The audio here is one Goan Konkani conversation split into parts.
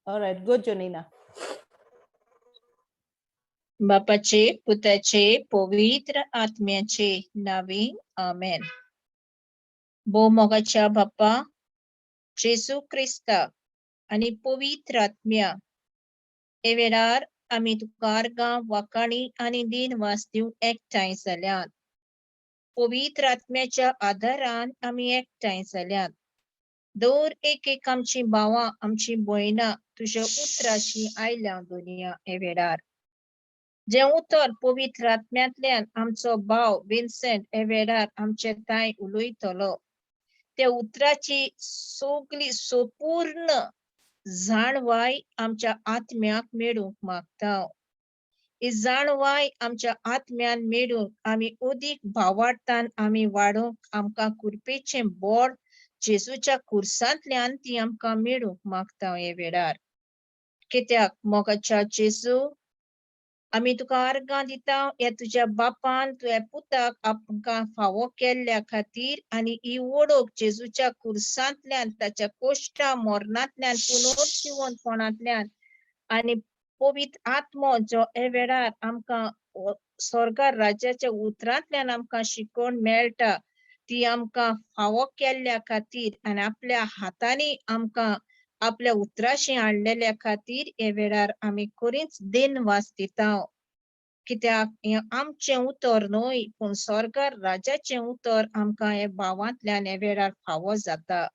All right, go Jonina. बापाचे पुताचे पवित्र आत्म्याचे नावे आमेन. भोव मोगाच्या बाप्पा जेजू क्रिस्ता आनी पवित्र आत्म्या हे वेळार आमी तुका आर्गां वाकाणी आनी दिनवास दिवंक एकठांय जाल्यात. पवित्र आत्म्याच्या आदारान आमी एकठांय जाल्यात. दर एक एक आमची भावां आमची भयणां तुज्या उतराशी आयल्या दुनिया हे वेळार. जें उतर पवित्र आत्म्यांतल्यान आमचो भाव विन्सेंट हे वेळार आमचे तांय उलयतलो त्या उतराची सगली संपूर्ण जाणवाय आमच्या आत्म्याक मेळूंक मागता. ही जाणवाय आमच्या आत्म्यान मेळूंक आमी अदीक भावार्थान आमी वाडोवंक आमकां कृपेचें बोड जेजूच्या कुर्सांतल्यान ती आमकां मेळूंक मागता हे वेळार. कित्याक मोगाच्या जेजू आमी तुका आर्गां दिता ह्या तुज्या बापान तुज्या पुताक आमकां फावो केल्ल्या खातीर आनी ही वळख जेजूच्या कुर्सांतल्यान ताच्या कोश्टा मरणांतल्यान पुनर्जिवंतपणांतल्यान आनी पवित्र आत्मो जो हे वेळार आमकां स्वर्गार राज्याच्या उतरांतल्यान आमकां शिकोवन मेळटा ती आमकां फावो केल्ल्या खातीर आनी आपल्या हातांनी आमकां आपल्या उतराशी हाडलेल्या खातीर हे वेळार आमी करीच दिनवास दिता. कित्याक हें आमचें उतर न्हय पूण स्वर्गार राजाचें उतर आमकां हे भावांतल्यान हे वेळार फावो जाता.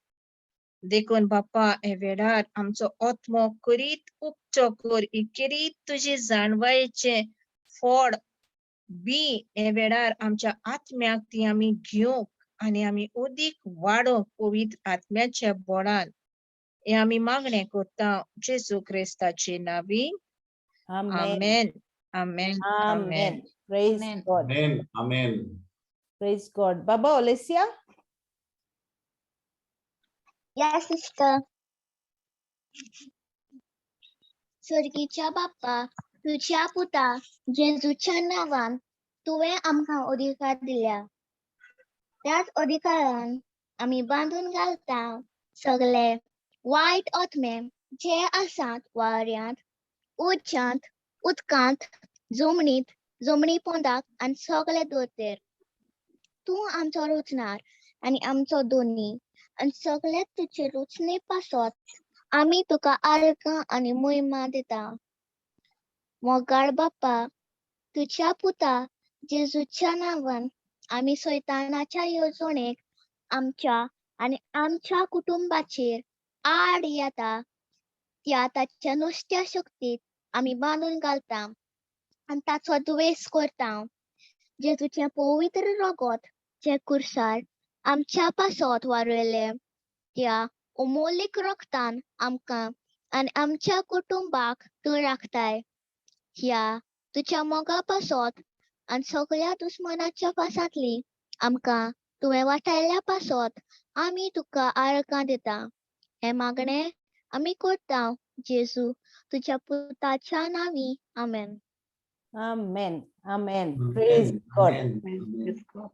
देखून बाप्पा हे वेळार आमचो आत्मो करीत उपचो कर, ही करीत तुजी जाणवायेचें फळ बी हे वेळार आमच्या आत्म्याक ती आमी घेवंक आनी आमी अदीक वाडोवंक पवित्र आत्म्याच्या बोळान हे आमी मागणें करता जेजू क्रिस्ताचे नावी. आमेन. आमेन आमेन आमेन. Praise Amen. God. Amen. Amen. Praise God. Baba Olesia? Yes, sister. स्वर्गीच्या बाप्पा तुझ्या पुता जेजूच्या नांवान तुवें आमकां अधिकार दिल्या. त्याच अधिकारान आमी बांदून घालता सगळे वायट आत्मे जे आसात वाऱ्यांत, उज्यांत, उदकांत, जमनीत, जमनी पोंदाक आनी सगळे दोतेर. तूं आमचो रचणार आनी आमचो दोनी आनी सगळे तुजे रचणे पासत आमी तुका आर्गां आनी मोहिमा दिता. मोगाळ बाप्पा तुज्या पुता जेजूच्या नांवान आमी सैतानाच्या येवजणेक आमच्या आनी आमच्या कुटुंबाचेर आड येता त्या ताच्या नुस्त्या शक्तीक आमी बांदून घालता आनी ताचो द्वेस करता. जेजूचें पवित्र रगत जें कुर्सार आमच्या पासत वारयलें त्या अमोलीक रक्तान आमकां आनी आमच्या कुटुंबाक तूं राखताय. ह्या तुज्या मोगा पासत आनी सगळ्या दुस्मानाच्या पासांतली आमकां तुवें वाटायल्ल्या पासत आमी तुका आर्गां दिता. हें मागणें आमी करता जेजू तुज्या पुताच्या नांवी. आमेन. Amen. Amen. Praise Amen. God. Amen. Amen. Amen. Praise God.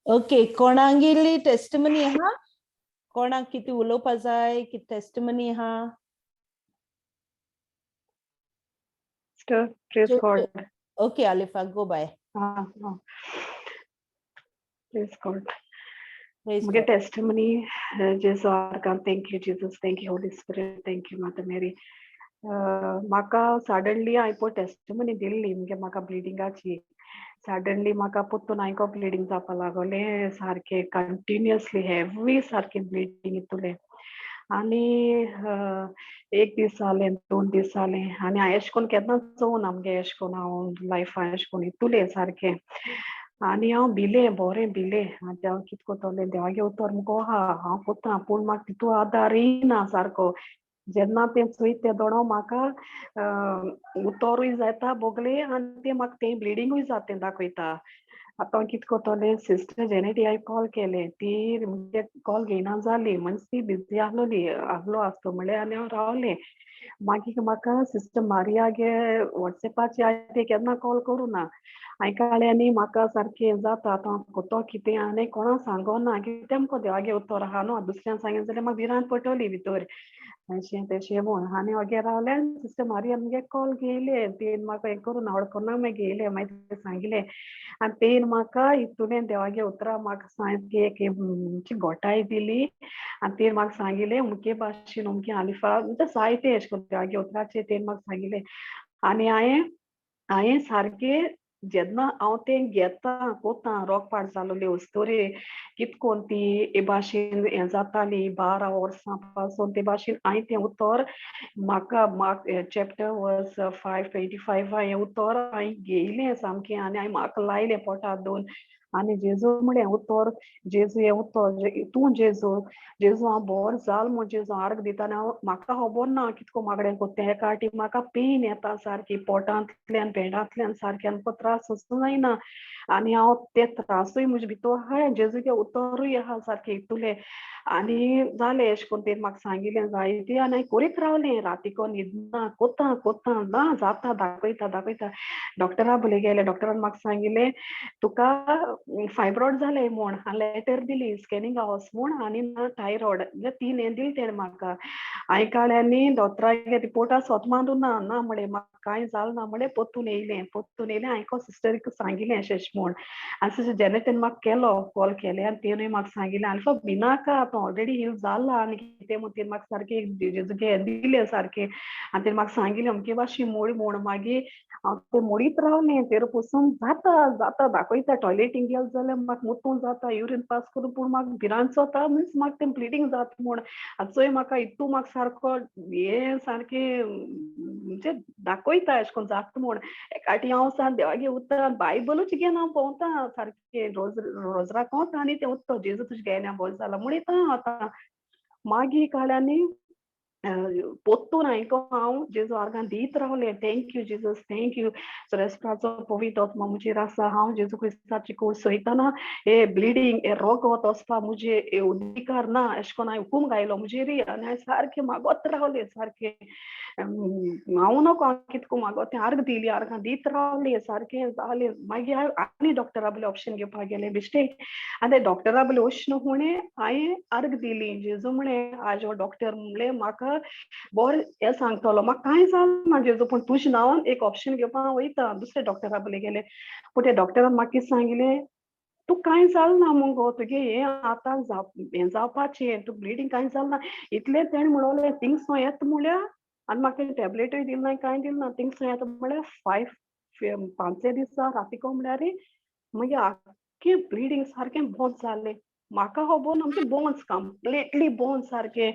Okay, कोणागेली testimony आहा? कोणाक कितें उलोवपा जाय? कितें टेस्टिमनी आहा? Sister, praise God. Okay, Alifa, go by. Praise God. Praise म्हगे God. Testimony जेजू आर्गां. Thank you Jesus, thank you Holy Spirit, thank you Mother Mary. म्हाका सडनली हांवें पळय टेस्टिमनी दिल्ली मुगे म्हाका ब्लिडिंगाची. सडनली म्हाका परतून हांवें ब्लिडींग जावपा लागलें सारकें कंटिन्युअसली हेवी सारकें ब्लिडींग इतुलें. आनी एक दीस जालें, 2 दीस जालें आनी हांवें एशें कोन्न केन्ना चोवना मुगे एशें कोन्न हांव लायफान एशें कोन्न इतुलें सारकें. आनी हांव भिलें, बोरें भिलें. आनी हांव कितें कोत्तोलें, देवागे उतर मुगो आहा, हांव कोत्ता पूण म्हाका तितू आदार येयना सारको. जेन्ना तें चोयता तें दोणो म्हाका उतोरूय जाता बोगले आनी तें म्हाका तें ब्लिडींगूय जाता तें दाखयता. आतां हांव कितें कोत्तोलें, सिस्टर जेनेटी हांवें कॉल केलें, ती मुगे कॉल घेयना जाली, म्हणजे ती बिजी आहलोली आहलो आसतो म्हणल्यार आनी हांव रावलें. मागीर म्हाका सिस्टर मारिया गे वॉट्सएपाचेर हांवें तें केन्ना कॉल करूं ना. हांवें काडलें आनी म्हाका सारकें जाता आतां हांव कोतो कितें आनी कोणा सांगोना कित्याक मुगो देवागे उतर आहा न्हू, दुसऱ्यान सांगलें जाल्यार म्हाका भिरांत पडटली भितर. अशें तेशें म्हूण आनी वगेर रावलें. सिस्टर मारिया मुगे कॉल घेयलें तेन म्हाका हें करून वळखना मागीर घेयलें, मागीर तें सांगिलें आनी तेन म्हाका हितून देवागे उतरां म्हाका सामकी एक घोटाय दिली आनी तेन म्हाका सांगिलें अमके भाशेन अमकें आलिफा म्हणजे जायतें अशें करून देवागे उतराचेर तेन म्हाका सांगिलें. आनी हांयें सारकें जेन्ना हांव तें घेता कोता रोग पाड जालोली वस्तोरी कितकोन ती हे भाशेन हें जाताली 12 वर्सां पासून ते भाशेन हांवें तें उतर म्हाका म्हाक चॅप्टर वर्स 5:25 हें उतर हांवें घेयलें सामकें आनी हांवें म्हाका लायलें पोटाक दोन. आनी जेजू म्हळें उतर जेजू हें उतर तूं जेजू जेजू हांव बोर जाल म्हूण जेजू आर्ग दिता आनी हांव म्हाका खबर ना कितको मागणें कोत्ता तें. एका फावटी म्हाका पेन येता सारकी पोटांतल्यान पेडांतल्यान सारकें आमकां त्रास सोसूं जायना आनी हांव ते त्रासूय म्हजे भितर आहा जेजूगे उतरूय आहा सारकें इतुलें. आनी जालें अशें करून तेणें म्हाका सांगिलें जायतें आनी हांवें करीत रावलें. रातीको न्हिदना कोत्ता कोत्ता ना जाता दाखयता दाखयता डॉक्टरा बले गेलें. डॉक्टरान म्हाका सांगिलें तुका फायब्रॉयड जालें म्हूण आनी लेटर दिली स्कॅनिंग वच म्हूण आनी ना थायरॉयड म्हणजे 3 हें दिलें तेणें म्हाका. हांवें काडलें आनी दोतोरागे रिपोर्टा सोत मांडूं ना ना म्हळें म्हाका कांय जालें ना म्हळें. परतून येयलें परतून येयलें हांवें सिस्टरीक सांगिलें अशें अशें म्हूण आनी सिस्टर जेनेटेन म्हाका केलो कॉल केलें आनी तेणूय म्हाका सांगिलें आल्फा भिनाका तूं ऑलरेडी हील जाला आनी कितें म्हूण तेणें म्हाका सारकें जेजूगे दिलें सारकें आनी तेणें म्हाका सांगिलें अमके भाशेन मोड म्हूण. मागीर हांव तें मोडीत रावलें तेर पसून जाता जाता दाखयता टॉयलेटींग गेलें जाल्यार म्हाका मुतूं जाता युरीन पास करून पूण म्हाका भिरांत जाता मिन्स म्हाका तें ब्लिडींग जाता म्हूण. आतां चोय म्हाका इतू म्हाका सारको हें सारकें म्हणजे दाखयता अशें करून जाता म्हूण. एकाटी हांव सान देवागे उतर बायबलूच घेवन हांव भोंवता सारकें रोज रोजराक वता आनी तें उतर जेजू तुजें गेलें बरें जालां म्हणीत हांव आतां. मागीर काडले पोत्तून हांवें हांव जेजू आर्गां दीत रावलें. Thank you Jesus, thank you. सुरेस्प्राचो पवित्र आत्मा म्हजेर आसा. हांव जेजू क्रिस्ताची कूड सोयतना हे ब्लिडींग हे रोगत वचपा म्हजे हे अधिकार ना अशें करून हांवें हुकूम घायलो म्हजेर आनी हांवें सारकें मागत रावलें सारकें. हांव नको कितको मागत तें आर्ग दिली आर्गां दीत रावलें सारकें जालें. मागीर हांवें आनी डॉक्टरा बले ऑप्शन घेवपाक गेलें बेश्टें आनी ते डॉक्टरा बले वचून हुणें हांवें आर्ग दिली. जेजू म्हळें आज हो डॉक्टर म्हणलें म्हाका बरें हें सांगतलो म्हाका कांय जालें ना जेजू पूण तुज्या नांवान एक ऑप्शन घेवपाक वयता. दुसऱ्या डॉक्टरा बले गेलें पूण त्या डॉक्टरान म्हाका कितें सांगिलें तूं कांय जालें ना मुगो तुगे हें आतां हें जावपाचें तुका ब्लिडींग कांय जालें ना इतलें तेणें म्हणलें थिंगसून येता म्हळ्यार आनी म्हाका तेणें टॅबलेटूय दिली ना कांय दिलें ना. थिंगसून येता म्हळ्यार 5 दिसा रातीको म्हळ्यार मागीर आख्खें ब्लिडींग सारकें बंद जालें. म्हाका खबर ना आमचें बंद कंप्लिटली बंद सारकें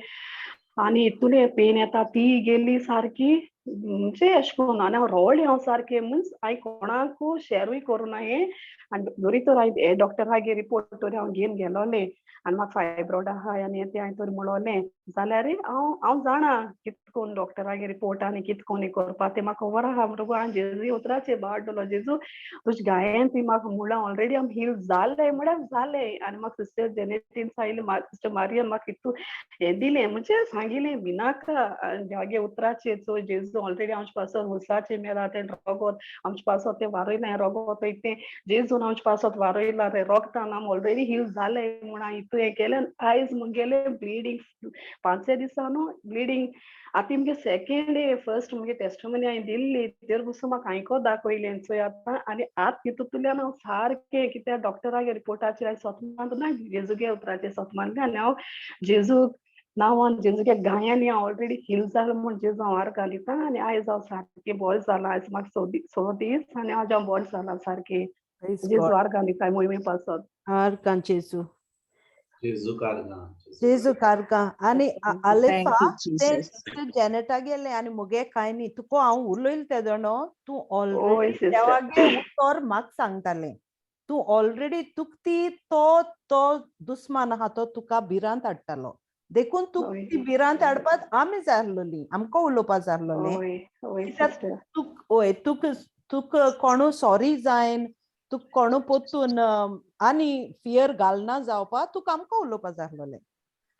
आनी इतुलें पेन येता ती गेली सारकी म्हणजे अशें करून आनी हांव रडलें हांव सारकें मिन्स हांवें कोणाकू शेरूय करूं ना हें. आनी जरी तर हांवें डॉक्टरागेर रिपोर्ट तरी हांव घेवन गेलोलें आनी म्हाका फायब्रॉयड आहा आनी हें तें हांवें तर म्हणलें जाल्यार हांव हांव जाणा कित कोन्न डॉक्टरागेर रिपोर्ट आनी कित कोन्न हें करपा तें म्हाका खबर आहा. म्हणटकूच हांवें जेजू उतराचेर बाळ दवरलो जेजू तुज्या गायेन ती म्हाका म्हणलां ऑलरेडी हांव हील जालें म्हळ्यार जालें. आनी म्हाका सिस्टर जेनेटीन सांगिलें सिस्टर मारियान म्हाका इतू हें दिलें म्हणजे सांगिलें भिनाका देवागे उतराचेर चोय जेजू ऑलरेडी आमचे पासत उसाचेर मेला तें रोगोत आमचे पासत तें वारयलें रोगोत तें जेजून आमचे पासत वारयलां तें रोगतान आम ऑलरेडी हील जालें म्हूण हांवें इतू हें केलें. आयज मुगेलें ब्लिडींग 5 दिसा न्हू ब्लिडींग आतां मुगे सेकेंड डे फर्स्ट मुगे टेस्टमनी हांवें दिल्ली तेर पसून म्हाका आयको दाखयलें चोय आतां. आनी आतां तितूंतल्यान हांव सारकें कित्याक डॉक्टरागे रिपोर्टाचेर हांवें सोत मानूं ना जेजूगे उतराचेर सोत मानलें आनी हांव जेजू नांवान जेजूगे गायांनी हांव ऑलरेडी हील जालां म्हूण जेजू हांव आर्गां दिता आनी आयज हांव सारकें बरें जालां. आयज म्हाका 6 दीस आनी आज हांव बरें जालां सारकें. जेजू आर्गां दिता मोहिमे पासत. आर्गां जेजू. जेजू कारगां. जेजू कारगां. आनी आलेफा Thank you, तें जेनेटा गेलें आनी मुगे कांय न्ही तुका हांव उलयलें तेदोणो तूं ओय ऑलरेडी सिस्टर देवागे उतर म्हाका सांगतालें तूं ऑलरेडी तुका ती तो तो दुस्मान आहा तो तुका भिरांत हाडटालो देखून तुका ओय ती भिरांत हाडपाक आमी जाय आसलोली आमकां उलोवपा जाय आसलोलें. ओय ओय कित्याक सिस्टर तुक ओय तुका तुका कोणू सॉरी जायन तुका कोणू परतून आनी फियर घालना जावपा तुका आमकां उलोवपा जाय आसलोलें.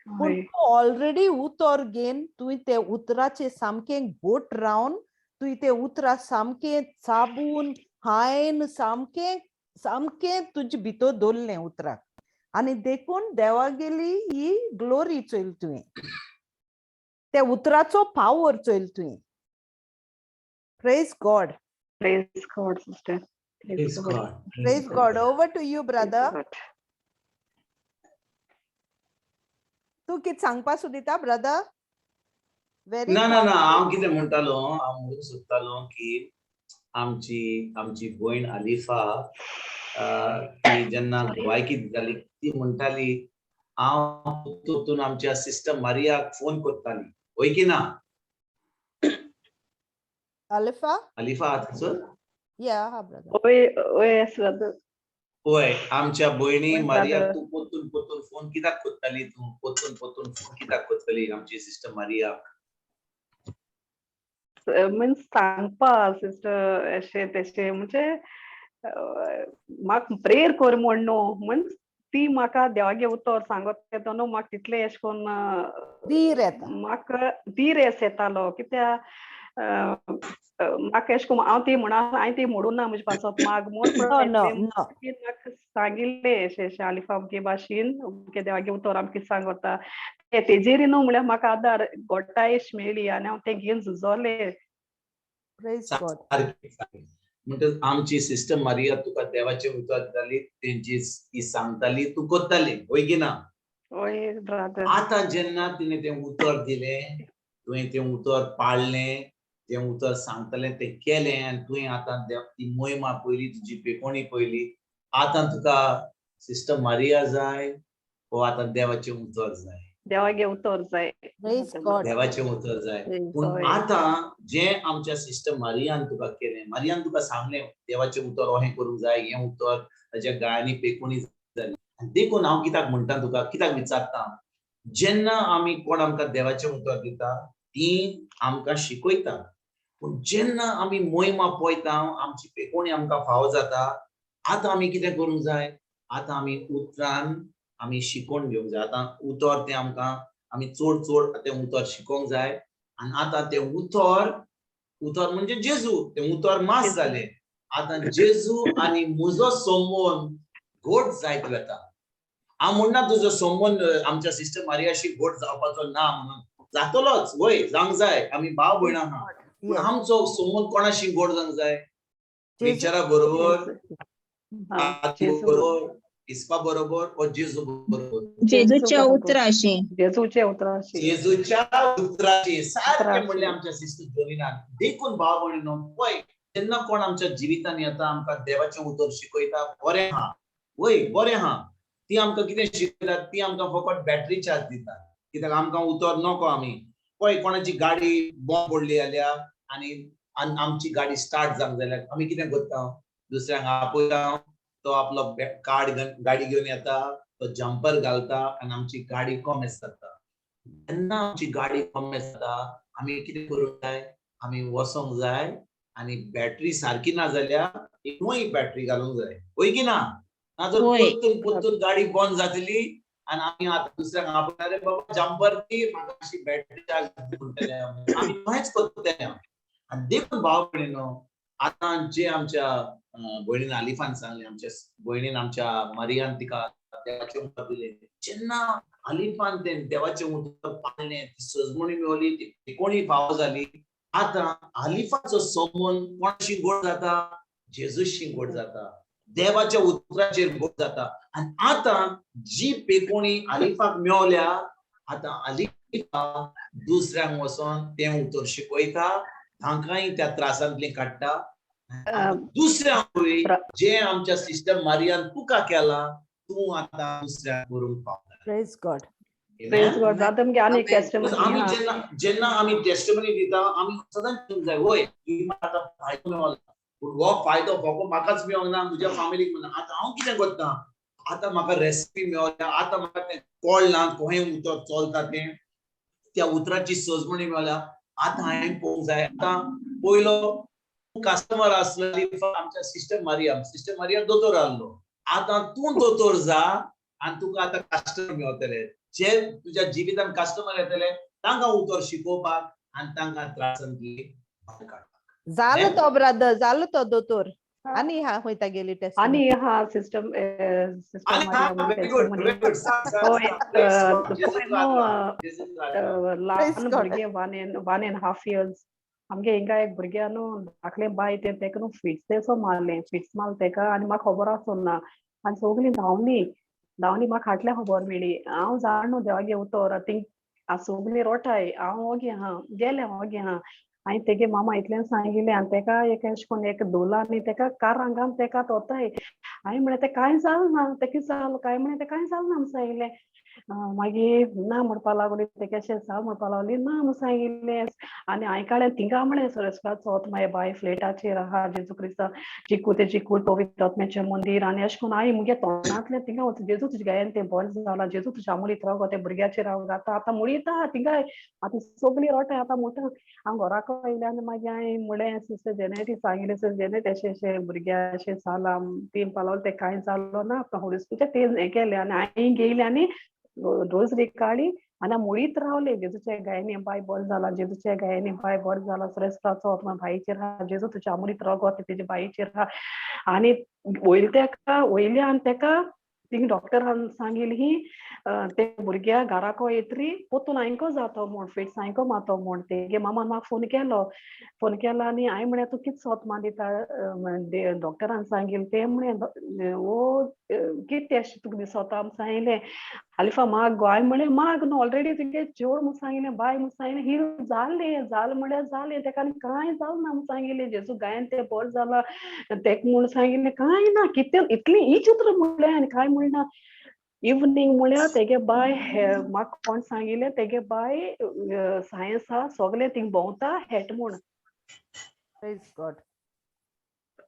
पूण ओय तूं ऑलरेडी उतर घेवन तुवें ते उतराचेर सामकें घोट रावन तुवें ते उतरां सामकें चाबून हायन सामकें सामकें तुजे भितर दवरलें उतराक आनी देखून देवागेली ही ग्लोरी चोयली तुवें. त्या उतराचो पावर चोयल तुवें. Praise God. Praise God, sister. Praise God. Praise God. Over to you, brother. तूं कितें सांगपा सोदिता ब्रदर? व्हेरी ना ना ना, हांव कितें म्हणटालो, हांव म्हणूंक सोदतालो की आमची आमची भयण आलिफा ती जेन्ना भलायकी जाली ती म्हणटाली हांव परतून आमच्या सिस्टर मारियाक फोन करताली, हय की ना? अलिफा. आलिफा आहा थंयसर? या हा ब्रदर. ओय ओय, येस ब्रदर. वय, आमच्या भयणी वय, मारियाक brother. तूं परतून परतून फोन कित्याक करताली? तूं परतून परतून फोन कित्याक करताली आमची सिस्टर मारियाक? मिन्स सांगपा सिस्टर, अशें तशें म्हणजे म्हाका प्रेयर कर म्हण न्हू, मिन्स ती म्हाका देवागे उतर सांगत येता न्हू, म्हाका तितलें एशें कोन्न धीर येता. म्हाका धीर येस येतालो. कित्या म्हाका एशें कोन्न हांव ती म्हणा, हांवें ती म्हणूं ना म्हजे पासत माग म्हूण, नो नो पूण नो. ती म्हाका सांगिल्लें अशें अशें आलिफा अमके भाशेन अमके देवागे उतर आमकां सांगता ते तेजेर न्हू, म्हळ्यार म्हाका आदार घोटायश मेळ्ळी आनी हांव तें घेवन झुजोलें. Praise God. सारकें सारकें. म्हणटच आमची सिस्टर मारिया तुका देवाचें उतर दिताली, तेंची ती सांगताली, तूं करताली, हय की ना? वय ब्रदर. आतां जेन्ना तिणें तें उतर दिलें, तुवें तें उतर पाळ्ळें, तें उतर सांगतलें तें केलें आनी तुवें आतां ती मोहिमा पयली, तुजी पेकोणी पयली, आतां तुका सिस्टर मारिया जाय वो आतां देवाचें उतर जाय? देवागे उतर जाय. Praise God. देवाचें उतर जाय. पूण हय. आतां जें आमच्या सिस्टर मारियान तुका केलें, मारियान तुका सांगलें देवाचें उतर अहें करूंक जाय, हें उतर ताच्या गायांनी पेकोणी जाली. आनी देखून हांव कित्याक म्हणटा तुका, कित्याक विचारता, जेन्ना आमी कोण आमकां देवाचें उतर दिता ती आमकां शिकयता, पूण जेन्ना आमी मोहिमा पळयता, आमची पेकोणी आमकां फावो जाता, आतां आमी कितें करूंक जाय? आतां आमी उतरान आमी शिकोवन घेवंक जाय. आतां उतर तें आमकां आमी चड चड तें उतर शिकोंक जाय. आनी आतां तें उतर, उतर म्हणजे जेजू, तें उतर मास जालें. आतां जेजू आनी म्हजो संबंद घोट जायत वता. हांव म्हणना तुजो संबंद आमच्या सिस्टर मारियाशी घोट जावपाचो ना म्हणून, जातलोच, वय जावंक जाय, आमी भाव भयणां आहा. पूण आमचो संबंद कोणाशी गोड जावंक जाय? प्रिचरा बरोबर, जेजू. बरोबर, इस्पा बरोबर ओ जेजू बरोबर? जेजूच्या बरोबर. उतराशी. जेजूचे उतराशी. जेजूच्या उतराची. सारकें उतराची. म्हणलें आमच्या सिस्टर जोलिनान. देखून भाव भयणीनो, पळय जेन्ना कोण आमच्या जिवितान येता, आमकां देवाचें उतर शिकयता, बरें आहा, वय बरें आहा. ती आमकां कितें शिकयतात? ती आमकां फकत बॅटरी चार्ज दिता, कित्याक आमकां उतर नको. आमी पळय कोणाची गाडी बॉम्ब पडली जाल्यार आनी आमची गाडी स्टार्ट जावंक जाल्यार आमी कितें करता? दुसऱ्यांक आपयता, तो आपलो कार्ड गाडी घेवन येता, तो जम्पर घालता आनी आमची गाडी कॉमेस जाता. जेन्ना आमची गाडी कॉमेस जाता, आमी कितें करूंक जाय? आमी वचोंक जाय आनी बॅटरी सारकी ना जाल्यार एक नवी बॅटरी घालूंक जाय, हय की ना? ना तर हय. परतून परतून गाडी बंद जातली आनी आमी आतां दुसऱ्यांक आपयता, "अरे बाबा जम्पर दी म्हाका, मातशी बॅटरी चार्ज" म्हणटले आमी. आमी तशेंच करतले. आनी देखून भाव भयणीनो, आतां जे आमच्या भयणीन आलिफान सांगलें, आमच्या भयणीन आमच्या मारियान तिका देवाचें उतर दिलें. जेन्ना आलिफान तें देवाचें उतर पाळ्ळें, ती सजमणी मेवली, ती कोणी फावो जाली. आतां आलिफाचो संबंद कोणाशी गोड जाता? जेजूशी गोड जाता, देवाच्या उतराचेर गोड जाता. आनी आतां जी पेकोणी आलिफाक मेवल्या, आतां आलिफा दुसऱ्यांक वचोन तें उतर शिकयता, तांकांय त्या त्रासांतलें काडटा. दुसऱ्यांकूय जे आमच्या सिस्टर मारियान तुका केला, तूं आतां दुसऱ्यांक करूंक पावता. Praise God. Praise God. Brother, मुगे आनी एक Because testimony आमी आहा. जेन्ना जेन्ना आमी टेस्टमनी दिता, आमी सदांच चिंतूंक जाय, वय ही आतां फायदो मेवला, पूण हो फायदो फकत म्हाकाच मेवंक ना, म्हज्या फामिलीक मेवना. आतां हांव कितें करता? आतां म्हाका रेसिपी मेवल्या, आतां म्हाका तें कळना कहें उतर चलता तें, त्या उतराची सजमणी मेवल्या, आतां हांवें पळोवंक जाय. आतां पयलो कस्टमर आसलो आमच्या सिस्टर मारिया, सिस्टर मारिया दोतोर आहलो, आतां तूं दोतोर जा आनी तुका आतां कस्टमर मेवतले. जे तुज्या जिवितान कस्टमर येतले, तांकां उतर शिकोवपाक आनी तांकां त्रासांतली भायर काडपाक. जालो तो ब्रदर, जालो तो दोतोर. आनी हा खंय तागेली आनी टेस्टिमनी. हा सिस्टम सिस्टर आनी मारिया हा, म्हजी very good, testimony. Very good. सांग, सांग, हय, सांग. Praise God. जेजू पळय न्हू, आर्गां. जेजू आर्गां. ल्हान God. भुरगें 1.5 years. आमगे हिंगा एक भुरग्या न्हू, धाकलें बाय तें, तेका न्हू फिट्स तेसो मारलें, फिट्स मारलें तेका आनी म्हाका खबर आसोना आनी सगलीं धांवलीं धांवलीं, म्हाका फाटल्यान खबर मेळ्ळी. हांव जाण न्हू देवागे उतर थिंग सगलीं रोटाय, हांव ओगी आहा, गेलें ओगी आहा. हांवें तेगे मामा इतलें सांगिल्लें आनी तेका एक एशें कोन्न एक धोल आनी तेका कारांक घालून तेका तोताय. हांवें म्हळें, तें कांय जालें ना, तें कितें जालें काय म्हळें, तें कांय जालें ना म्हूण सांगिल्लें. मागीर ना म्हणपा लागली, तेका अशें जाल म्हणपा लागली, ना म्हूण सांगिल्लें. आनी हांवें काडलें थिंगा म्हळें, सोरेस्काचो मागीर बाय फ्लेटाचेर आहा, जेजू क्रिस्ता चिकू तें चिकू पवित्र आत्म्याचें मंदीर. आनी अशें करून हांवें मुगे तोंडांतलें थिंगा वच, जेजू तुज्या गायन तें बरें जालां, जेजू तुज्या मुळीत राव तें भुरग्याचेर हांव आतां आतां मुळीता थिंगाय, आतां सगळीं रोटाय आतां मोठा. हांव घराक येयलें आनी मागीर हांवें म्हळें, सिस्टर जेनेटी सांगिल्लें, सिस्टर जेनेट अशें अशें भुरग्या अशें जालां. ती म्हणपा लागली, तें कांय जालो ना, होली स्पिरिट तें हें केलें. आनी हांवें घेयलें आनी रोजरी काडली आनी हांव मुळीत रावलें, जेजूच्या गायनी बाय बरें जालां, जेजूच्या गायनी बाय बरें जालां, सुरेस्त्राचो आत्मा बाईचेर आहा, जेजू तुज्या मुळीत रगत तेजे बाईचेर आहा. आनी वयले तेका वयले आनी तेका थिंग डॉक्टरान सांगिल्ली, ते भुरग्या घराको येतरी पोतून आयको जातो म्हूण, फिट्स आयको मातो म्हूण. तेगे मामान म्हाका फोन केलो, फोन केलो आनी हांवें म्हळें, तूं कितें सोत मा दिता, डॉक्टरान सांगिल्लें तें म्हळें, वो कितें अशें तुका दिसोता म्हूण सांगिल्लें. आलिफा माग गो. हांवें म्हळें, माग न्हू, ऑलरेडी तुगे चेड म्हूण सांगिल्लें, बाय म्हूण सांगिल्लें, हील जालें, जालें म्हळ्यार जालें, तेका आनी कांय जालें ना म्हूण सांगिल्लें, जेजू गायन तें बरें जालां तेका म्हूण सांगिल्लें, कांय ना कितें इतलीं ही चित्र म्हणलें आनी कांय म्हणना. इवनींग म्हळ्यार तेगे बाय म्हाका कोण सांगिल्लें, तेगे बाय सायन्स आहा सगलें थिंग भोंवता हेट म्हूण. Praise God.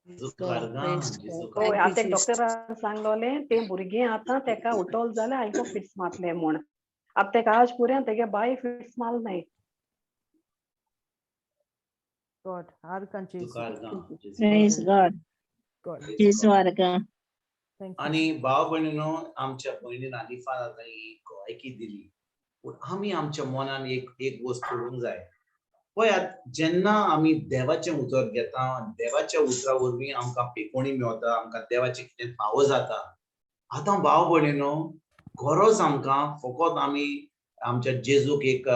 जेजू आर्गां, जेजू हय. आर्गां. आतां एक डॉक्टरान सांगलोलें, तें भुरगें आतां तेका उठोल जाल्यार आयको फिट्स मारतलें म्हूण. आतां तेका आज पुऱ्यान तेगे बाय फिट्स मारले नाय. गॉड. आर्गां जेजू जेजू. आर्गां, जेजू. Praise God. God. Praise Jesu God. आर्गां. Thank you. आनी भाव भयणीनो, आमच्या भयणीन आलिफान आतां ही गोवायकी दिली, पूण आमी आमच्या मनान एक एक वस्त करूंक जाय. पळयात, जेन्ना आमी देवाचें उतर घेता, देवाच्या उतरा वरवीं आमकां पेकोणी मेवता, आमकां देवाचें कितें फावो जाता. आतां भाव भयणीनो, गरज आमकां फकत आमी आमच्या जेजूक एक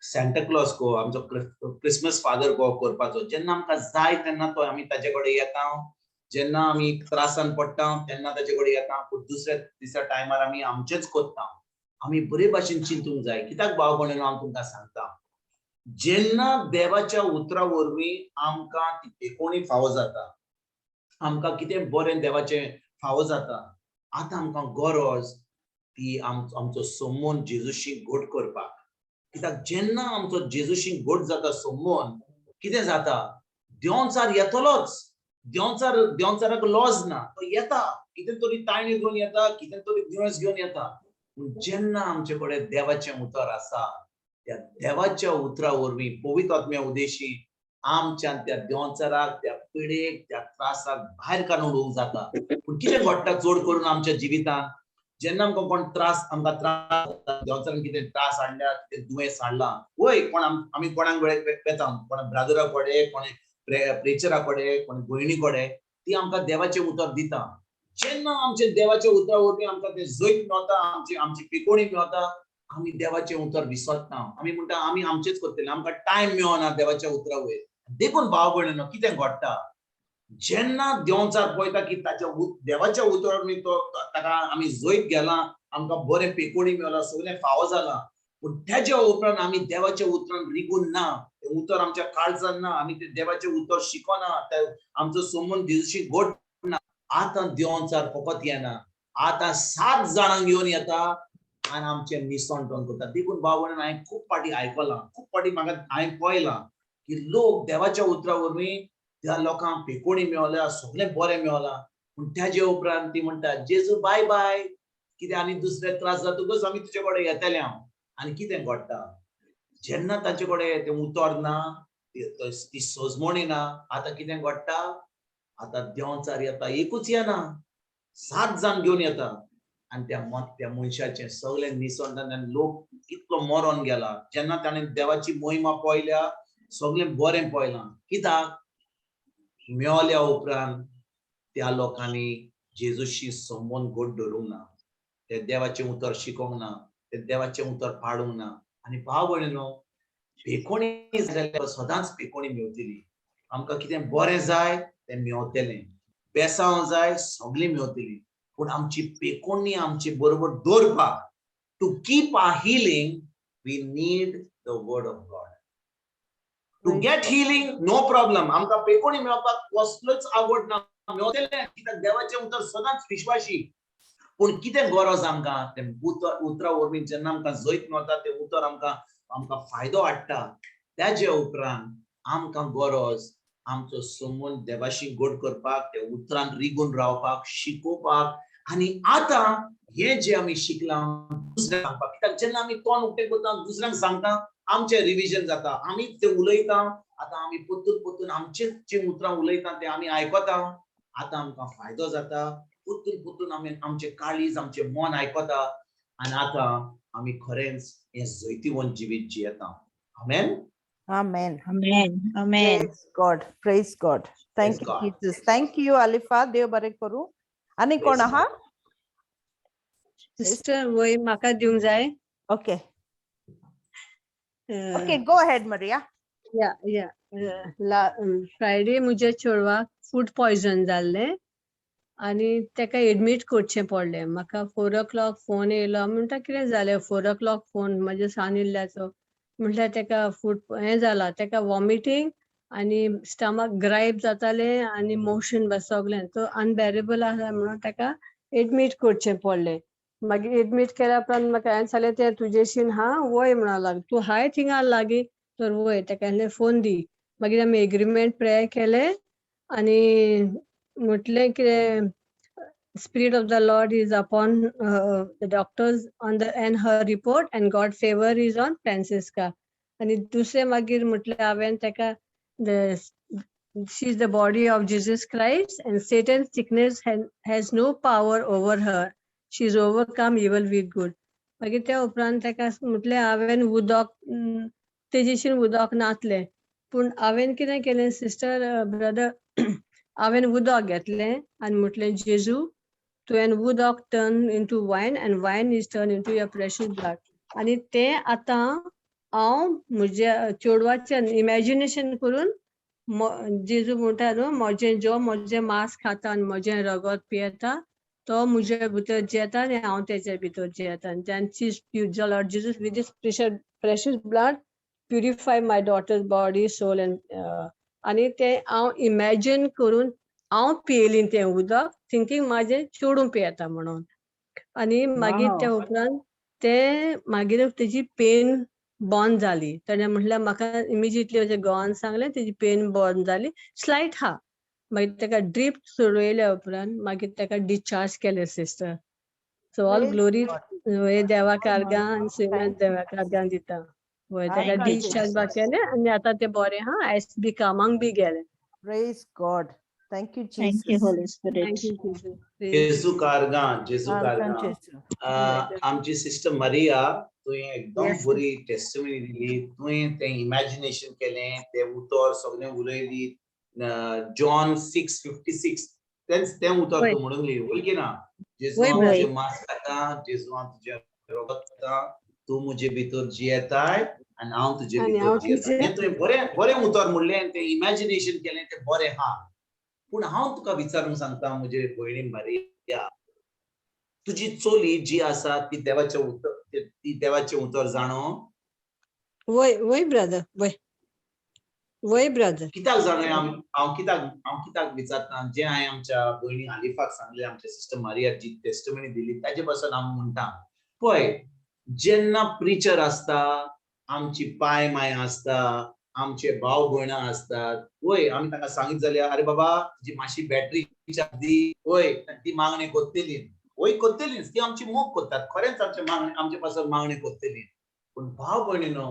सँटा क्लॉज को, आमचो क्रिसमस फादर को करपाचो. जेन्ना आमकां जाय तेन्ना तो आमी ताजे कडेन येता, जेन्ना आमी त्रासान पडटा तेन्ना ताजे कडेन येता, पूण दुसऱ्या दिसा टायमार आमी आमचेच करता. आमी बरे भाशेन चिंतूंक जाय. कित्याक भाव भयणीनो, हांव तुमकां सांगता, जेन्ना देवाच्या उतरा वरवीं आमकां ती पेकोणी फावो जाता, आमकां कितें बरें देवाचें फावो जाता, आतां आमकां गरज ती आमचो संबंद जेजूशी घट करपाक. कित्याक जेन्ना आमचो जेजूशी घट जाता संबंद, कितें जाता? देंवचार येतलोच. देंवचार, देंवचाराक लॉज ना, तो येता, कितें तरी ताळणी घेवन येता, कितें तरी दुयेंस घेवन येता. पूण जेन्ना आमचे कडेन देवाचें उतर आसा, त्या देवाच्या उतरा वरवीं पवित्र आत्म्या उदेशी आमच्यान त्या देंवचाराक, त्या पिडेक, त्या त्रासाक भायर काडून उडोवंक जाता. पूण कितें घडटा चड करून आमच्या जिवितांत, जेन्ना आमकां कोण त्रास, आमकां त्रास जाता, देंवचारान कितें त्रास हाडल्या, कितें दुयेंस हाडलां, वय कोण आमी कोणाक वेता, कोणा ब्रादरा कडेन, कोणे प्रेचरा कडेन, कोण भयणी कडेन, ती आमकां देवाचें उतर दिता. जेन्ना आमचे देवाच्या उतरा वरवीं आमकां तें जैत मेवता, आमची आमची पिकोणी मेवता, आमी देवाचें उतर विसरता. आमी म्हणटा, आमी आमचेच करतले, आमकां टायम मेळना देवाच्या उतरा वयर. देखून भाव भयणीनो, कितें घडटा, जेन्ना देंवचार पळयता की ताच्या देवाच्या उतरा वरवीं तो ताका आमी जैत गेलां, आमकां बरें पेकोणी मेवलां, सगळें फावो जालां, पूण तेज्या उपरांत आमी देवाच्या उतरान रिगून ना, तें उतर आमच्या काळजान ना, आमी तें देवाचें उतर शिकना, ते आमचो संबंद जेजूशी घट ना, आतां देंवचार फकत येना, आतां सात जाणांक घेवन येता आनी आमचें निसणटण करता. देखून भाव भयणीनो, हांवें खूब फावटी आयकलां, खूब फावटी म्हाका हांवें पळयलां की लोक देवाच्या उतरा वरवीं त्या लोकांक पेकोणी मेवल्या, सगळें बरें मेवलां, पूण तेजे उपरांत ती म्हणटा, जेजू बाय बाय, कितें आनी दुसरे त्रास जातकच आमी तुजे कडेन येतले हांव. आनी कितें घडटा, जेन्ना ताचे कडेन तें उतर ना, ती सजमणी ना, आतां कितें घडटा? आतां देंवचार येता, एकूच येना, सात जाण घेवन येता आनी त्या मत त्या मनशाचें सगळें निसणटा आनी लोक इतलो मरोन गेला. जेन्ना ताणें देवाची मोहिमा पळयल्या, सगळें बरें पळयलां, कित्याक मेवल्या उपरांत त्या लोकांनी जेजूशी संबंद गोड धरूंक ना, ते देवाचें उतर शिकोंक ना, ते देवाचें उतर पाडूंक ना. आनी भाव भयणीनो, पेकोणी जाल्यार सदांच पेकोणी मेवतली. आमकां कितें बरें जाय तें मेवतलें, बेसांव जाय सगळीं मेवतली, पूण आमची पेकोणी आमचे बरोबर दवरपाक, to keep our healing we need the word of God. To get healing no problem, आमकां पेकोणी मेळपाक कसलोच आवड ना, मेवतलें, कित्याक देवाचें उतर सदांच विश्वाशी. पूण कितें गरज आमकां तें उतर, उतरा वरवीं जेन्ना आमकां जैत मेळटा, तें उतर आमकां आमकां फायदो हाडटा. त्याजे उपरांत आमकां गरज आमचो संबंद देवाशी गोड करपाक, त्या उतरान रिगून रावपाक, शिकोवपाक. आनी आतां हें जें आमी शिकलां दुसऱ्यांक सांगपाक, कित्याक जेन्ना आमी तोंड उक्तें करता, दुसऱ्यांक सांगता, आमचें रिविजन जाता, आमी तें उलयता. आतां आमी परतून परतून आमचेच जीं उतरां उलयता तें आमी आयकता, आतां आमकां फायदो जाता. परतून परतून आमी आमचें काळीज, आमचें मन आयकता आनी आतां आमी खरेंच हें जैतिवंत जिवीत जियेता. आमेन. Amen. Amen. Amen. Praise God. Praise God. Thank Praise you, God. Jesus. Thank you, Alifa. देव बरें करूं. आनी कोण Praise आहा? सिस्टर, वय म्हाका दिवंक जाय. Okay. Okay, go ahead, Maria. या, ला फ्रायडे म्हज्या चेडवाक फूड पॉयजन जाल्लें आनी तेका एडमीट करचें पडलें. म्हाका 4 ओ क्लॉक फोन येयलो. म्हणटा, कितें जालें 4 ओ क्लॉक फोन? म्हज्या सान इल्ल्याचो. म्हटल्यार तेका फूड हें जाला, तेका वॉमिटींग आनी स्टमक ग्रायप जातालें आनी मोशन बस सगळें, तो अनबेरेबल आसा म्हणून तेका एडमीट करचें पडलें. मागीर एडमीट केल्या उपरांत म्हाका हांवें सांगलें, तें तुजेशीन हा वय म्हणूंक लागलें, तूं हाय थिंगा लागीं तर वय, तेका आहलें फोन दी. मागीर आमी एग्रीमेंट प्रेयर केलें आनी म्हटलें कितें, "Spirit of the Lord is upon the doctors on the and her report and God favor is on Francisca." आनी दुसरें मागीर म्हटलें हांवें तेका, the she is the body of Jesus Christ and Satan's sickness has no power over her. She is overcome evil with good. मागीर त्या उपरांत तेका म्हटलें हांवें, उदक तेजेशीन उदक नासलें, पूण हांवें कितें केलें सिस्टर, ब्रदर, हांवें उदक घेतलें आनी म्हटलें, जेजू, तुवें उदक turn into wine and wine is turn into your precious blood. आनी तें आतां हांव म्हज्या चेडवाचें इमॅजिनेशन करून, जेजू म्हणटा न्हू, म्हजें जो म्हजें मांस खाता आनी म्हजें रगत पियेता तो म्हज्या भितर जियेता आनी हांव तेच्या भितर जियेता. आनी Lord Jesus, with this precious blood purify my daughter's body, soul and आनी तें हांव इमॅजीन करून हांव पियेली तें उदक, थिंकींग म्हाजें चेडूं पियेता म्हणून. आनी मागीर त्या उपरांत तें मागीर तेजी पेन बंद जाली. तेणें म्हटल्यार म्हाका इमिजिएटली अशें घोवान सांगलें, तेजी पेन बंद जाली, स्लायट हा. मागीर ताका ड्रीप सोडयल्या उपरांत मागीर ताका डिस्चार्ज केलें sister. So all Praise glory God. हे देवा कार्गां आनी श्रीमंत देवा कार्गां दिता. वय, ताका Thank you, discharge Jesus. केलें आनी आतां तें बरें हा, आयज बी कामाक बी गेलें. Praise God. Thank you, Thank you, Jesus. Holy Spirit. Thank you, Jesus. जेजू कारगां, जेजू कारगां. Jesu. आमची सिस्टर मारिया, तुवें एकदम Yes. बरी टेस्टिमनी दिली. तुवें तें इमॅजिनेशन केलें, तें उतर सगळें उलयली, जॉन 6:56, तेंच तें उतर वय. तूं म्हणूंक वय की ना? जेजू वय, हांव वय. तुजें मांस खाता, जेजू हांव तुजें रगत खाता, तूं म्हजे भितर जियेताय आनी हांव तुजे आनी भितर हांव जियेता. हें तुवें बरें बरें उतर म्हणलें आनी तें इमॅजिनेशन केलें, तें बरें आहा. पूण हांव तुका विचारूंक सांगता, म्हजे भयणी मारिया, तुजी चोली जी आसा ती देवाचें उतर, ती देवाचें उतर जाणो? वय वय ब्रदर, वय वय ब्रदर. कित्याक जाणो? हांव कित्याक विचारता, जें हांवें आमच्या भयणी आलिफाक सांगलें, आमच्या सिस्टर मारिया जी टेस्टमनी दिली ताजे पासून हांव म्हणटा, पळय, जेन्ना प्रिचर आसता, आमची पाय माय आसता, आमचे भाव भयणां आसतात, वय, आमी तांकां सांगीत जाल्यार, अरे बाबा, तुजी मातशी बॅटरी दी, वय, ती मागणी करतली, वय, करतलीच. ती आमची मोग करतात, खरेंच आमचे मागणी, आमचे पासून मागणी करतली. पूण भाव भयणीनो,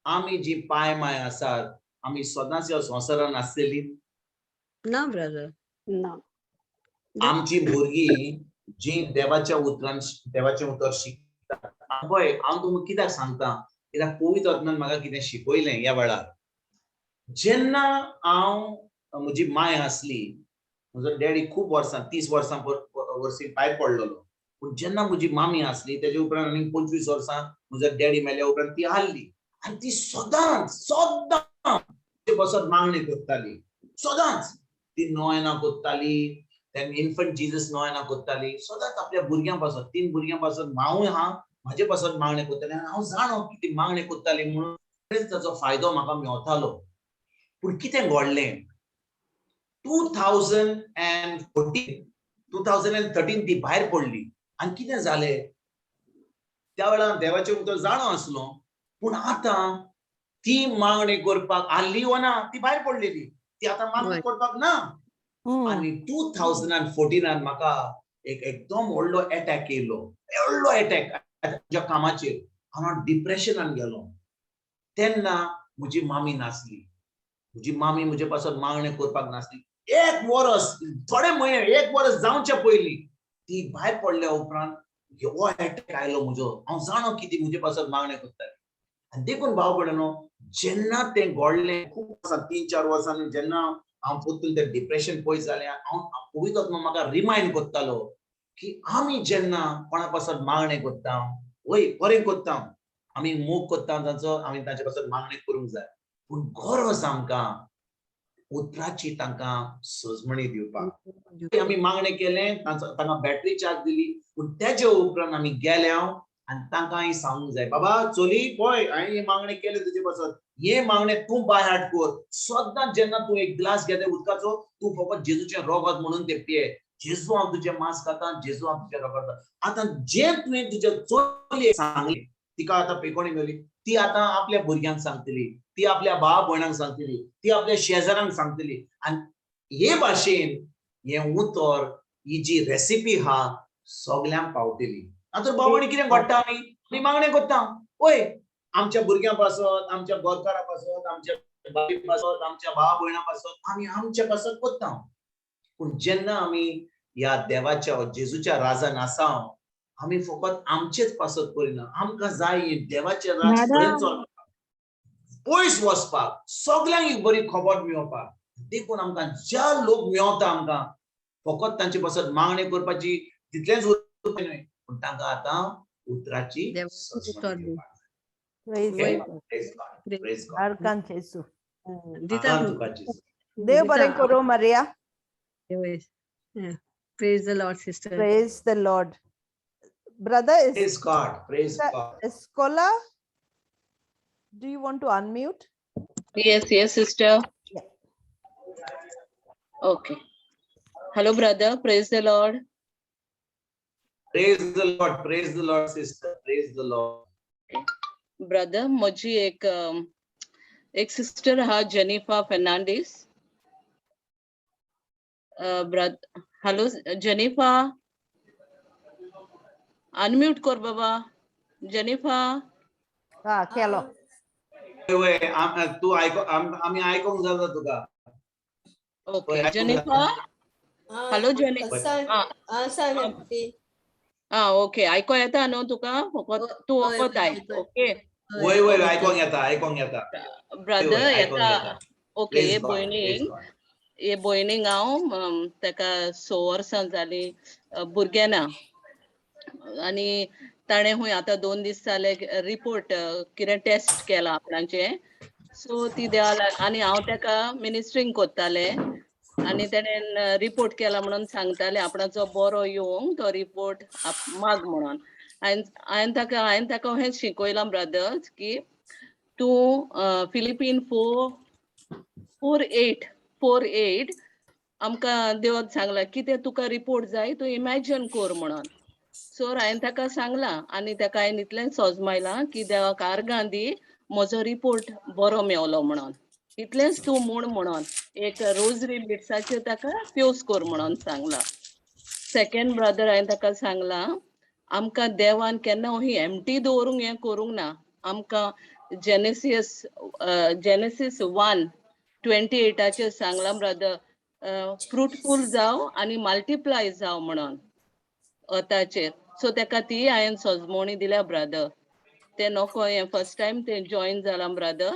आमी जी पाय माय आसात, आमी सदांच ह्या संवसारान आसतली? ना ब्रदर. ना. आमची भुरगीं जी देवाच्या उतरान, देवाचें उतर शिकतात, पळय, हांव तुमकां कित्याक सांगता, कित्याक पवित्र आत्म्यान म्हाका कितें शिकयलें ह्या वेळार. जेन्ना हांव, म्हजी माय आसली म्हजो डॅडी खूब वर्सां, 30 वर्सां वर्सी भायर पडलेलो. पूण जेन्ना म्हजी मामी आसली तेजे उपरांत आनी 25 वर्सां म्हजो डॅडी मेल्या उपरांत ती आहली आनी ती सदांच सदां बसत मागणी करताली. सदांच ती नोयना करताली, तेन्ना इन्फंट जिजस नोयना करताली. सदांच आपल्या भुरग्यां पासत, 3 भुरग्यां पासत, हांवूय हा म्हाजे पासत मागणें करताली. आनी हांव जाणो की ती मागणें करताली म्हणून ताचो फायदो म्हाका मेवतालो. पूण कितें घडलें, 2014 2013 ती भायर पडली. आनी कितें जालें त्या वेळार देवाचें उतर जाणो आसलो, पूण आतां ती मागणी करपाक आहली वो ना, ती भायर पडलेली, ती आतां मागणी करपाक ना. आनी 2014 म्हाका एक एकदम व्हडलो एटॅक येयलो, व्हडलो एटॅक म्हज्या कामाचेर. हांव डिप्रेशनान गेलो. तेन्ना म्हजी मामी नासली, म्हजी मामी म्हजे पासत मागणें करपाक नासली. एक वरस, थोडे म्हयने, एक वरस जावचे पयलीं ती भायर पडल्या उपरांत हो एटॅक आयलो म्हजो. हांव जाणो की ती म्हजे पासत मागणें करताली. आनी देखून भाव भयणो, जेन्ना तें घडलें खूब वर्सां, 3-4 वर्सांनी जेन्ना हांव परतून तें डिप्रेशन पयस जालें, हांव पवित्र आत्मा म्हाका रिमायंड करतालो की आमी जेन्ना कोणा पासत मागणें करता, वय बरें करता, आमी मोग करता तांचो, आमी तांचे पासत मागणें करूंक जाय, पूण गरज आमकां उतराची तांकां सजमणी दिवपाक. आमी मागणें केलें, तांकां बॅटरी चार्ज दिली, पूण तेजे उपरांत आमी गेले आनी तांकां सांगूंक जाय, बाबा चली पळय हांवें हें मागणें केलें तुजे पासत, हें मागणें तूं बाय हार्ट कर. सदां जेन्ना तूं एक ग्लास घेता उदकाचो, तूं फकत जेजूचें रोगत म्हणून तें पिये. जेजू हांव तुजें मांस खाता, जेजू हांव तुजें रोगत खाता. आतां जें तुवें तुज्या चलयेक सांगलें, तिका आतां पेकोणी मेवली, ती आतां आपल्या भुरग्यांक सांगतली, ती आपल्या भाव भयणांक सांगतली, ती आपल्या शेजारांक सांगतली. आनी हे भाशेन हें उतर, ही जी रेसिपी आहा सगल्यांक पावतली. आतां भाव भयणी कितें घडटा, आमी मागणें करता, वय आमच्या भुरग्यां पासत, आमच्या गोरकारा पासत, आमच्या बाई पासत, आमच्या भाव भयणां पासत, आमी आमच्या पासत करता. पूण जेन्ना आमी ह्या देवाच्या जेजूच्या राजान आसा, आमी फकत आमचेच पासत करिना, आमकां जाय देवाचें राज फुडें चलपाक, पयस वचपाक, सगल्यांक एक बरी खबर मेळोवपाक. देखून आमकां ज्या लोक मेवता आमकां फकत तांचे पासत मागणें करपाची तितलेंच न्हय, पूण तांकां आतां उतराची सजमणी दिवपाक. Praise God, praise God. आर्गां जेजू. देव बरें करूं Maria. Praise the Lord, sister. Praise the Lord. Brother is Praise God, praise God. Escola, do you want to unmute? Yes, yes, sister. Yeah. Okay. Hello, brother. Praise the Lord. Praise the Lord, praise the Lord, sister. Praise the Lord. Okay. Brother, म्हजी एक एक सिस्टर हा, जेनिफा फेर्नांडीस. हॅलो जेनिफा, अनम्यूट कर बाबा जेनिफा. हा केलो. वय तूं आयको, आमी आयकोंक जाता तुका. Okay Jennifer, hello Jennifer. हा ओके, आयको येता न्हू तुका? फकत तूं फकत आयक. ओके वय वय, आयकोंक येता, आयकोंक येता ब्रदर, येता. ओके. हे भयणीक, हे भयणीक हांव ताका 6 वर्सां जालीं भुरगें ना, आनी ताणें खूंय आतां 2 दीस जाले रिपोर्ट कितें टेस्ट केला आपणाचें. सो ती देवा, आनी हांव ताका मिनिस्ट्रींग करतालें, आनी तेणें रिपोर्ट केला म्हणून सांगतालें आपणाचो बरो येवंक तो रिपोर्ट माग म्हणून. हांवें ताका हें शिकयलां ब्रदर्स की तूं फिलिपीन 4:8 आमकां देवान सांगलां कितें तुका रिपोर्ट जाय तूं इमॅजन कर म्हणून. सो हांवें ताका सांगलां आनी ताका हांवें इतलें सोजमायलां की देवाक आर्गां दी म्हजो रिपोर्ट बरो मेवलो म्हणून, इतलेंच तूं म्हूण म्हणून एक रोजरी बिट्साचेर ताका प्योस कर म्हणून सांगलां. सेकंड ब्रदर, हांवें ताका सांगलां आमकां देवान केन्ना ही एमटी दवरूंक हें करूंक ना. आमकां जेनेसीस 1:28 सांगलां ब्रदर, फ्रुटफूल जाव आनी मल्टिप्लाय जाव म्हणून अताचेर. सो ताका ती हांवें सजमोणी दिल्या ब्रदर. तें नको हें फर्स्ट टायम तें जॉयन जालां ब्रदर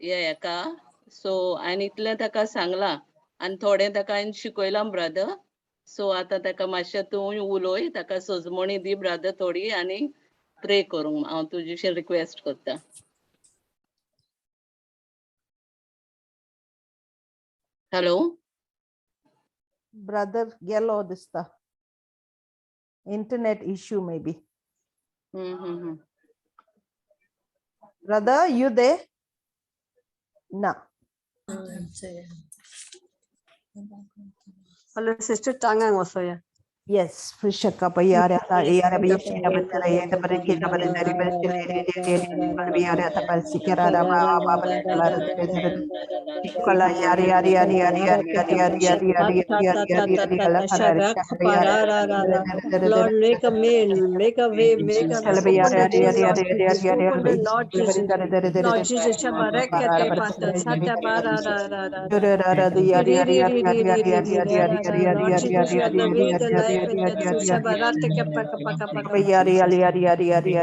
हे हेका. सो हांवें इतलें ताका सांगलां. आनी थोडें ताका हांवें शिकयलां ब्रदर. सो आतां ताका मातशें तूं उलोय, ताका सजमणी दी ब्रदर थोडी आनी प्रे करूंक हांव तुजीशी रिक्वेस्ट करता. हॅलो. ब्रदर गेलो दिसता. Internet issue maybe. Brother, you there? ना. Hello, sister, टांगांग वसोया. Yes, Lord, make a way, make a way, make a way. Open the Lord Jesus. Lord Jesus, Shabarakate Pata, Sata Bara Ra Ra Ra. Lord Jesus, you are the way, the life, and the truth. Shabarate Kapa Kapa Kapa Kapa.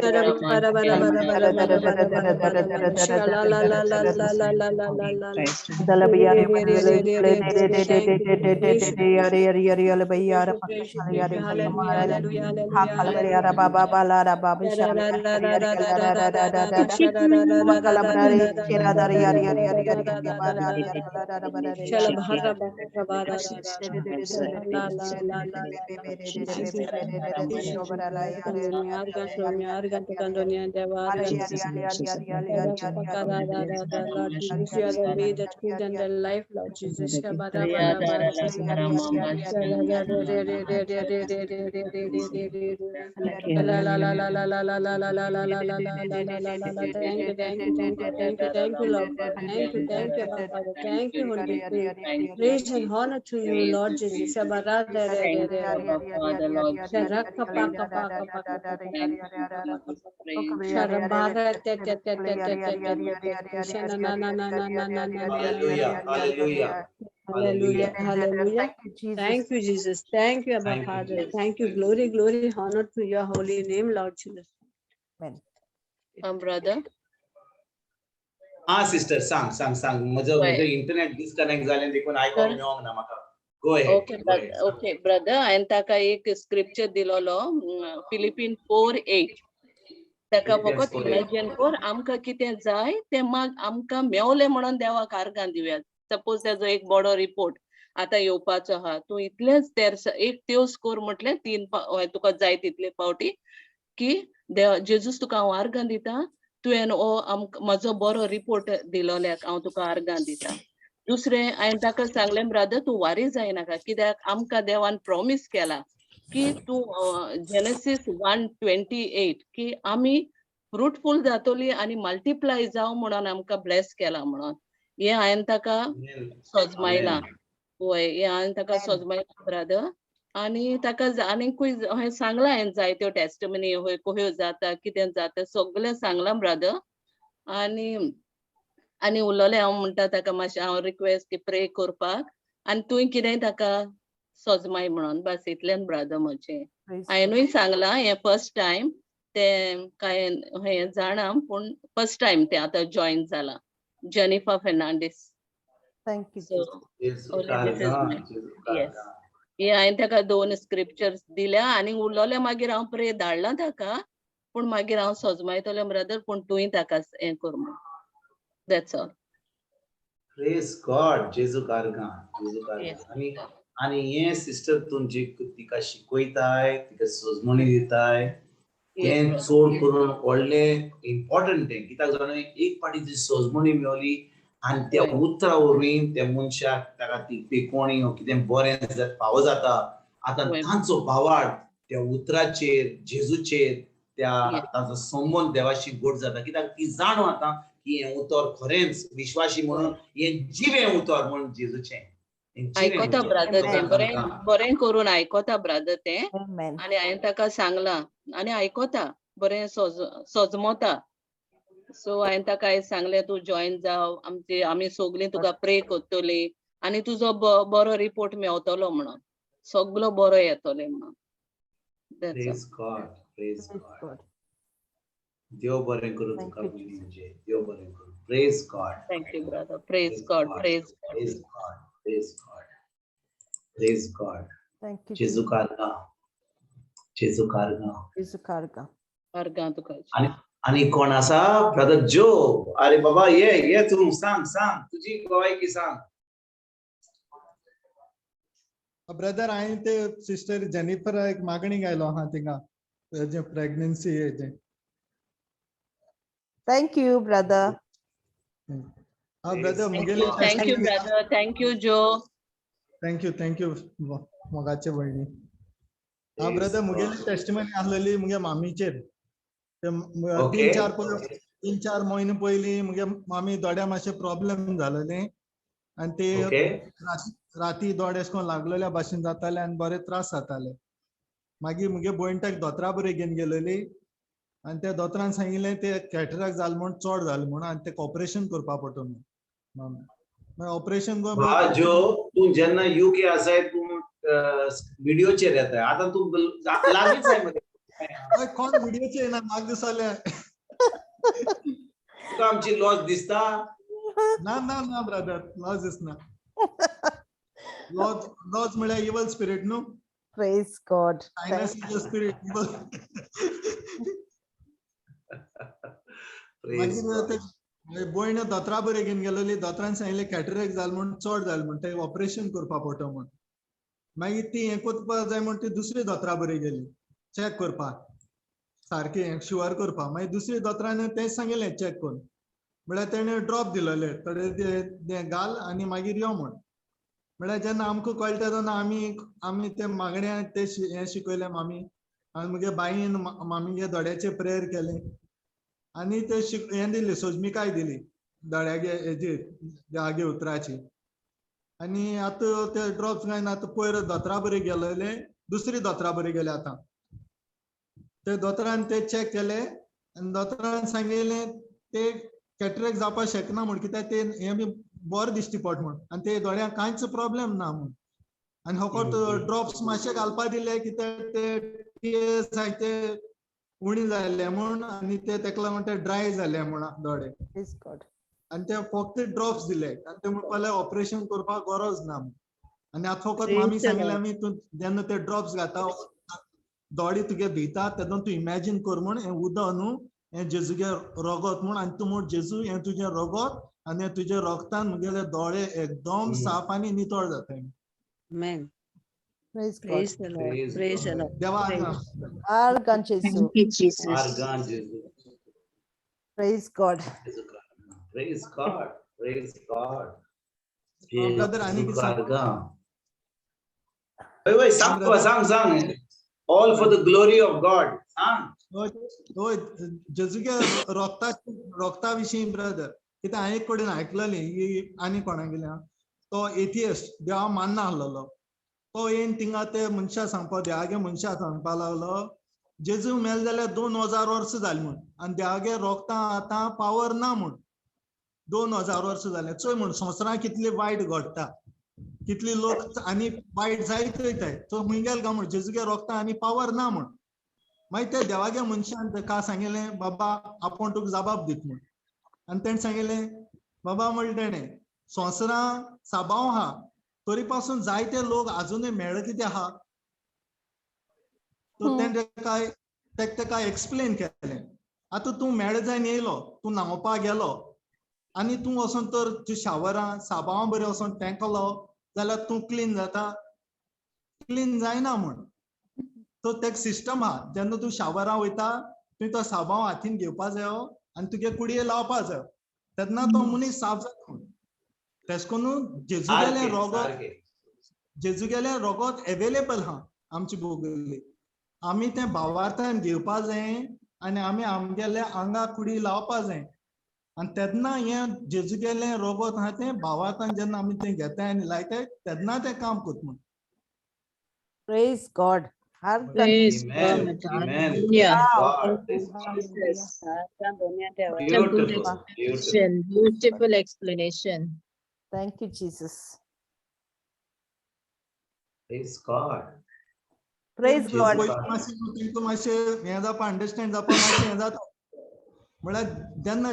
Bara bara bara bara bara bara bara bara bara. Sha la la la la la la la la la la. Lord Jesus, you are the way, the truth, and the life, Lord Jesus. Thank you, thank you, thank you, thank you, thank you, Lord. Thank you, thank you, Father. Thank you, Holy Spirit. Praise and honor to you, Lord Jesus. Hallelujah, hallelujah. Hallelujah, hallelujah. Thank you, Jesus. Thank you, Abba Thank you, Father. Jesus. Thank you. Glory, glory, honor to your holy name, Lord Jesus. Brother. हा सिस्टर, सांग सांग सांग. म्हजो हय. म्हजो इंटरनेट डिस्कनेक्ट जालें देखून आयकोंक मेळोंक ना म्हाका. Go ahead. Okay okay brother, हांवें ताका एक स्क्रिप्चर दिलोलो, फिलिपीन 4:8. ताका फिलिपियन्स फकत 4:8. इमॅजिन कर, आमकां कितें जाय तें माग, आमकां मेवलें म्हणून देवाक आर्गां दिवया. सपोज तेजो एक बरो रिपोर्ट आतां येवपाचो आहा, तूं इतलेंच तेर्स एक त्योस कर म्हटलें 3 हय, तुका जाय तितले फावटी की देव जेजूस तुका हांव आर्गां दिता, तुवें हो आमकां म्हजो बरो रिपोर्ट दिलोल्याक हांव तुका आर्गां दिता. दुसरें हांवें ताका सांगलें, ब्रदर तूं वारी जायनाका, कित्याक आमकां देवान प्रॉमीस केला की तूं जेनेसीस 1:28 की आमी फ्रुटफूल जातली आनी मल्टिप्लाय जावं म्हणून आमकां ब्लेस केला म्हणून. हें हांवें ताका सजमायलां. वय, हें हांवें ताका सजमायलां ब्रदर. आनी ताका आनीकूय हांवें सांगलां, हांवें जायत्यो टेस्टमनी हय कह्यो जाता कितें जाता सगळें सांगलां ब्रदर. आनी आनी उलोलें हांव म्हणटा ताका मातशें हांव रिक्वेस्ट की प्रे करपाक आनी तुवें कितेंय ताका सजमाय म्हणून. बस इतलें ब्रदर म्हजें. हांवेनूय सांगलां हें फर्स्ट टायम तें कांय हें जाणा, पूण फर्स्ट टायम तें आतां जॉयन जालां. Jennifer Fernandes. Thank you. So only this is my yes. हे हांवें ताका 2 स्क्रिप्चर्स दिल्या आनी उलोलें. मागीर हांव प्रे धाडलां ताका, पूण मागीर हांव सजमायतलें ब्रदर, पूण तुवें ताका हें कर म्हूण. That's all. Praise God. जेजू कारगां, जेजू कारगां. Yes. आनी आनी हें सिस्टर तुमची तिका शिकयताय, तिका सजमणी दिताय, तें चड करून व्हडलें इम्पॉर्टंट तें. कित्याक जाणा, एक फावटी जी सजमणी मेवली आनी त्या उतरा वरवीं त्या मनशाक ताका ती पेकोणी वो कितें बरें फावो जाता. आतां तांचो भावार्थ त्या उतराचेर, जेजूचेर, त्या तांचो संबंद देवाशी गोड जाता. कित्याक ती जाणू आतां की हें उतर खरेंच विश्वासी म्हणून हें जिवें उतर म्हणून जेजूचें. हें जिवें आयकता उतर. ब्रदर तें, बरें बरें करून आयकता ब्रदर तें. Amen. आनी हांवें ताका सांगलां आनी आयकता बरें सजमता. सो हांवें ताका आयज सांगलें तूं जॉयन जाव, आमची आमी सगळीं तुका प्रे करतली आनी तुजो बरो रिपोर्ट मेवतलो म्हणून, सगलो बरो येतलो म्हणून. That's all. Praise God, praise Praise God. God. देव बरें करूं Thank तुका you, भयणी Jesus. म्हणजे, देव बरें करूं. Praise God. Thank you brother. Praise Praise God, God. Praise God. Praise God, praise God. Praise God. Thank you. जेजू कारगा, जेजू कारगा. जेजू कारगा. अर्गां तुका. आणि कोण आसा? ब्रदर जो. अरे बाबा, ये ये तूं सांग सांग तुजी गोवायकी सांग. ब्रदर, हांवें ते सिस्टर जेनिफर एक मागणी गायलो आहा थिंगा, हेजें प्रेग्नन्सी हेजें. Thank you, brother. हा brother, मुगेले Thank you, brother. Thank you, Joe. Thank you, thank you मोगाचे भयणी. हा ब्रदर, मुगेली टेस्टिमनी आसलेली मुगे मामीचेर. ते 3-4 म्हयने पयलीं मुगे मामी दोळ्या मातशे प्रॉब्लेम जालेले आनी ते राती दोळे अशें करून लागलेल्या भाशेन जाताले आनी बरे त्रास जाताले. मागीर मुगे भयण ताका दोतोरा बरें घेवन गेलेली आनी त्या दोतोरान सांगिल्लें ते कॅटराक जालें म्हूण, चड जालें म्हूण आनी तेका ऑपरेशन करपा पडटलें म्हूण. मागीर ऑपरेशन करून जो तूं जेन्ना युके आसाय, तूं व्हिडिओचेर येताय. आतां तूं लागींच आय मरे. हय, कोण व्हिडिओचेर येना म्हाका दिसलें. तुका आमची लॉस दिसता? ना ना ना ब्रदर, लॉज दिसना. लॉज लॉज म्हळ्यार इवल स्पिरीट न्हू? Praise God. Sinus is spirit evil. Praise मागीर ते भयण दोतोरा बरें घेवन गेलेली. दोतोरान सांगिल्लें कॅटरेक्ट जालें म्हूण, चड जालें म्हूण, ते ऑपरेशन करपा पडटा म्हूण. मागीर ती हें करपा जाय म्हूण ती दुसरी दोतोरा बरें गेली चॅक करपाक, सारकें शुअर करपाक. मागीर दुसरी दोतोरान तेंच सांगिल्लें चॅक करून, म्हळ्यार तेणें ड्रॉप दिलेले थोडे, ते घाल आनी मागीर यो म्हूण. म्हळ्यार जेन्ना आमकां कळटा तेन्ना आमी आमी ते मागण्या ते हें शिकयलें मामी आनी मुगे बाईन मामीगे दोळ्याचेर प्रेयर केलें आनी ते हें दिली, सोजमिकाय दिली दोळ्यागे हेजी देवागे उतराची. आनी आतां ते ड्रॉप्स घायना. आतां पयर दोतोरा बरें गेलेले, दुसरी दोतोरा बरें गेले. आतां ते दोतोरान ते चॅक केले आनी दोतोरान सांगिल्लें ते कॅटरेक्ट जावपाक शकना म्हूण, कित्याक ते हें बी बरें दिश्टी पडटा म्हूण आनी ते दोळ्यांक कांयच प्रॉब्लेम ना म्हूण. आनी फकत ड्रॉप्स मातशे घालपा दिले कित्याक ते टियर्स आहाय ते उणी जाल्ले म्हूण आनी ते तेका लागून ते ड्राय जाले म्हूण दोळे. Praise God. आनी ते फक्त ड्रॉप्स दिले आनी ते म्हणपाक लागले ऑपरेशन करपाक गरज ना म्हूण. आनी आतां फकत मामी सांगिल्लें आमी, तूं जेन्ना ते ड्रॉप्स घाता, दोळे तुगे भिता, तेन्ना तूं इमॅजीन कर म्हूण हें उदक न्हू, हें जेजूगे रगत म्हूण, आनी तूं म्हूण जेजू हें तुजें रगत आनी हें तुजें रगतान मुगेले दोळे एकदम साफ आनी नितळ जाता. Amen. Praise God. Praise the Lord. Praise Praise the God. Lord. देवा. Argan Jesu. Thank you, Jesus. आर्गां जेजू. Praise God. Praise God, praise God. Brother, आनी कितें सांग? आर्गां. वय वय, सांग बाबा, सांग सांग. All for the glory of God, सांग. हय हय, जेजूगे रगता रगता विशीं ब्रदर, कित्याक हांवें एक कडेन आयकलेली ही आनी कोणागेल्या, तो एथियस्ट, देवा मानना आहलेलो, तो येवन थिंगा ते मनशां सांगपा, देवागे मनशां सांगपा लागलो जेजू मेल जाल्यार 2000 वर्सां जालीं म्हूण आनी देवागे रोगतां आतां पावर ना म्हूण, 2000 वर्सां जालें. चोय म्हूण संवसारांत कितले वायट घडटा, कितले लोक आनी वायट जायत वयताय, तो खंय गेल काय म्हूण जेजूगे रोगतां आनी पावर ना म्हूण. मागीर त्या देवागे मनशान ताका सांगिल्लें, बाबा आपूण तुका जबाब दित म्हूण. आनी तेणें सांगिल्लें, बाबा म्हणलें तेणें, संवसारां साबाव आहा तरी पासून जायते लोक आजुनूय मेळ कितें आहा. तर तेणें तेका एक्सप्लेन केलें, आतां तूं मेळ जायन येयलो, तूं न्हांवपाक गेलो आनी तूं वचोन तर तूं शावरां साबांव बरें वचोन तेंकलो जाल्यार तूं क्लीन जाता? क्लीन जायना म्हूण. तो तेका सिस्टम आहा, जेन्ना तूं शावरां वयता तुवें तो साबांव हातीन घेवपा जायो आनी तुगे कुडये लावपा जायो, तेन्ना तो मनीस साफ जाता म्हूण. तेश करून जेजूगेलें रोगत, जेजूगेलें रोगत एवेलेबल आहा आमचे बोगले, आमी तें भावार्थान घेवपा जाय आनी आमी आमगेल्या आंगा कुडी लावपा जाय. आनी तेन्ना हें जेजूगेलें रोगत आहा तें भावार्थान जेन्ना आमी तें घेताय आनी लायताय तेन्ना तें काम करता म्हूण. Praise God. Praise Amen. God. Amen. Hallelujah. God. Praise God. Jesus. Beautiful. Beautiful. Beautiful explanation. Thank you, Jesus. Praise God. Praise God. मातशें मातशें हें जावपा, अंडरस्टँड जावपा मातशें हें जाता. म्हळ्यार जेन्ना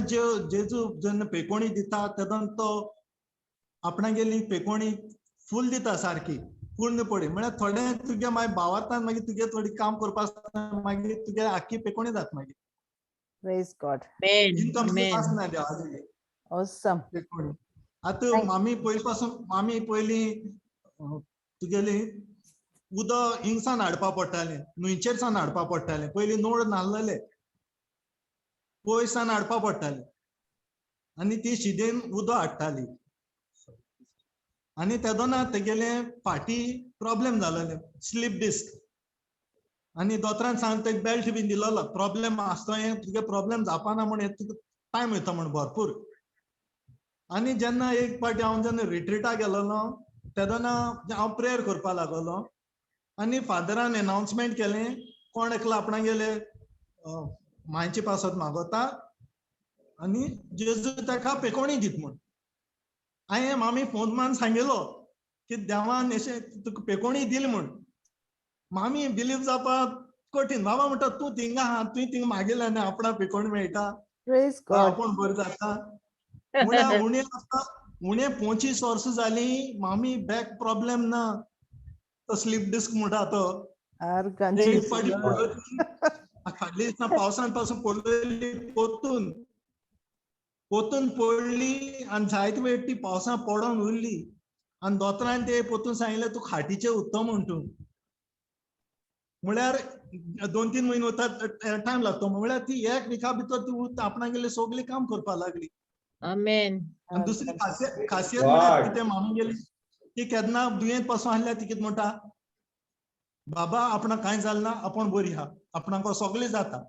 जेजू जेन्ना पेकोणी दिता तेन्ना तो आपणागेली पेकोणी फूल दिता सारकी. पूर्ण पडी म्हळ्यार थोडे तुगे मागीर भावार्थान मागीर तुगे थोडी काम करपा आसता मागीर तुगे आख्खी पेकोणी जाता मागीर. Praise God. Income आसना देवाची Awesome. पेकोणी. आतां मामी पयलीं पासून मामी पयलीं तुगेली उदक हिंगसान हाडपा पडटालें, न्हंयचेर सान हाडपा पडटालें. पयलीं नोड नासलेले, पयसान हाडपा पडटालें आनी ती शिदेन उदक हाडटाली. आनी तेदोना तेगेले फाटी प्रॉब्लेम जालेले, स्लीप डिस्क. आनी दोतोरान सांग तेका बेल्ट बीन दिलोलो, प्रॉब्लेम आसता हें तुगे प्रॉब्लेम जावपाना म्हूण तुका टायम वयता म्हूण भरपूर. आनी जेन्ना एक पाटी हांव जेन्ना रिट्रिटा गेलोलो तेदोना हांव प्रेयर करपा लागलो आनी फादरान एनावन्समेंट केलें, कोण एकलो आपणागेले मांयचे पासत मागोता आनी जेजू ताका पेकोणी दीत म्हूण. हांवें मामी फोन मान सांगिलो की देवान अशें तुका पेकोणी दिली म्हूण. मामी बिलीव जावपाक कठीण. बाबा म्हणटा तूं थिंगा आहा, तुवें थिंगा मागिल्लें आनी आपणाक पेकोणी मेळटा, आपूण बरें जाता. म्हळ्यार उणे आतां उणे 25 वर्सां जालीं मामी बॅक प्रॉब्लेम ना, तो स्लीप डिस्क म्हणटा तो. एक फावटी पडली, फाटल्या दिसा पावसान पासून पडलेली, पोतून पोतून पडली आनी जायते वेळ ती पावसान पडोन उरली. आनी दोतोरान ते पोतून सांगिल्लें तूं खाटीचेर उत्तो म्हण तूं. म्हळ्यार 2-3 म्हयने वता टायम लागतो. म्हळ्यार ती एक विका भितर ती उरता, आपणागेले सगळें काम करपाक लागली. आमेन. आनी दुसरी खासियत म्हळ्यार कितें मामी गेली ती केन्ना दुयेंत पासून आसल्यार ती कितें म्हणटा, बाबा आपणाक कांय जालें ना, आपूण बरी आहा, आपणाक सगळें जाता.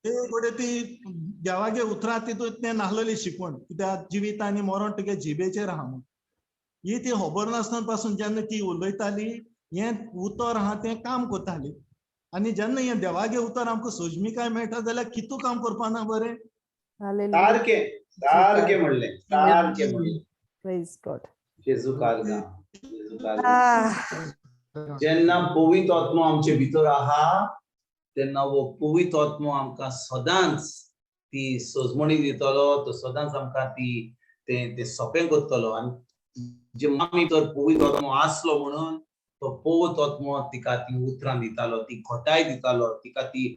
ते कडेन ती देवागे उतरां तितूंत तें नासलेली शिकवण, कित्याक जिवीत आनी मरण तुगे जिबेचेर आहा म्हूण. ही ती खबर नासतना पासून जेन्ना ती उलयताली हें उतर आहा तें काम करताली. आनी जेन्ना हें देवागे उतर आमकां सोजमिकाय मेळटा जाल्यार कितू काम करपा ना बरें. सारकें सारकें म्हणलें, सारकें म्हणलें. Praise God. जेजू कारगा, जेजू कारगा. जेन्ना पवित्र आत्मो आमचे भितर आहा तेन्ना वो पवित्र आत्मो आमकां सदांच ती सोजमणी दितलो, तो सदांच आमकां ती तें सोंपें करतलो. आनी जे मामी तर पवित्र आत्मो आसलो म्हणून तो पवित्र आत्मो तिका ती उतरां दितालो, ती घटाय दितालो तिका ती,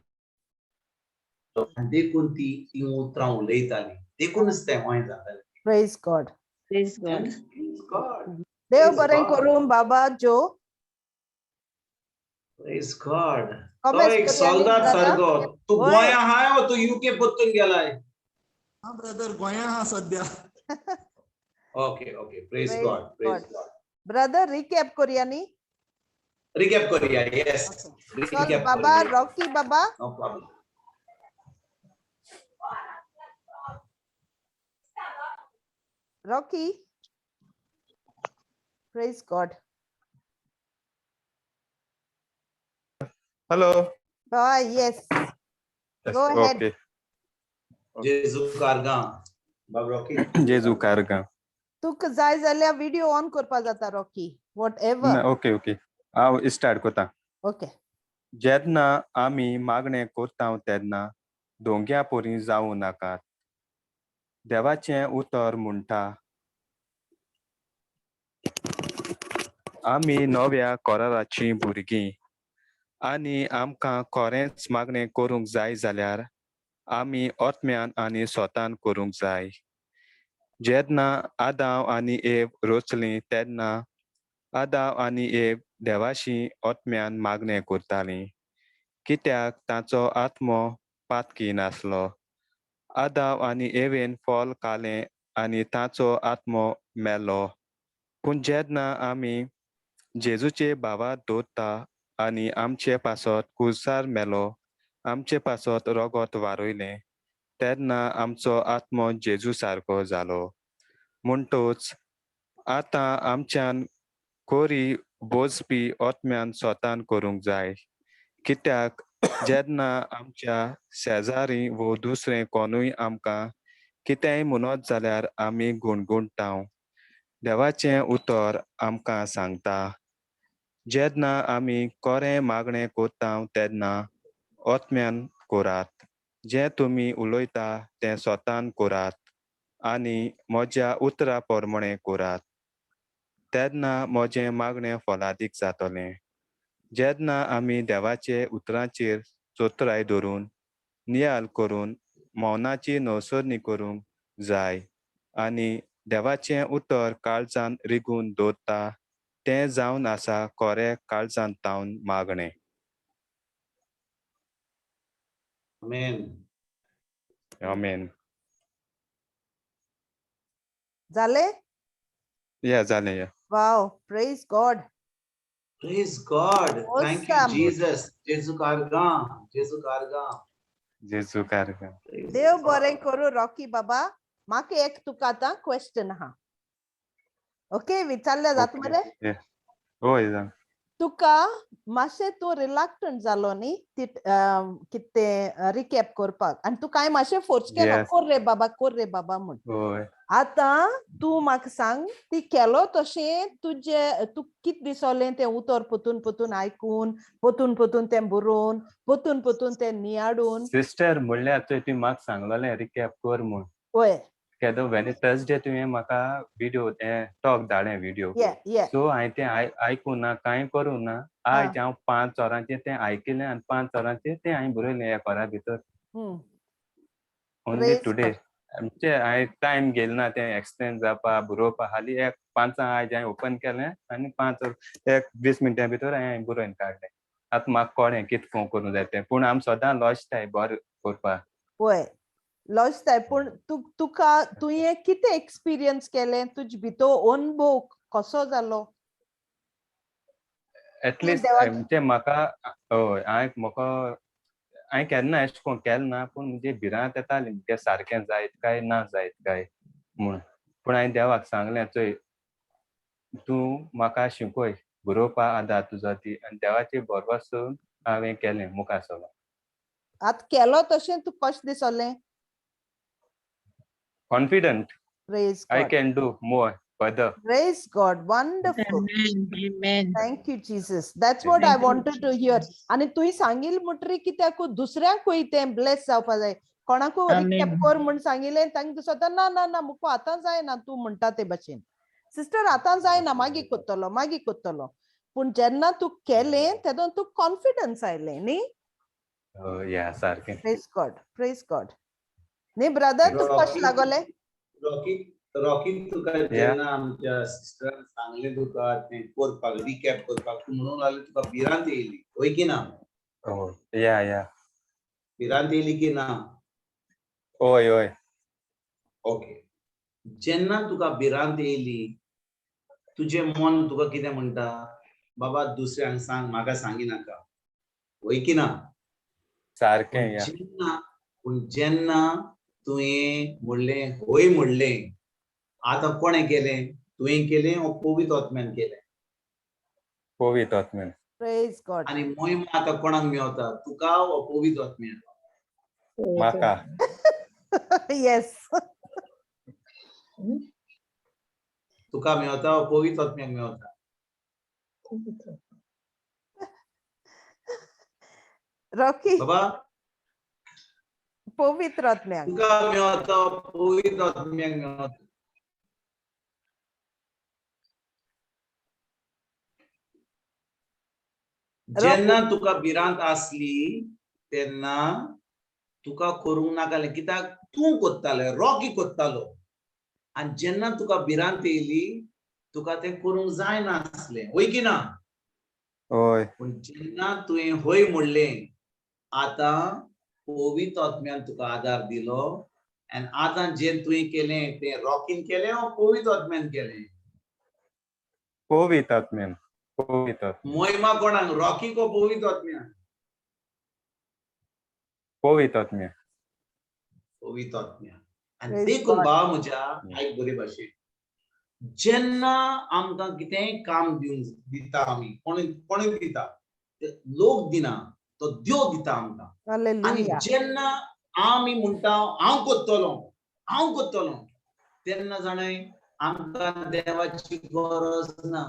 देखून ती ती उतरां उलयताली, देखूनच तें होय जातालें. Praise God. Praise God. Praise God. देव बरें करूं बाबा जो. Praise God. तो एक सोल्दाद सारको. तू गोंया आहाय वो तू यूके परतून गेलाय? हा ब्रदर, गोंया आहा सद्या. Okay okay, praise God, praise God. Brother recap करूया न्ही? रिकॅप करूया, येस. रिकॅप बाबा, रॉकी बाबा. No problem. Rocky, praise God. Hello. Yes. Go ahead. Okay. जेजू कारगा बाब रॉकी. जेजू कारगा. तुका जाय जाल्यार व्हिडिओ ऑन करपा जाता रॉकी, वॉटएवर. ओके ओके, हांव स्टार्ट करता. ओके. जेन्ना आमी मागणें करता तेन्ना दोंग्या पोरी जावं नाकात. देवाचें उतर म्हणटा आमी नव्या कराराचीं भुरगीं आनी आमकां खरेंच मागणें करूंक जाय जाल्यार आमी आत्म्यान आनी स्वतान करूंक जाय. जेन्ना आदांव आनी एव रचलीं तेन्ना आदांव आनी एव देवाशी आत्म्यान मागणें करतालीं, कित्याक ताचो आत्मो पातकी नासलो. आदांव आनी एवेन फल खालें आनी ताचो आत्मो मेलो. पूण जेन्ना आमी जेजूचे भावात दवरता आनी आमचे पासत कुर्सार मेलो, आमचे पासत रगत वारयलें, तेन्ना आमचो आत्मो जेजू सारको जालो. म्हणटच आतां आमच्यान कोरी बोजपी आत्म्यान स्वतान करूंक जाय, कित्याक जेन्ना आमच्या शेजारी वो दुसरें कोणूय आमकां कितेंय म्हणत जाल्यार आमी गुणगुणटा. देवाचें उतर आमकां सांगता जेन्ना आमी कोरें मागणें करता तेन्ना आत्म्यान करात, जें तुमी उलयता तें स्वतान करात आनी म्हज्या उतरा प्रमाणें करात. तेन्ना म्हजें मागणें फलादीक जातलें. जेन्ना आमी देवाचे उतरांचेर चतुराय धरून नियाल करून मौनाची नवसरणी करूंक जाय आनी देवाचें उतर काळजान रिगून दवरता तें जावन आसा कोरे काळजान तावन मागणें. आमेन. आमेन. जालें? या, जालें या. Wow, praise God. Praise God. Thank you Awesome. Jesus. जेजू कारगां, जेजू कारगां. जेजू कारगां. देव बरें करूं रॉकी बाबा. म्हाका एक तुका आतां क्वेश्चन आहा. ओके, विचारल्यार जाता मरे? हय जा. तुका मातशें तूं रिलक्टंट जालो न्ही ती कितें तें रिकॅप करपाक आनी तुका हांवें मातशें फोर्स केलो, कोर रे बाबा, कोर रे बाबा म्हूण. आतां तूं म्हाका सांग, ती केलो तशें तुजें तूं कितें दिसलें तें उतर पोतून पोतून आयकून, पोतून पोतून तें बरोवन, पोतून पोतून तें नियाडून? सिस्टर, म्हणल्यार चोय तुवें म्हाका सांगलेलें रिकॅप कर म्हूण. केदो वेन थर्सडे तुवें म्हाका विडियो तें टॉक धाडलें विडियो. ये ये सो हांवें तें आयकूं ना, कांय करूं ना. आयज हांव 5 वरांचेर तें आयकिलें आनी 5 वरांचेर तें हांवें बरयलें एक वरा भितर. Only today. म्हणजे हांवें टायम घेतलो ना तें एक्सप्लेन जावपा, बरोवपा. हाली एक 5 आयज हांवें ओपन केलें आनी 5 एक 20 मिनटां भितर हांवें बरोवन काडलें. आतां म्हाका कळ्ळें कितें करूंक करूंक जाय तें. पूण आमी सदां लजताय बरें करपाक. वय, लजताय. पूण तुका तुवें कितें एक्सपिरियन्स केलें? तुजे भितर अनुभव कसो जालो? एटलिस्ट म्हणजे म्हाका हय, हांवें म्हाका हांवें केन्ना अशें करून केलें ना, पूण म्हणजे भिरांत येताली म्हणजे सारकें जायत काय ना जायत काय म्हूण. पूण हांवें देवाक सांगलें, चोय तूं म्हाका शिकय बरोवपा आदार तुजो दी, आनी देवाचे भरवंसो हांवें केलें मुखार सरलो. आतां केलो तशें तूं कशें दिसलें? Confident. Praise I God. Can do more further. Praise God. Wonderful. Amen. Amen. Thank you, Jesus. That's what I Thank you, wanted to hear. Jesus. आनी तुवें सांगिल्लें म्हणटरी कित्याक दुसऱ्यांकूय तें ब्लेस जावपा जाय. कोणाकूय रिकॅप Amen. कर म्हूण सांगिल्लें तांकां दिसता ना ना ना मुको आतां जायना तूं म्हणटा ते भशेन. सिस्टर आतां जायना, मागीर कोत्तलो, मागीर कोत्तलो. पूण जेन्ना तूं केलें तेदोन तुका कॉन्फिडन्स आयलें न्ही? या, सारकें. प्रेज गॉड, प्रेज गॉड. न्ही ब्रदर, तुका कशें लागोलें? रॉकी, रॉकी, तुका जेन्ना आमच्या सिस्टरान सांगलें तुका तें करपाक, रिकॅप करपाक, तूं म्हणूंक लागलें तुका भिरांत येयली, हय की ना? या या. भिरांत येयली की ना? हय हय. ओके. जेन्ना तुका भिरांत येयली, तुजें मन तुका कितें म्हणटा? बाबा दुसऱ्यांक सांग, म्हाका सांगिनाका, हय की ना? सारकें. या. पूण जेन्ना तुवें म्हणलें हय म्हणलें, आतां कोणें केलें? तुवें केलें वो पवित्र आत्म्यान केलें? पवित्र आत्म्यान. Praise God. आनी मोहिमा आतां कोणाक मेवता, तुका वो पवित्र आत्म्यान? म्हाका. येस. तुका मेवता वो पवित्र आत्म्याक मेवता? रॉकी. बाबा, पवित्र आत्म्याक. तुका मेवता पवित्र आत्म्याक मेवता? जेन्ना तुका भिरांत आसली तेन्ना तुका करूंक नाकालें, कित्याक तूं कोत्तालें, रॉकी कोत्तालो. आनी जेन्ना तुका भिरांत येयली तुका तें करूंक जायना आसलें, हय की ना? हय. पूण जेन्ना तुवें हय म्हणलें, आतां पवित्र आत्म्यान तुका आदार दिलो. आनी आतां जें तुवें केलें तें रॉकीन केलें वो पवित्र आत्म्यान केलें? पवित्र आत्म्यान, पवित्र. मोहिमा कोणाक, रॉकी को पवित्र आत्म्यान? पवित्र आत्म्या. पवित्र आत्म्या. आनी देखून भावा म्हज्या, आयक बरे भाशेन, जेन्ना आमकां कितेंय काम दिवन दिता आमी, कोणूय दिता, लोक दिना, तो देव दिता आमकां. आनी जेन्ना आमी म्हणटा हांव कोत्तलो, हांव कोत्तलो, तेन्ना जाणय आमकां देवाची गरज ना.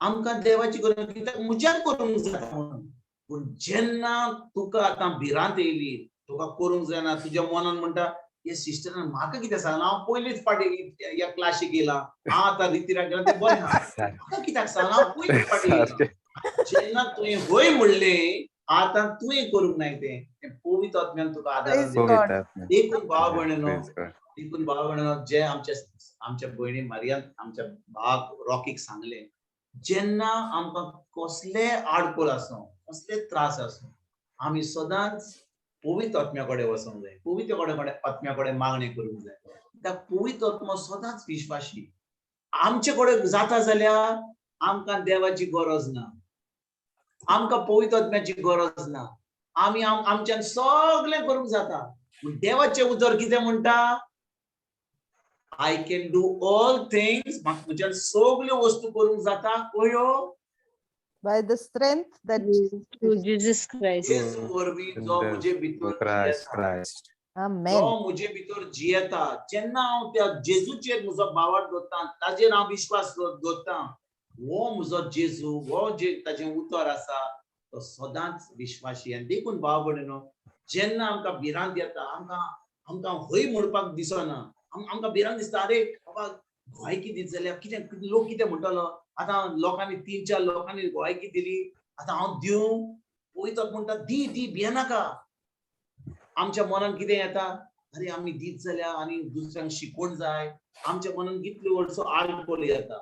आमकां देवाची गरज कित्याक म्हज्यान करूंक जाता म्हणून. पूण जेन्ना तुका आतां भिरांत येयली, तुका करूंक जायना, तुज्या मनान म्हणटा हे सिस्टरान म्हाका कितें सांगलां, हांव पयलीच फावटी ह्या क्लासीक येयलां, हांव आतां रितीराक गेलां तें बरें आहा, म्हाका कित्याक सांगलां, हांव पयलीच फावटी येयलां. जेन्ना तुवें हय म्हणलें, आतां तुवें करूंक नाय तें, तें पवित्र आत्म्यान तुका आदार दिला. देखून भाव भयणीनो, देखून भाव भयणीनो, जे आमच्या आमच्या भयणी मारियान आमच्या भावाक रॉकीक सांगलें, जेन्ना आमकां कसले आडखळ आसूं, कसले त्रास आसूं, आमी सदांच पवित्र आत्म्या कडेन वचूंक जाय, पवित्र कडेन आत्म्या कडेन मागणें करूंक जाय. कित्याक पवित्र आत्मो सदांच विश्वाशी. आमचे कडेन जाता जाल्यार आमकां देवाची गरज ना, आमकां पवित्र आत्म्याची गरज ना, आमी आमच्यान सगळें करूंक जाता. पूण देवाचें उतर कितें म्हणटा? I can do all things, म्हाका म्हज्यान सगल्यो वस्तू करूंक जाता. कयो? By the strength that Through Jesus Christ. जेजू वरवीं जो म्हजे भितर क्रायस्ट. आमेन. जो म्हजे भितर जियेता. जेन्ना हांव त्या जेजूचेर म्हजो भावार्थ दवरता, ताजेर हांव विश्वास दवरता, हो म्हजो जेजू, हो जे ताजें उतर आसा तो सदांच विश्वासी. आनी देखून भाव भयणीनो, जेन्ना आमकां भिरांत येता, आमकां आमकां हय म्हणपाक दिसना, आमकां भिरांत दिसता, अरे बाबा गोवायकी दित जाल्यार कितें लोक कितें म्हणटलो, आतां लोकांनी 3-4 लोकांनी गोवायकी दिली, आतां हांव दिवं? पयतो म्हणटा दी दी, भियेनाका. आमच्या मनान कितें येता, अरे आमी दीत जाल्यार आनी दुसऱ्यांक शिकोवंक जाय. आमच्या मनान कितल्यो वर्सो आडखळ येता.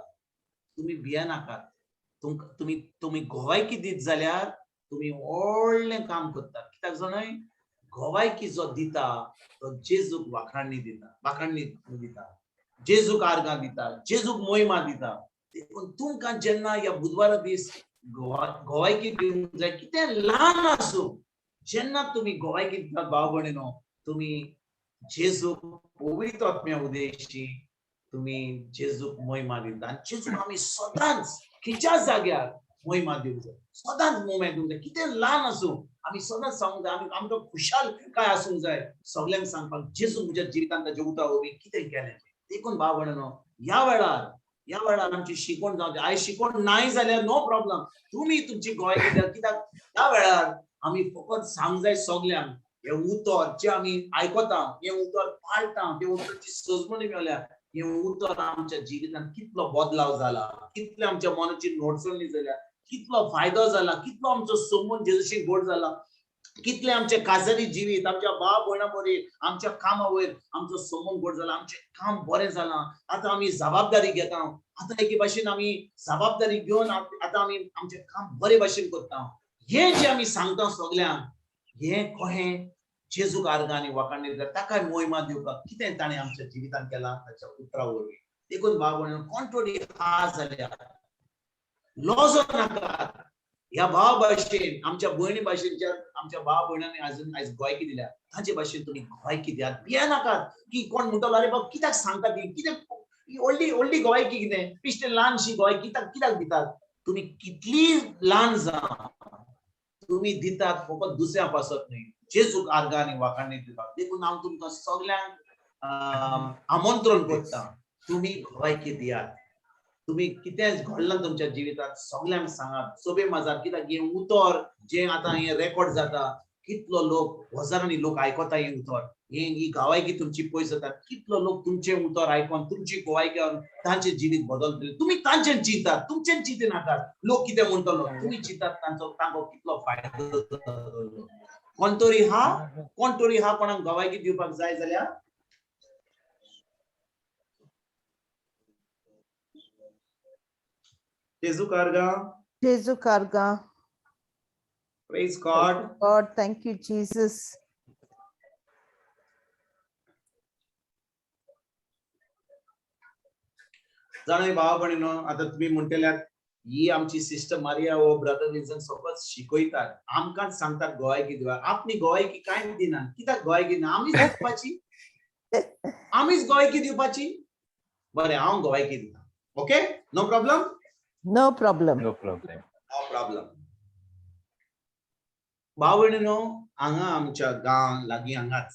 तुमी भियेनाकात. तुमी तुमी गोवायकी दीत जाल्यार तुमी व्हडलें काम करतात. कित्याक जाणाय, गोवायकी जो दिता तो जेजूक वाखाणणी दिता, वाखाणणी दिता, जेजूक आर्गां दिता, जेजूक मोहिमा दिता. देखून तुमकां जेन्ना ह्या बुधवारा दीस गोवायकी दिवंक जाय, कितें ल्हान आसूं, जेन्ना तुमी गोवायकी दितात भाव भयणीनो, तुमी जेजूक पवित्र आत्म्या उदेशी तुमी जेजूक मोहिमा दिता. आनी जेजूक आमी सदांच खंयच्या जाग्यार मोहिमा दिवंक जाय, सदांच मोहिमा दिवंक जाय. कितें ल्हान आसूं, आमी सदांच सांगूंक जाय, आमी आमकां खुशाल काय आसूंक जाय सगल्यांक सांगपाक जेजू म्हज्या जिवितांत ताच्या उतरा वरवीं कितें केलें. देखून भाव भयणीनो, ह्या वेळार आमची शिकवण जावं, आयज शिकवण नाय जाल्यार नो प्रॉब्लम, तुमी तुमची गोवायकी दियात. कित्याक ह्या वेळार आमी फकत सांगूंक जाय सगल्यांक, हें उतर जें आमी आयकता, हें उतर पाळटा, ते उतराची सजमणी मेळ्ळ्या, हें उतर आमच्या जिवितांत कितलो बदलाव जाला, कितले आमच्या मनाची नोटसणी जाल्या, कितलो फायदो जाला, कितलो आमचो संबंद जेजूशी गोड जाला, कितले आमचे काजारी जिवीत, आमच्या भाव भयणां बरें, आमच्या कामा वयर आमचो संबंद गोड जाला, आमचें काम बरें जालां. आतां आमी जबाबदारी घेता, आतां एके भाशेन आमी जबाबदारी घेवन आतां आमी आमचें काम बरे भाशेन करता. हें जें आमी सांगता सगल्यांक, हें कहें जेजूक आर्गां आनी वाखाणणी दिता, ताकाय मोहिमा दिवपाक कितें ताणें आमच्या जिवितांत केलां ताच्या उतरा वरवीं. देखून भाव भयणीनो, कोण तरी आहा जाल्यार लजो नाकात. ह्या भाव भाशेन, आमच्या भयणी भाशेन, ज्या आमच्या भाव भयणांनी आजून आयज गोवायकी दिल्या ताचे भाशेन तुमी गोवायकी दियात. भियेनाकात की कोण म्हणटलो, अरे बाबा कित्याक सांगता ती, कितें व्हडली व्हडली गोवायकी, कितें पिश्टे ल्हानशी गोवायकी कित्याक दितात? तुमी कितली ल्हान जावं, तुमी दितात फकत दुसऱ्या पासत न्हय, जेजूक आर्गां आनी वाखाणणी दितात. देखून हांव तुमकां सगल्यांक आमंत्रण करता, तुमी गोवायकी दियात. तुमी कितेंच घडलां तुमच्या जिवितांत सगल्यांक सांगात सोबे माजार. कित्याक हें उतर जें आतां हें रेकॉर्ड जाता, कितलो लोक, हजारांनी लोक आयकता हें उतर, हें ही गावायकी तुमची पयस जाता, कितलो लोक तुमचें उतर आयकोन तुमची गोवायकी तांचें जिवीत बदलतलें. तुमी तांचें चिंतात, तुमचें चिंतिनाकात लोक कितें म्हणटलो, तुमी चिंतात तांचो तांकां कितलो फायदो जातलो. कोण तरी हा, कोण तरी हा कोणाक गवायकी दिवपाक जाय जाल्यार जेजू कारगा, जेजू कारगा. Praise God. God, thank you Jesus. जाणा भाव भयणीनो, आतां तुमी म्हणटल्यात ही आमची सिस्टर मारिया हो ब्रदर विन्सन सपोज शिकयतात, आमकांच सांगतात गोवायकी दिवपाक, आपली गोवायकी कांय दिना. कित्याक गोवायकी दिना? आमीच दिवपाची, आमीच गोवायकी दिवपाची. बरें, हांव गोवायकी दिता. Okay, no problem? No problem. No problem. No problem. भाव भयणीनो, हांगा आमच्या गांव लागीं, हांगाच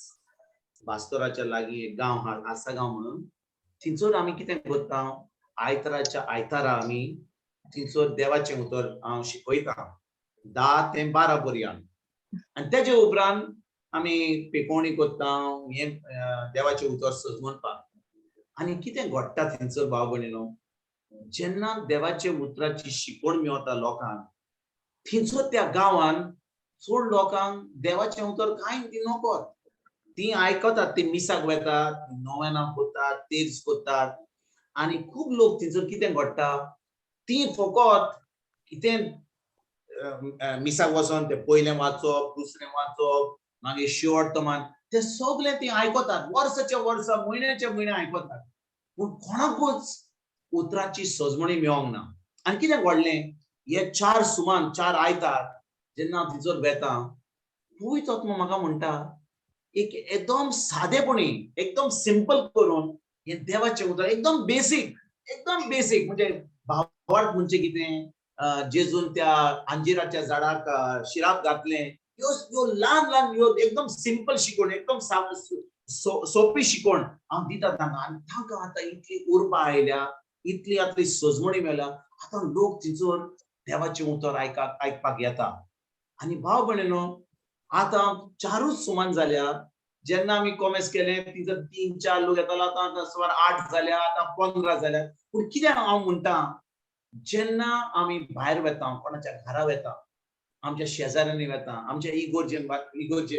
बास्तोराच्या लागीं एक गांव आहा, आसा गांव म्हणून. थंयसर आमी कितें करता, आयताराच्या आयतारा आमी थंयसर देवाचें उतर हांव शिकयता 10 ते 12 पर्यंत. आनी तेजे उपरांत आमी पेकोवणी करता, हें देवाचें उतर सजमणपाक. आनी कितें घडटा थंयसर भाव भयणीनो, जेन्ना देवाच्या उतराची शिकवण मेवता लोकांक, थंयसर त्या गांवान चड लोकांक देवाचें उतर कांय ती नकत, ती आयकतात, ती मिसाक वेतात, नोवेनां करतात, तेर्स करतात. आनी खूब लोक थंयसर कितें घडटा, ती फकत कितें मिसाक वचोन ते पयलें वाचप, दुसरें वाचप, मागीर शिवर्तमान, ते सगळें ती आयकतात, वर्साच्या वर्सा, म्हयन्याच्या म्हयने आयकतात, पूण कोणाकूच उतराची सजमणी मेळोंक ना. आनी कितें घडलें, हे चार सुमान, चार आयतार जेन्ना हांव थंयसर वेता, पवित्र आत्मो म्हाका म्हणटा, एक एकदम सादेपणी, एकदम सिंपल करून हे देवाचें उतर, एकदम बेसीक, एकदम बेसीक, म्हणजे भावार्थ म्हणजे कितें, जेजून त्या अंजिराच्या झाडाक शिराप घातलें, ह्यो ह्यो ल्हान ल्हान ह्यो एकदम सिंपल शिकवण, एकदम सोपी शिकवण हांव दिता तांकां. आनी तांकां आतां इतली उर्बा आयल्या, इतली आतां सजमणी मेळ्ळ्या, आतां लोक थंयसर देवाचें उतर आयकपाक येता. आनी भाव भयणीनो, आतां चारूच सुमान जाल्या. जेन्ना आमी कॉमेर्स केलें थंयसर 3-4 लोक येतालो, आतां सुमार 8 जाल्या, आतां 15 जाल्या. पूण कितें हांव म्हणटा, जेन्ना आमी भायर वेता, कोणाच्या घरा वेता, आमच्या शेजाऱ्यांनी वेता, आमच्या इगोर्जेन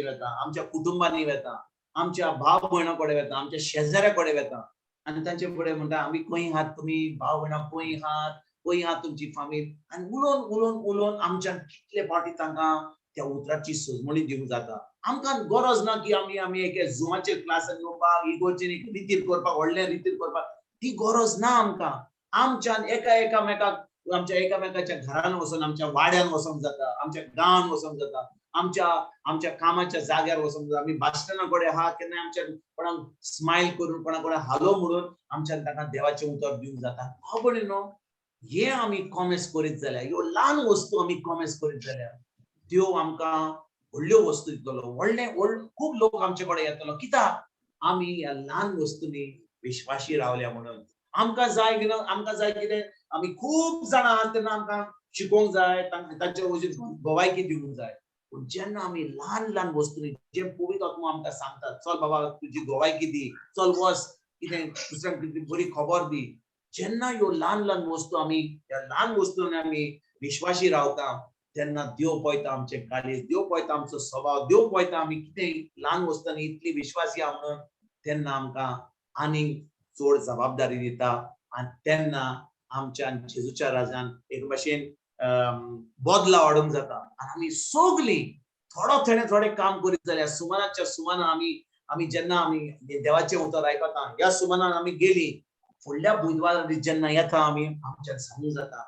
वेता, आमच्या कुटुंबांनी वेता, आमच्या भाव भयणां कडेन वेता, आमच्या शेजाऱ्या कडेन वेता, आनी तांचे फुडें म्हणटा, आमी खंय आहात तुमी भाव भयणां, खंय आहात, खंय आहात तुमची फामील. आनी उलोवन उलोवन उलोवन आमच्यान कितले फावटी तांकां त्या उतराची सजमणी दिवंक जाता. आमकां गरज ना की आमी आमी एके झुमाचेर क्लासान येवपाक, इगोर्जेन एक रितीर करपाक, व्हडलें रितीर करपाक, ती गरज ना आमकां. आमच्यान एका एकामेकाक, आमच्या एकामेकाच्या घरान वचोन, आमच्या वाड्यान वचोंक जाता, आमच्या गांवान वचोंक जाता, आमच्या आमच्या कामाच्या जाग्यार वचोंक जाता. आमी भाशणा कडेन आहा, केन्ना आमच्या कोणाक स्मायल करून, कोणा कोणाक हालो म्हणून आमच्यान तांकां देवाचें उतर दिवंक जाता. भाव भयणीनो, हे आमी कॉमेर्स करीत जाल्यार, ह्यो ल्हान वस्तू आमी कॉमेर्स करीत जाल्यार, त्यो आमकां व्हडल्यो वस्तू दितलो, व्हडले व्हड खूब लोक आमचे कडेन येतलो. कित्याक आमी ह्या ल्हान वस्तूंनी विश्वासी रावल्या म्हणून. आमकां जाय कितें, आमकां जाय कितें, आमी खूब जाणां आहात तेन्ना आमकां शिकोवंक जाय, तांचे वशीन गवायकी दिवंक जाय. पूण जेन्ना आमी ल्हान ल्हान वस्तूंनी, जे पवित्र आत्मो आमकां सांगतात, चल बाबा तुजी गवायकी दी, चल वच कितें दुसऱ्यांक कितें बरी खबर दी, जेन्ना ह्यो ल्हान ल्हान वस्तू आमी, ह्या ल्हान वस्तूंनी आमी विश्वासी रावता, तेन्ना देव पळयता आमचें काळीज, देव पळयता आमचो स्वभाव, देव पळयता आमी कितें ल्हान वस्तूंनी इतली विश्वासी आहा म्हणून, तेन्ना आमकां आनीक चड जबाबदारी दिता. आनी तेन्ना आमच्या जेजूच्या राजान एक भाशेन बदलाव हाडूंक जाता. आनी आमी सगलीं थोडो थोडे थोडे काम करीत जाल्यार, सुमानाच्या सुमाना आमी आमी जेन्ना आमी देवाचें उतर आयकता, ह्या सुमानान आमी गेली, फुडल्या बुधवारा दीस जेन्ना येता आमी, आमच्यान सांगूंक जाता,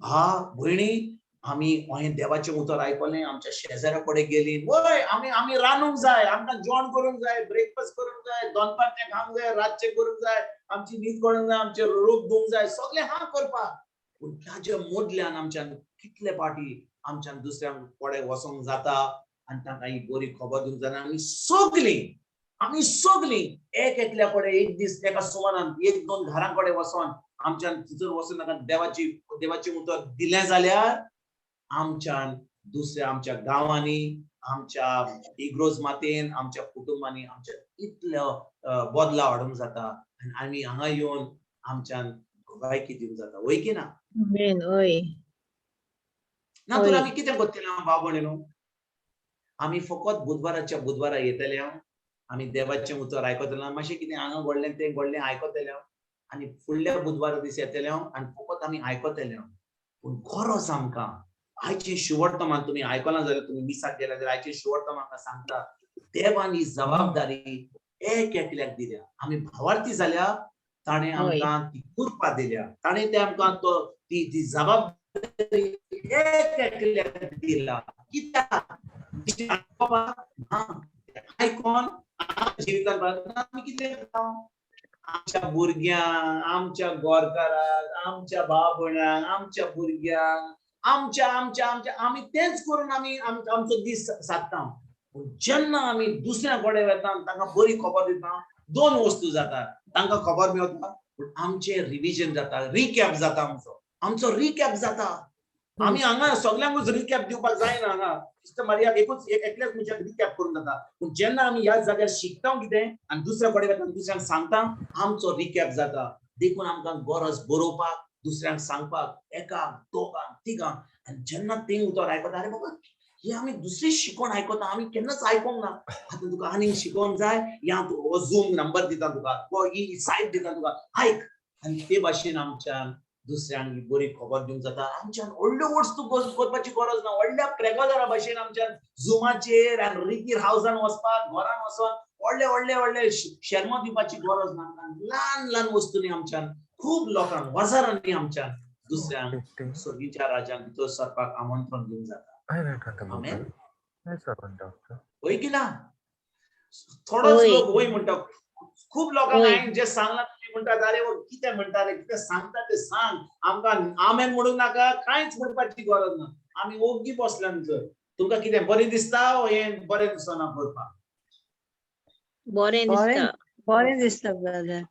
भा भयणी आमी हें देवाचें उतर आयकलें, आमच्या शेजाऱ्या कडेन गेली, वय आमी आमी रांदूंक जाय, आमकां जेवण करूंक जाय, ब्रेकफास्ट करूंक जाय, दनपारचें खावंक जाय, रातचें करूंक जाय, आमची न्हीद करूंक जाय, आमचें रोग धुवंक जाय, सगळें हा करपाक. पूण ताच्या मदल्यान आमच्यान कितले फावटी आमच्यान दुसऱ्या कडेन वचोंक जाता आनी तांकां ही बरी खबर दिवंक जाता. आमी सगलीं, आमी सगलीं एक एकल्या कडेन एक दीस एका सुमानान 1-2 घरां कडेन वचोन आमच्यान थंयसर वचोन तांकां देवाचें उतर दिलें जाल्यार, आमच्यान दुसऱ्या आमच्या गांवांनी, आमच्या इग्रोज मातेन, आमच्या कुटुंबांनी आमच्या इतलो बदलाव हाडूंक जाता. आनी आमी हांगा येवन आमच्यान गवायकी दिवंक जाता. वय की ना? आमेन. वय. ना तर आमी कितें करतले भाव भयणीनो, आमी फकत बुधवाराच्या बुधवारा येतले, आमी देवाचें उतर आयकतले, मातशें कितें हांगा घडलें तें घडलें आयकतले, आनी फुडल्या बुधवारा दीस येतले आनी फकत आमी आयकतले. पूण गरज आमकां आयचें शिवर्तमान तुमी आयकलां जाल्यार, तुमी मिसाक गेल्या जाल्यार आयचें शिवर्तमान आमकां सांगता, देवान ही जबाबदारी एक एकल्याक दिल्या. आमी भावार्थी जाल्या ताणें आमकां ती कृपा दिल्या, ताणें ते आमकां तो ती जबाबदारी एक एकल्याक दिला. कित्याक आयकोन जिवितान आमी कितें करता, आमच्या भुरग्यांक, आमच्या गोरकाराक, आमच्या भाव भयणांक, आमच्या भुरग्यांक, आमच्या आमच्या आमच्या आमी तेंच करून आमी आमचो दीस सादता. पूण जेन्ना आमी दुसऱ्या कडेन वेता, तांकां बरी खबर दिता, 2 वस्तू जाता, तांकां खबर मेळटा, पूण आमचें रिविजन जाता, रिकॅप जाता, आमचो आमचो रिकॅप जाता. आमी हांगा सगल्यांकूच रिकॅप दिवपाक जायना. हांगा सिस्टर मारियाक एकूच एकल्याच मनशाक रिकॅप करूंक जाता. पूण जेन्ना आमी ह्या जाग्यार शिकता कितें आनी दुसऱ्या कडेन वता दुसऱ्यांक सांगता, आमचो रिकॅप जाता. देखून आमकां गरज बरोवपाक, दुसऱ्यांक सांगपाक, एकाक दोगांक तिगांक. आनी जेन्ना ते उतर आयकता, अरे बाबा हे आमी दुसरी शिकोवन आयकता, आमी केन्नाच आयकोंक ना. आतां तुका आनीक शिकोवंक जाय, या हो झूम नंबर दिता तुका, हो ही सायट दिता तुका, आयक. आनी ते भाशेन आमच्यान दुसऱ्यांक ही बरी खबर दिवंक जाता. आमच्यान व्हडल्यो वस्तू करपाची गरज ना. व्हडल्या प्रेगोदरा भाशेन आमच्यान झुमाचेर आनी रितीर हावसान वचपाक, घरान वचोन व्हडले व्हडले व्हडले शेर्मांव दिवपाची गरज ना. आमकां ल्हान ल्हान वस्तूंनी आमच्यान खूब लोकांक, हजारांनी आमच्यान दुसऱ्यांक सर्गीच्या राजान भितर सरपाक आमंत्रण दिवंक जाता. आमेन. वय की ना? थोडोच लोक वय म्हणटा. खूब लोकांक हांवें जे सांगलां तुमी म्हणटात, अरे हो कितें म्हणटा रे, कितें सांगता तें सांग, आमकां आमेन म्हणूंक नाका, कांयच म्हणपाची गरज ना, आमी ओग्गी बसल्या. जर तुमकां कितें बरें दिसता वो हें बरें दिसना करपाक? बरें बरें दिसता. बरें दिसता brother.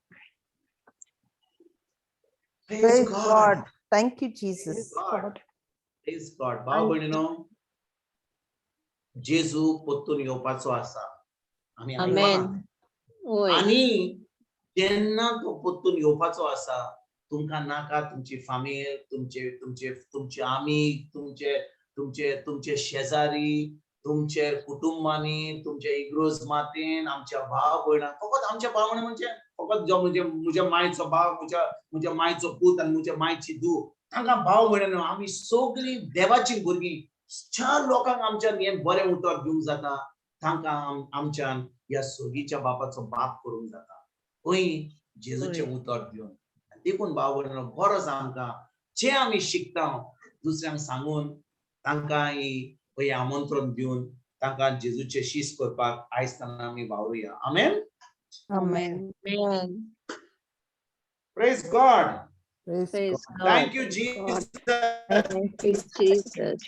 Praise Praise God. God. Thank you, Jesus. God. Praise God. भाव भयणीनो, जेजू परतून येवपाचो आसा. आमी आमेन. वय. आनी जेन्ना तो परतून येवपाचो आसा, तुमकां नाका तुमची फामील, तुमचे तुमचे तुमचे आमीग, तुमचे तुमचे तुमचे शेजारी, तुमचे कुटुंबांनी, तुमचे इग्रोज मातेन, आमच्या भाव भयणां. फकत आमच्या भाव भयणां म्हणजे फकत जो म्हणजे म्हज्या मायचो भाव, म्हज्या मायचो पूत आनी म्हज्या मायची धूव, तांकां भाव भयणां न्हू. आमी सगळीं देवाचीं भुरगीं. ज्या लोकांक आमच्यान हें बरें उतर दिवंक जाता, तांकां आमच्यान ह्या सोगीच्या बापाचो बाप करूंक जाता, खंय जेजूचें उतर दिवन. देखून भाव भयणां, गरज आमकां जें आमी शिकता दुसऱ्यांक सांगून, तांकां ही आमंत्रण दिवन, तांकां जेजूचे शीस करपाक आयज आमी वावरुया. आमेन. Amen. Amen. Praise God. Praise Praise God. God. Thank you, Jesus. Thank you, Jesus.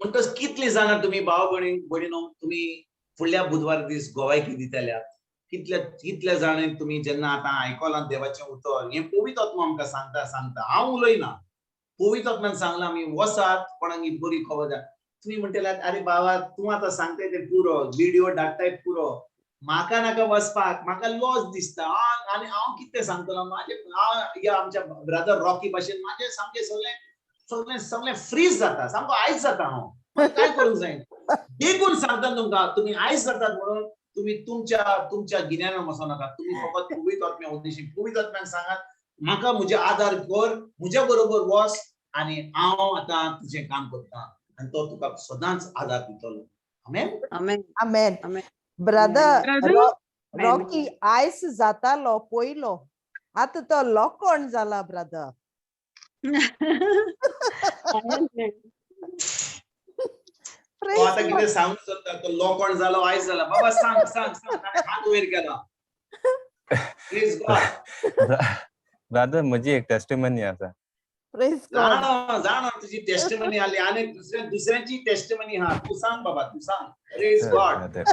म्हणटच कितली जाणां तुमी भाव भयणीनो, तुमी फुडल्या बुधवार दीस गोवायकी दितल्यात? कितले कितले जाण तुमी जेन्ना आतां आयकलां देवाचें उतर, हें पवित्र आत्मा आमकां सांगता सांगता, हांव उलयना, पवित्र आत्म्यान सांगलां आमी वसात कोणाक बरी खबर द्या. तुमी म्हणटले, अरे बाबा तूं आतां सांगताय तें पुरो, विडियो धाडटाय पुरो, म्हाका नाका वचपाक, म्हाका लॉस दिसता. आनी हांव कितें सांगतलो, म्हाजें हांव ह्या आमच्या ब्रदर रॉकी भाशेन म्हाजें सामकें सगळें सगळें सगळें फ्रीज जाता, सामको आयस जाता. हांव काय करूंक जायना. देखून सांगता तुमकां, तुमी आयस जातात म्हणून तुमी तुमच्या तुमच्या गिन्यानान वचो नाका. तुमी फकत पवित्र आत्म्या उद्देशीन पवित्र आत्म्यान सांगात, म्हाका म्हजे आदार कर, म्हज्या बरोबर वच आनी हांव आतां तुजें काम करता, आनी तो तुका सदांच आदार दितलो. आमेन. आमेन. Amen. Amen. Brother Brother? Rocky आयस जातालो पयलो, आतां तो लोकोण जाला ब्रदर. तो आतां कितें सांगूंक सोदता, तो लोकोण जालो, आयस जाला. बाबा सांग सांग सांग, ताणें हात वयर केला. Praise God. Brother, म्हजी एक टेस्टिमनी आसा. Praise God. जाणा जाणा तुजी टेस्टिमनी आली आनी दुसऱ्यांची टेस्टिमनी हा, तूं सांग बाबा, तूं सांग. Praise God. Brother,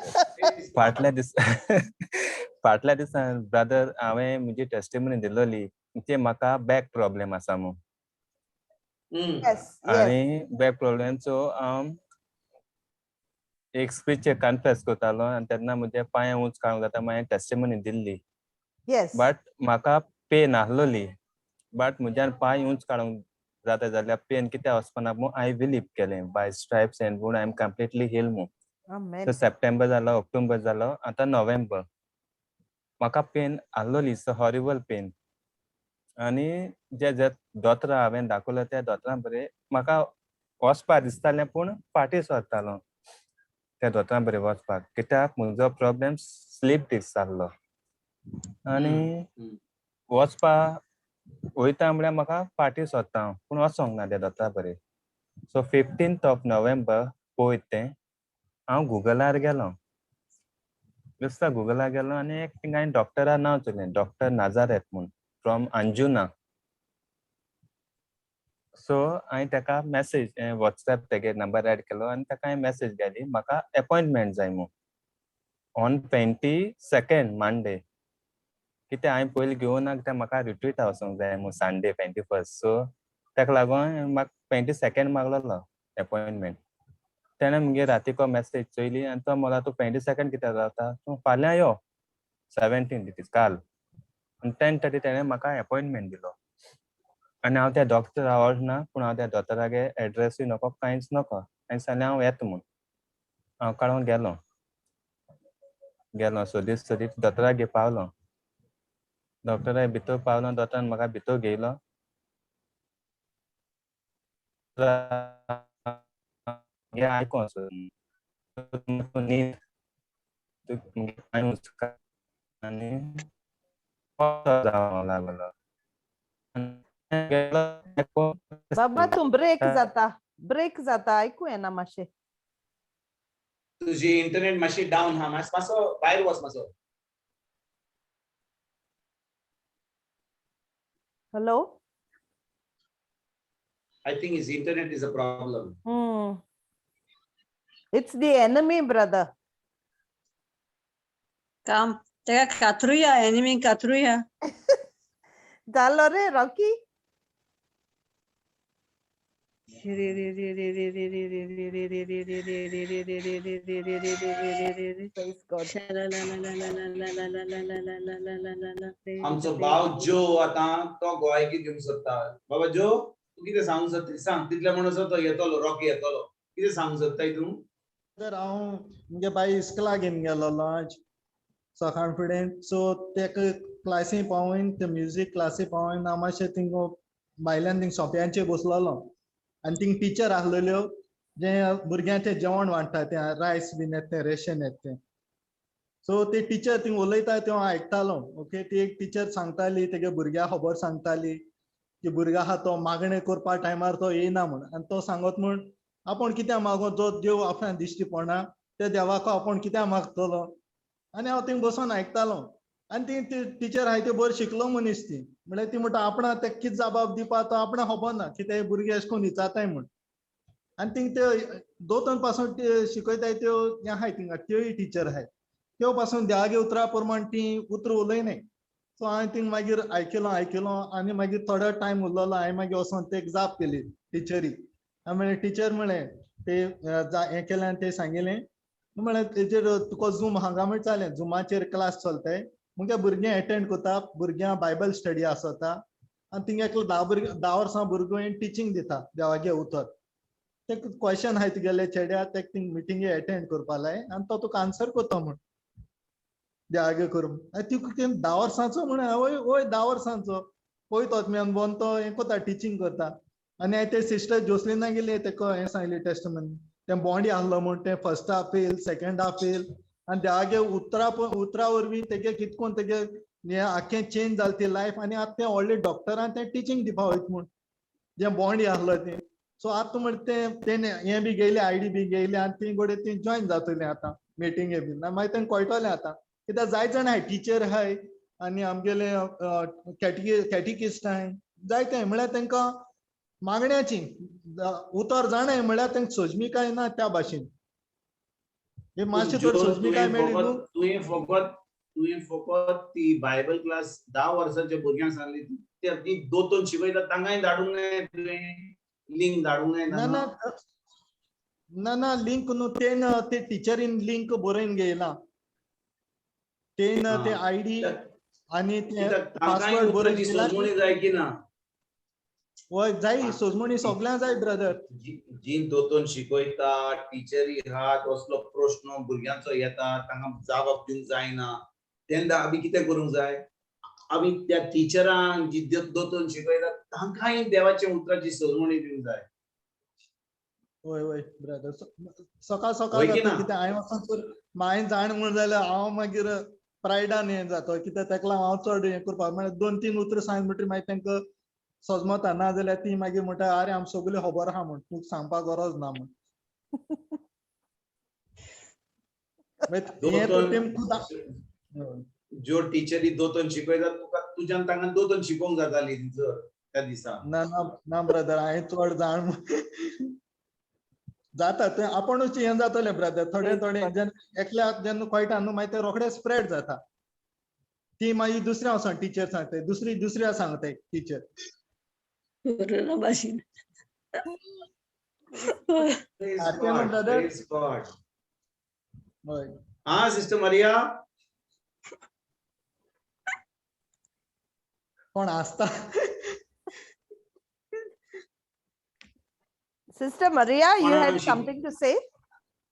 फाटल्या दिसा ब्रदर हांवें म्हजी टेस्टिमनी दिल्ली ते म्हाका बॅक प्रॉब्लेम आसा म्हूण. Yes. आनी बॅक प्रॉब्लेम, सो हांव एक स्पीच कन्फेस करतालो आनी तेन्ना म्हजे पांय उंच काडूंक जाता, मागीर टेस्टिमनी दिल्ली. बट म्हाका पेन आसलोली, बट म्हज्यान पांय उंच काडूंक जाता जाल्यार पेन कित्याक वचपाना म्हूण हांवें बिलीव केलें, बाय स्ट्रायप्स एंड म्हूण I am completely heal म्हूण. Amen. सो सप्टेंबर जालो, ऑक्टोबर जालो, आतां नोव्हेंबर, म्हाका पेन आसलोली, सो हॉरिबल पेन. आनी जे जे दोतोरा हांवें दाखयलो त्या दोतोरा बरें म्हाका वचपा दिसतालें, पूण फाटीं सरतालो त्या दोतोरा बरें वचपाक, कित्याक म्हजो प्रॉब्लेम स्लीप डिस्क जाल्लो. आनी वचपा वयता म्हळ्यार म्हाका फाटीं सरता हांव, पूण वचोंक ना त्या दोतोरा बरें. सो 15th of November पयर तें हांव गुगलार गेलो, बेश्टा गुगलार गेलो आनी एक थिंगा डॉक्टरा नांव चोयलें, डॉक्टर नाजारेत म्हूण, फ्रॉम अंजुना. सो हांवें ताका मॅसेज वॉट्सएप तेगे नंबर एड केलो आनी ताका हांवें मॅसेज घाली, म्हाका एपॉयंटमेंट जाय म्हूण ऑन 22nd Monday, कित्याक हांवें पयलीं घेवना, कित्याक म्हाका रिट्रीटा वचोंक जाय म्हूण संडे 21st. सो ताका लागून म्हाका 22 मागलेलो एपॉयंटमेंट. तेणें मुगे रातीको मॅसेज चोयली आनी तो म्हणला, तूं 22 कित्याक जाता, तूं फाल्यां यो, 17 it is काल. आनी 10:30 तेणें म्हाका एपॉयंटमेंट दिलो. आनी हांव त्या डॉक्टरा वळखना, पूण हांव त्या दोतोरागे एड्रेसूय नको, कांयच नको. आनी सांगलें हांव येता म्हूण. हांव काडून गेलो, गेलो सोदीत सोदीत दोतोरागे पावलो. डॉक्टरा भितर पावलो, दोतोरान म्हाका भितर घेयलो. आयकों न्हीद आनी जावंक लागलो. बाबा तूं ब्रेक जाता, ब्रेक जाता, आयकूं येना मातशें. तुजी इंटरनेट मातशी डावन हा, मातसो भायर वच मातसो. Hello. I think his internet is a problem. It's the enemy, brother. काम तेका कातरुया, एनिमी कातरुया. जालो रे रॉकी. Praise God. आमचो भाव जो आतां तो गोवायकी दिवंक सोदता. बाबा जो, तूं कितें सांगूंक सोदता सांग. तितले म्हणसर तो येतलो, रॉकी येतलो. कितें सांगूंक सोदताय तूं? तर हांव मुगे बाय इस्कला घेवन गेलोलो आज सकाळ फुडें. सो तेका क्लासी पावोवन, ते म्युजीक क्लासी पावोवन हांव मातशें थिंग भायल्यान थिंग सोंप्यांचेर बसलोलो. आनी थिंग टिचर आसलेल्यो जे भुरग्यांचें जेवण वांट्टा, तें रायस बीन येता तें, रेशन येता तें. सो ते टिचर थिंग उलयता तें हांव आयकतालो. ओके, ती एक टिचर सांगताली तेगे भुरग्या खबर सांगताली की भुरगो आहा तो मागणें करपा टायमार तो येयना म्हूण. आनी तो सांगत म्हूण आपूण कित्याक मागो, जो देव आपणाक दिश्टी पडना त्या देवाक आपूण कित्याक मागतलो. आनी हांव थिंग बसोन आयकतालो. आनी ती टिचर आहाय ती बरी शिकलो मनीस ती, म्हळ्यार ती म्हणटा आपणाक तेका कितें जबाब दिवपा तो आपणाक खबर ना, कितें भुरगे अशें करून विचारताय म्हूण. आनी थिंग त्यो दोतोन पासून त्यो शिकयताय त्यो हें आहाय थिंगा, त्योय टिचर आहाय, त्यो पासून देवागे उतरा प्रमाण ती उतरां उलयनाय. सो हांवें थिंग मागीर आयकलो आयकलो आनी मागीर थोडो टायम उरलेलो, हांवें मागीर वचोन तेका जाप केली टिचरीक. हांवें म्हणलें टिचर, म्हणलें ते हें केलें आनी तें सांगिलें, म्हणलें तेजेर तुका झूम हांगा म्हळ्यार जालें, झुमाचेर क्लास चलताय, मुगे भुरगीं एटेंड करता, भुरग्यां बायबल स्टडी आसता आनी थिंग एकलो 10 भुरगीं, 10 वर्सां भुरगो टिचींग दिता देवागे उतर. ते क्वेश्चन आहाय तुगेले चेड्या, तेका थिंग मिटिंगे एटेंड करपा लाय आनी तो तुका आन्सर करता म्हूण देवागे करूं. आनी ती 10 वर्सांचो म्हण, वय वय 10 वर्सांचो पळय तो अनभवन तो हें करता, टिचींग करता. आनी हांवें ते सिस्टर जोसलिना गेली तेका हें सांगली टेस्टमनी, तें बॉन्डी आहलो म्हूण, तें first half fail, second half fail, आनी देवागे उतरा वरवीं तेगे कितकोन तेगे हें आख्खें चेंज जालें ती लायफ. आनी आतां तें व्हडलें डॉक्टरान तें टिचींग दिवपा वयता म्हूण जें बॉन्डी आहलो तें. सो आतां म्हणटा तें तेणें हें बी घेयलें, आयडी बी घेयलें आनी ती गोडे ती जॉयन जातलीं आतां मिटिंगे बीन. मागीर तेंकां कळटलें आतां कित्याक जायते जाण आहाय, टिचर आहाय आनी आमगेले कॅटिकिस्ट आहाय, जायते म्हळ्यार तेंकां मागण्याची उतर जाणाय, म्हळ्यार तेंकां सोजमिकाय ना त्या भाशेन. हे मातशें तर सोजमिकाय मेळ्ळी न्हू. तुवें फकत ती बायबल क्लास 10 वर्सांच्या भुरग्यांक सांगली, ती दोतोन शिकयता तांकांय धाडूंक नाय तुवें, लिंक धाडूंक नाय ना, ना, ना, ना, लिंक न्हू, तेन ते टिचरीन लिंक बरोवन घेयला, तेन ते आयडी आनी ते पासवर्ड बरोवन घेयला. सोजमणी जाय की ना? वय जाय, सोजमणी सगळ्यांक जाय ब्रदर. जी दोतोन शिकयता, टिचरी आहात, असलो प्रश्न भुरग्यांचो येता, तांकां जाप दिवंक जायना, तेन्ना आमी कितें करूंक जाय? आमी त्या टिचरांक जी दोतोन शिकयता तांकांय देवाच्या उतराची सोजमणी दिवंक जाय. वय वय ब्रदर, सकाळ सकाळ जाता कितें हांवें वचोन हांवें जाण म्हूण जाल्यार हांव मागीर प्रायडान हें जाता, कित्याक तेका लागून हांव चड हें करपाक, म्हळ्यार 2-3 उतरां सांग म्हणटकीर मागीर तेंकां सजमता, ना जाल्यार ती मागीर म्हणटा आरे आमकां सगळें खबर आहा म्हूण, तुका सांगपाक गरज ना म्हूण. ज्यो टिचरी दोतोन शिकयतात तुका तुज्यान तांकां दोतोन शिकोवंक जाताली जर त्या दिसा. ना ना ना ब्रदर, हांवें चड जाण जाता तें आपुणूच हें जातलें ब्रदर. थोडे थोडे जेन्ना एकल्याक जेन्ना कळटा न्हू मागीर तें रोखडें स्प्रेड जाता. ती मागीर दुसऱ्या वचोन टिचर सांगताय, दुसरी दुसऱ्या सांगताय टिचर. कोरोना भाशेन. Praise सारकें God, brother. praise God. हय. हा सिस्टर मारिया. कोण आसता? Sister Maria, you कोणा had विशीं? something to say?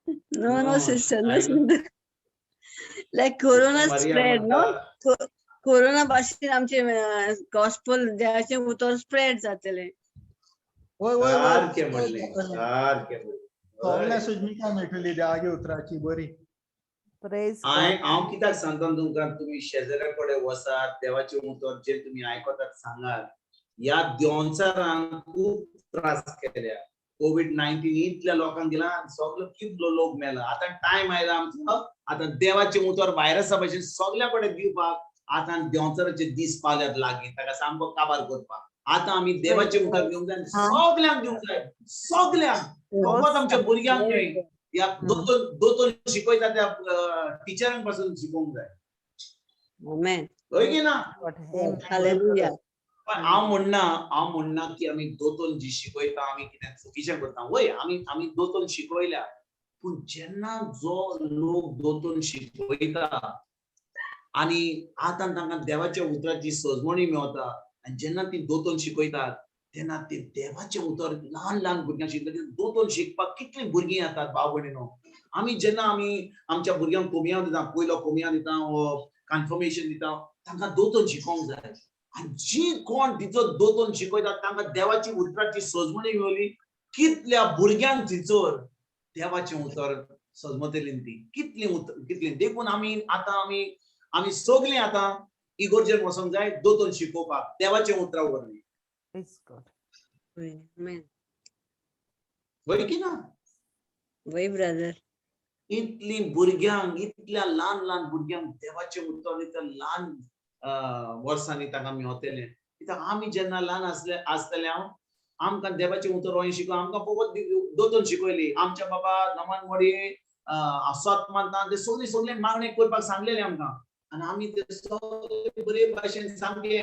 No, no, No, sister, no, I- sister. Like corona Maria spread, no? म्हणटा, कोरोना भाशेन आमचे गॉस्पल देवाचें उतर स्प्रेड जातलें. वय वय वय. सारकें म्हणलें, सारकें म्हणलें. सगळ्या हय. सुजमिका मेळटली देवागे उतराची बरी. Praise हांवें God. हांव कित्याक सांगता तुमकां, तुमी शेजाऱ्या कडेन वसात, देवाचें उतर जें तुमी आयकतात सांगात. ह्या देंवचारान खूब त्रास केल्या. कोवीड-19 इतल्या लोकांक दिला आनी सगलो कितलो लोक मेला. आतां टायम आयला आमचो, आतां देवाचें उतर व्हायरसा भशेन सगल्या कडेन दिवपाक. आतां देंवचाराचे दीस पावल्यात लागीं, ताका सामको काबार करपाक. आतां आमी देवाचें उतर घेवंक जाय आनी सगल्यांक दिवंक जाय, सगल्यांक, फकत आमच्या भुरग्यांक न्हय. ह्या दोतोर दोतोर शिकयता त्या टिचरांक पासून शिकोवंक जाय. Amen. हय की ना? God. Amen. Hallelujah. पण हांव म्हणना, हांव म्हणना की आमी दोतोन जी शिकयता आमी कितें चुकीचें करता. वय, आमी आमी दोतोन शिकयल्या, पूण जेन्ना जो लोक दोतोन शिकयता आनी आतां तांकां देवाच्या उतराची सजमणी मेवता आनी जेन्ना ती दोतोन शिकयतात तेन्ना ते देवाचें उतर ल्हान ल्हान भुरग्यांक शिकयतात. दोतोन शिकपाक कितलीं भुरगीं येतात भाव भयणीनो. आमी जेन्ना आमी आमच्या भुरग्यांक कोमियांव दिता, पयलो कोमियांव दिता वो कन्फर्मेशन दिता, तांकां दोतोन शिकोवंक जाय. आनी जी कोण तिचो दोतोन शिकयतात तांकां देवाची उतराची सजमणी मेवली. कितल्या भुरग्यांक थंयसर देवाचें उतर सजमतली ती कितलीं उतर कितलीं. देखून आमी आतां आमी आमी सगलीं आतां इगोर्जेन वचोंक जाय दोतोन शिकोवपाक देवाचें उतरा वरवीं. Praise God. Amen. वय की ना? वय ब्रदर. इतलीं भुरग्यांक, इतल्या ल्हान ल्हान भुरग्यांक देवाचें उतर इतल्या ल्हान वर्सांनी तांकां मेवतलें. कित्याक आमी जेन्ना ल्हान आसले आसतले हांव, आमकां देवाचें उतर वय शिको, आमकां फकत दोतोन शिकयली. आमच्या बाबा नमान मोडये सोत मानता ते सगळीं सगळीं मागणें करपाक सांगलेलें आमकां. आनी आमी ते सगळे बरे भाशेन सामके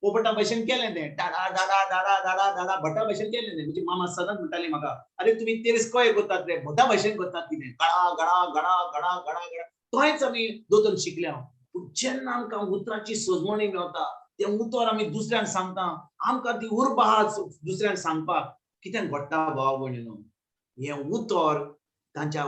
पोपटा भशेन केलें तें, डाडा डाडा डाडा डाडा डाडा भटा भशेन केलें तें. म्हजी मामा सदांच म्हणटाली म्हाका, अरे तुमी तेरेस कय करतात रे, भटा भशेन करतात कितें, गडा गडा गडा गडा गडा गडा. थंयच आमी दोतोन शिकल्या. पूण जेन्ना आमकां उतराची सजमणी मेवता तें उतर आमी दुसऱ्यांक सांगता, आमकां ती उर्बा आहा दुसऱ्यांक सांगपाक. कितें घडटा भाव भयणीनो, हें उतर तांच्या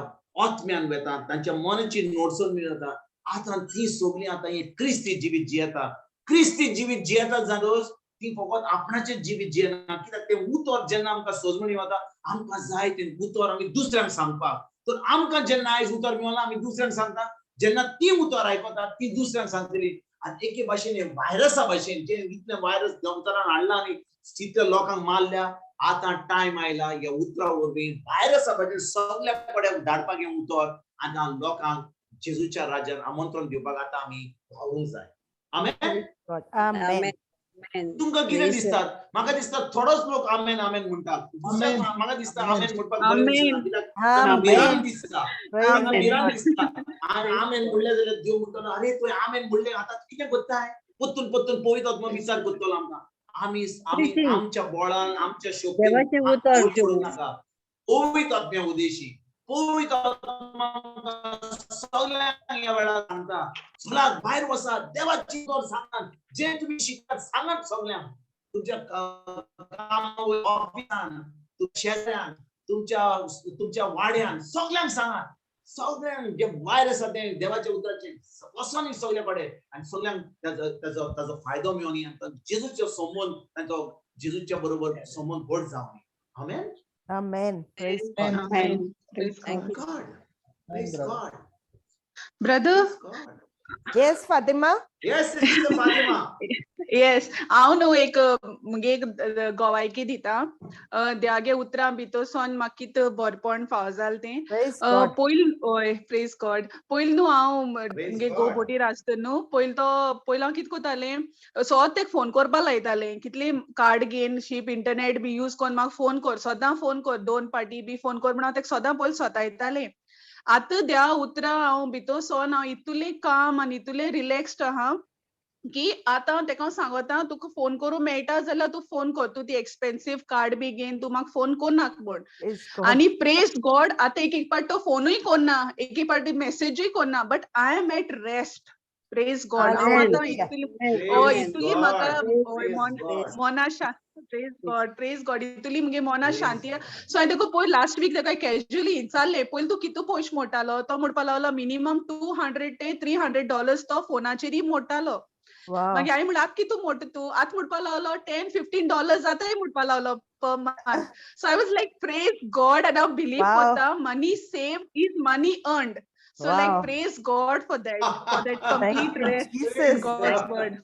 आत्म्यान वेता, तांच्या मनाची नोडसण मेळटा. आतां ती सगळीं आतां हें क्रिस्ती जिवीत जियेता. क्रिस्ती जिवीत जियेता जाल्यार ती फकत आपणाचें जिवीत जियेना. कित्याक तें उतर जेन्ना आमकां सजमणी वता, आमकां जाय तें उतर आमी दुसऱ्यांक सांगपाक. तर आमकां जेन्ना आयज उतर मेळना आमी दुसऱ्यांक सांगता, जेन्ना ती उतर आयकता ती दुसऱ्यांक सांगतली. आनी एके भाशेन हे व्हायरसा भाशेन जे इतलें व्हायरस देंवचारान हाडला आनी तितल्या लोकांक मारल्या, आतां टायम आयला ह्या उतरा वरवीं व्हायरसा भाशेन सगल्या कडेन धाडपाक हें उतर. आतां लोकांक जेजूच्या राज्यान आमंत्रण दिवपाक आतां आमी वावरूंक जाय. आमेन. God. Amen. Amen. तुमकां कितें Praise दिसतात? म्हाका दिसता थोडोच लोक आमेन आमेन म्हणटात. म्हाका दिसता आमेन म्हणपाक बरें दिसना, कित्याक तांकां भिरांत दिसता. तांकां भिरांत दिसता. आमेन म्हणलें जाल्यार देव म्हणटलो, अरे तुवें आमेन म्हणलें, आतां कितें करताय? परतून परतून पवित्र आत्मो विचार करतलो आमकां. आमी आमी आमच्या बळान आमच्या शक्तीन देवाचें उतर करूं नाका. पवित्र आत्म्या उदेशी पवित्र आत्मा सगळ्यांक ह्या वेळार सांगता, चलात भायर वचात, देवाची उतर सांगात, जे तुमी शिकतात सांगात सगळ्यांक. तुमच्या कामा ऑफिसान, तुमच्या शेजाऱ्यांक, तुमच्या तुमच्या वाड्यान सगळ्यांक सांगात. सगळ्यांक जे भायर आसा तें देवाच्या उतराचें वचोनी सगळे कडेन आनी सगळ्यांक ताजो ताजो ताजो फायदो मेळोनी आनी जेजूचो संबंद तांचो जेजूच्या बरोबर संबंद घट जावनी. आमेन. Amen. Praise God. Amen. Praise Thank God. you. God. Praise brother. God. Brother? Praise God. Yes, Fatima. Yes, Sister Fatima. Yes, हांव न्हू एक मुगे एक गोवायकी दिता. देवागे उतरां भितर सोन म्हाका कित बरपण फावो जालें तें. Praise God. पयल हय, प्रेज गॉड. पयल न्हू हांव Praise मुगे God. गोबोटीर आसता न्हू, पयल तो पयल हांव कितें करतालें, सदांच तेका फोन करपा लायतालें. कितली कार्ड घेवन शीप इंटरनेट बी यूज करून म्हाका फोन कर, सदां फोन कर, दोन पाटी बी फोन कर म्हण हांव तेका सदां पयल सतायतालें. आतां त्या उतरां हांव भितर सोन हांव इतुलें काम आनी इतुलें रिलॅक्स्ड आहा. की आतां तेका हांव सांगता, तुका फोन करूं मेळटा जाल्यार तूं फोन कर, तूं ती एक्सपेन्सीव कार्ड बी घेवन तूं म्हाका फोन करनाका म्हण. Praise God. आनी प्रेज गॉड, आतां एक एक पाट तो फोनूय कोन्ना, एक एक पाटी मेसेजूय कोन्ना, but I am at rest. Praise God. हांव आतां Hallelujah. इतली, Praise हय, इतली God. म्हाका, हय, Praise God. मना प्रेज गॉड, प्रेज गॉड, इतली मुगे मना Praise शांती. सो हांवें तेका पयर लास्ट वीक तेका कॅज्युअली विचारलें, पयलीं तूं कितू पयशे मोडटालो? तो म्हणपा लागलो मिनिमम 200 ते $300 तो फोनाचेरय मोडटालो. मागीर हांवें म्हणलें, आतां कितू मोडटा तूं? आतां म्हणपा लागलो $10-15 जाताय म्हणपा लागलो per month. So I was like, praise God, आनी हांव बिलीव करता, money save is money earned. So like, praise God for that, for that Thank complete you, rest. Jesus. God's word.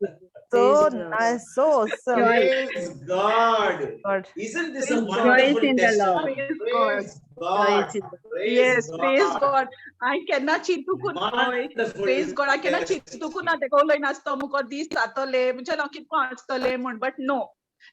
So Praise God. nice, so awesome. Praise God. God. Isn't this a Praise God. wonderful Rejoice in the Lord. testimony? Praise God. Praise God. Rejoice in the Praise Yes, praise God. God. हांवें केन्ना चिंतूंक ना, हय. Wonderful Praise God. हांवें केन्ना testimony. चिंतूंक ना तेका उलयनासतो मुखार दीस जातले, म्हणजे हांव कितको आसतलें म्हण, बट नो,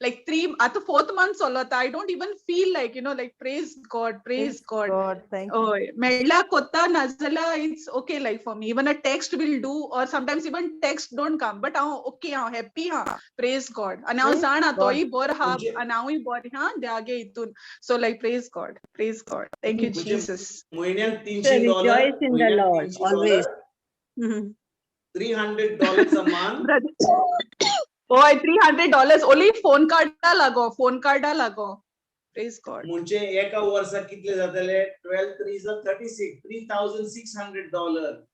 लायक थ्री, आतां फोर्थ मंथ चलता, I don't even feel like, like, praise God, praise God. God, thank you. हय, मेळ्ळ्यार कोत्ता, नाजाल्यार it's okay. Like for me even a text will do, or sometimes even text don't come, but हांव ओके, हांव हॅप्पी हा, प्रेज गॉड. आनी हांव Praise जाणा God. तोय बरो आहा म्हणजे आनी हांवूय बरें हा देवागे हितून. So like, praise God, praise God, thank you म्हणजे जीसस. म्हयन्याक So $300, rejoice in the म्हयन्याक Lord $300, always. $300 a month. हय, $300 ओनली फोन कार्डा लागो, फोन कार्डा लागो. Praise God. म्हणजे एका वर्साक कितले जातले? 12 threes are 36, $3,600.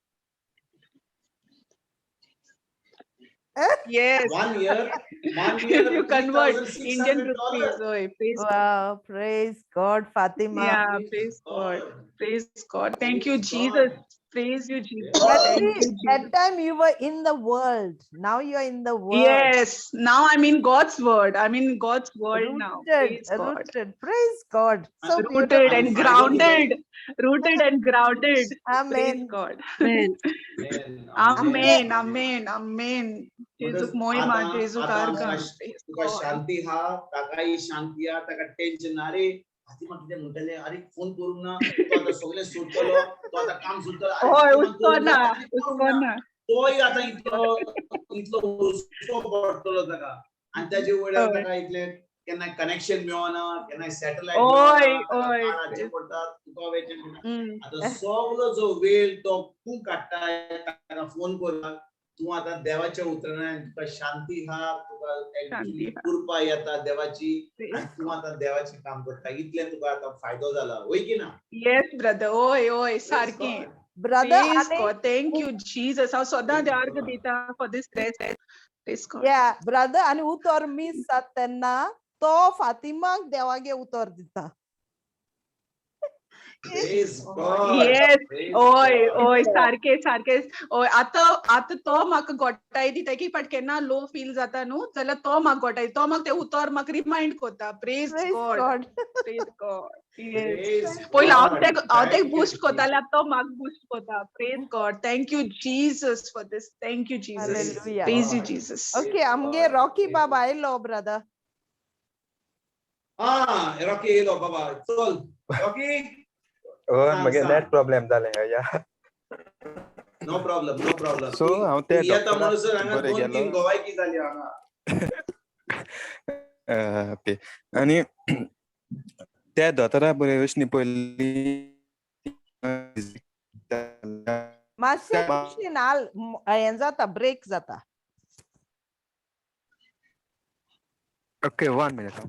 Yes. One year, one If year, you convert Indian $3,600. rupees, oy, praise God. Wow, praise God, Fatima. Yeah, Praise praise God. God. Praise God. Thank you, Praise Jesus. God. Praise you, Jesus. But Thank see, you, Jesus. that time you were in the world. Now you're in the world. Yes, now I'm in God's word. I'm in God's world now. Rooted, Praise God. rooted. Praise God. So Rooted beautiful. and grounded. Rooted and grounded. Praise Amen. God. Amen. Amen. Amen. Amen. Amen. जेजूक म्हणटच मोहिमा, आतां जेजूक आतां आर्गां. आमकां Praise तुका God. शांती हा, ताकाय शांती हा, ताका टेन्शन ना. अरे फातिमा कितें म्हणटलें, अरे फोन करूंक ना, तो आतां सगळें सोदतलो, तो आतां काम सोदतलो, अरे हय, फातिमा हुस्को करूंक ना, जाय, अरे करूंक हुस्को ना. ना. तोय आतां इतलो इतलो हुस्को पडटलो ताका, आनी ताजे वयल्यान हय. ताका इतलें केन्ना कनेक्शन मेळना, केन्ना सॅटलायट हय, मेळना, ताका हय. काडाचें पडटा, तुका वयचें पडटा. आतां सगलो जो वेळ तो तूं काडटाय ताका फोन करपाक, तूं आतां देवाच्या उतरान तुका शांती हा, तुका शांती एक्चुअली हा. कृपा येता देवाची, Praise आनी तूं आतां देवाचें काम करता, इतलें तुका आतां फायदो जाला, वय की ना? Yes, brother. ओय, ओय, Praise सारकें. God. Brother, Praise आनी God. Thank you, Jesus. हांव सदां Praise देवाक God. दिता for this rest. Praise God. Yeah, brother, आनी उतर मीस जाता तेन्ना तो फातिमाक देवागे उतर दिता. Praise God. Yes. Praise ओय, God. ओय, सारकें, सारकें. ओय, आतां आतां तो म्हाका गोठाय दिता की बट केन्ना लो फील जाता न्हू जाल्यार तो म्हाका गोठाय, तो म्हाका तें उतर म्हाका रिमायंड करता. Praise Praise God. God. Praise God. Yes. Praise पयलीं हांव God. तेक, हांव तेक Thank you, boost करतालें, Jesus. आतां तो म्हाका बूस्ट करता. Praise God. Thank you Jesus for this. Thank you Jesus. Praise Hallelujah. Praise you God. Jesus. Okay, आमगे God. Rocky Praise बाबा आयलो ब्रदर. Ah, रॉकी येयलो बाबा, चल रॉकी. हय, सांग म्हगे सांग. नेट प्रॉब्लेम जालें या. No problem, no problem. So हांव त्या तूं येता डॉक्टरा म्हणसर हांगा बरें दोन गेलो. तीन गोवायकी जाली हांगा. ओके, आनी त्या दोतोरा बरें वचनी पयलीं मातशें कुशीन हाल, हें जाता, ब्रेक जाता. Okay, one minute.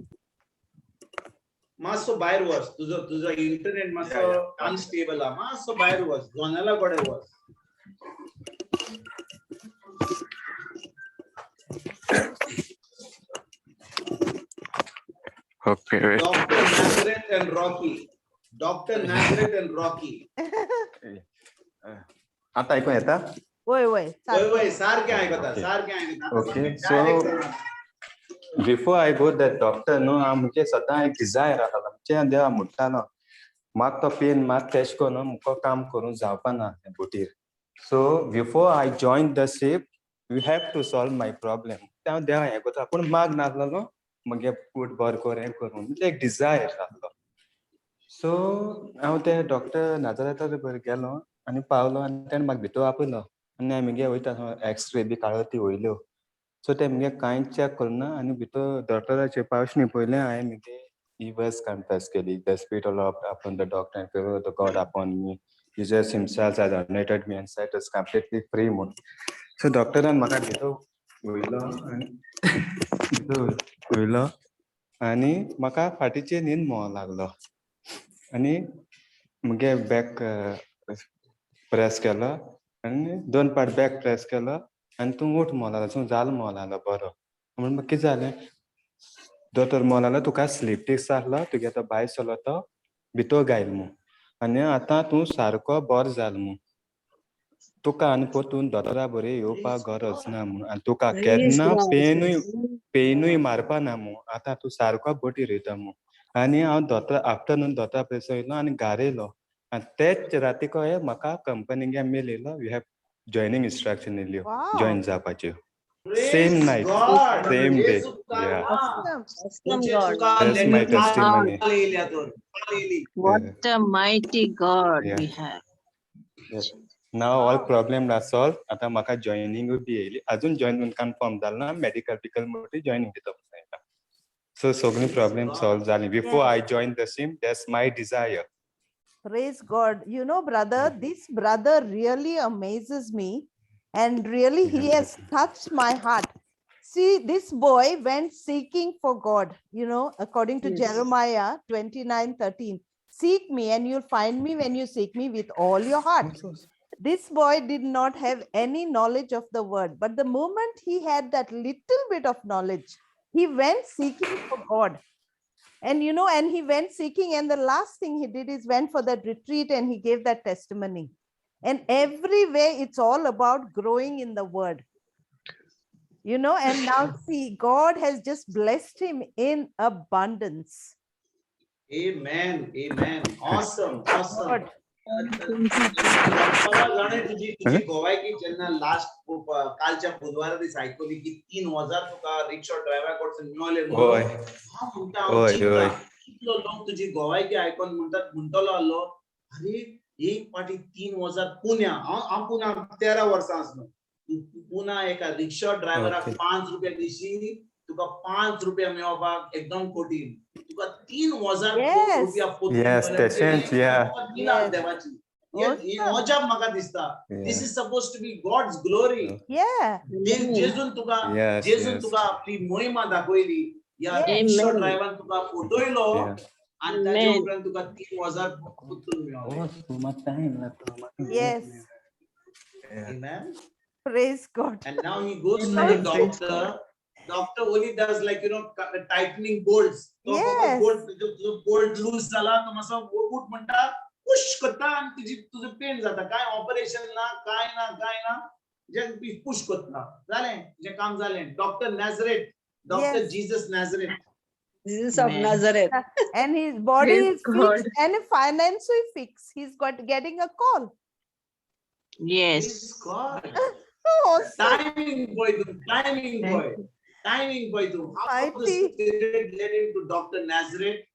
मातसो भायर वच, तुजो तुजो इंटरनेट या मातसो या अनस्टेबल आहा, मातसो भायर वच, जनेला कडेन वच. Okay. Doctor Nazareth and Rocky, doctor Nazareth and Rocky. आतां आयकूंक येता? वय वय, वय सारकें. वय, सारकें आयकता, ओके सारकें आयकता आतां, ओके. सामकें सो डायरेक्ट जालां. Before I go that doctor न्हू, हांव म्हजे सदां एक डिजायर आसलो, म्हणजे देवा म्हणटालो म्हाका तो पेन मात तेश करून मुको काम करूंक जावपाना बोटीर. So before I join the ship, you have to solve my problem. हांव देवा हें करता, पूण माग नासलो म्हगे पोट बरें कर, हें कर म्हणून, म्हणजे एक डिजायर आसलो. सो हांव ते डॉक्टर नाजारेता बरें गेलो आनी पावलो, आनी तेणें म्हाका भितर आपयलो, आनी आमी वयता एक्सरे बी काडलो, ती वयल्यो. सो ते मुगे कांयच चॅक करुना आनी भितर डॉक्टराचे पावशणी पयलें हांवें मुगे ही वर्स कन्फेस केली. The spirit of Lord upon the doctor and favour of the God upon me. Jesus himself has anointed me and set us completely free म्हूण. सो डॉक्टरान म्हाका भितर वयलो आनी भितर वयलो आनी म्हाका फाटीचेर न्हीद मोव लागलो आनी मुगे बॅक प्रेस केलो आनी दोन पाट बॅक प्रेस केलो आनी तूं उठ म्हणो लागलो. तूं जालो म्हणो लागलो बरो. म्हणून कितें जालें, दोतोर म्हणो लागलो तुका स्लीप डिस्क आसलो तुगे तो भायर सरलो तो भितर गायल म्हूण आनी आतां तूं सारको बरो जालो म्हूण. तुका आनी परतून दोतोरा बरें येवपाक गरज ना म्हूण आनी तुका केन्ना पेनूय पेनूय मारपा ना म्हूण. आतां तूं सारको बोटीर वयता म्हूण. आनी हांव दोतोर आफ्टरनून दोतोरा प्लेसर येयलो आनी घरा येयलो आनी तेच राती कळ्ळें म्हाका कंपनीगे मेल येयलो, you have joining instruction येयल्यो जॉयन जावपाच्यो. Same Praise night, God. Same day. जेजू Yeah. Awesome. Awesome तुझे God. तुका That's my letter testimony. काल येयल्या तर, काल येयली. What a mighty God Yeah. we have. Yes. Now all problems are solved. आतां म्हाका जॉयनिंगूय बी येयली. अजून जॉयन कन्फर्म जालें ना, मेडिकल बिकल म्हणटी जॉयनिंग दिता म्हणून सांगितलां. सो सगळीं प्रॉब्लेम सॉल्व जाली. Before I join the sim, that's my desire. Praise God. You know, brother, this brother really amazes me. And really, he has touched my heart. See, this boy went seeking for God, you know, according to Yes. Jeremiah 29:13. Seek me and you'll find me when you seek me with all your heart. This boy did not have any knowledge of the word, but the moment he had that little bit of knowledge, he went seeking for God. And you know, and he went seeking, and the last thing he did is went for that retreat and he gave that testimony. And every way, it's all about growing in the word. You know, and now see, God has just blessed him in abundance. Amen. Amen. Awesome. Awesome. God. बाबा जाणे तुजी तुजी गोवायकी जेन्ना लास्ट कालच्या बुधवारा दीस आयकली की 3000 तुका रिक्षा ड्रायव्हरा कडसून मेवले म्हणून, हय. हांव म्हणटा, हांव हय, चिंतता, हय. कितलो लोक तुजी गोवायकी आयकोन म्हणटात, म्हणटलो आसलो, अरे एक पाटी 3000 पुण्या. हांव हांव पुना 13 वर्सां आसलो. तूं पुना एका रिक्षा ड्रायव्हराक 5 रुपया दिशी, तुका 5 रुपया मेळोवपाक एकदम कठीण. तुका 3000 रुपया परतून Yes, मेळ्ळे. तशेंच, yeah. तुका दिला देवाची. हे हे अजाप म्हाका दिसता. This is suppose to be God's glory. जेजून तुका जेजून तुका आपली महिमा दाखयली. ह्या रिक्षा Amen. ड्रायव्हरान तुका फटयलो आनी ताजे Amen. उपरांत तुका 3000 परतून मेळ्ळे. Amen. Praise God. And now he goes to the doctor. Doctor only does like, you know, tightening bolts. तो बोल्ट, तुजो बोल्ट लूज जाला, तो मातसो उठ म्हणटा, पुश करता आनी तुजी तुजो पेन जाता. काय ऑपरेशन ना, काय ना, काय ना, जे पुश करता, जालें तुजें काम जालें. Doctor Nazareth, doctor Jesus Nazareth. Jesus of Amen. Nazareth. And his body Praise is fixed God. And financially fixed. He's got getting a call. Yes. Praise God. Awesome. Timing boy, तूं timing boy, timing boy तूं. How the Mighty. Spirit led him to Dr. Nazareth.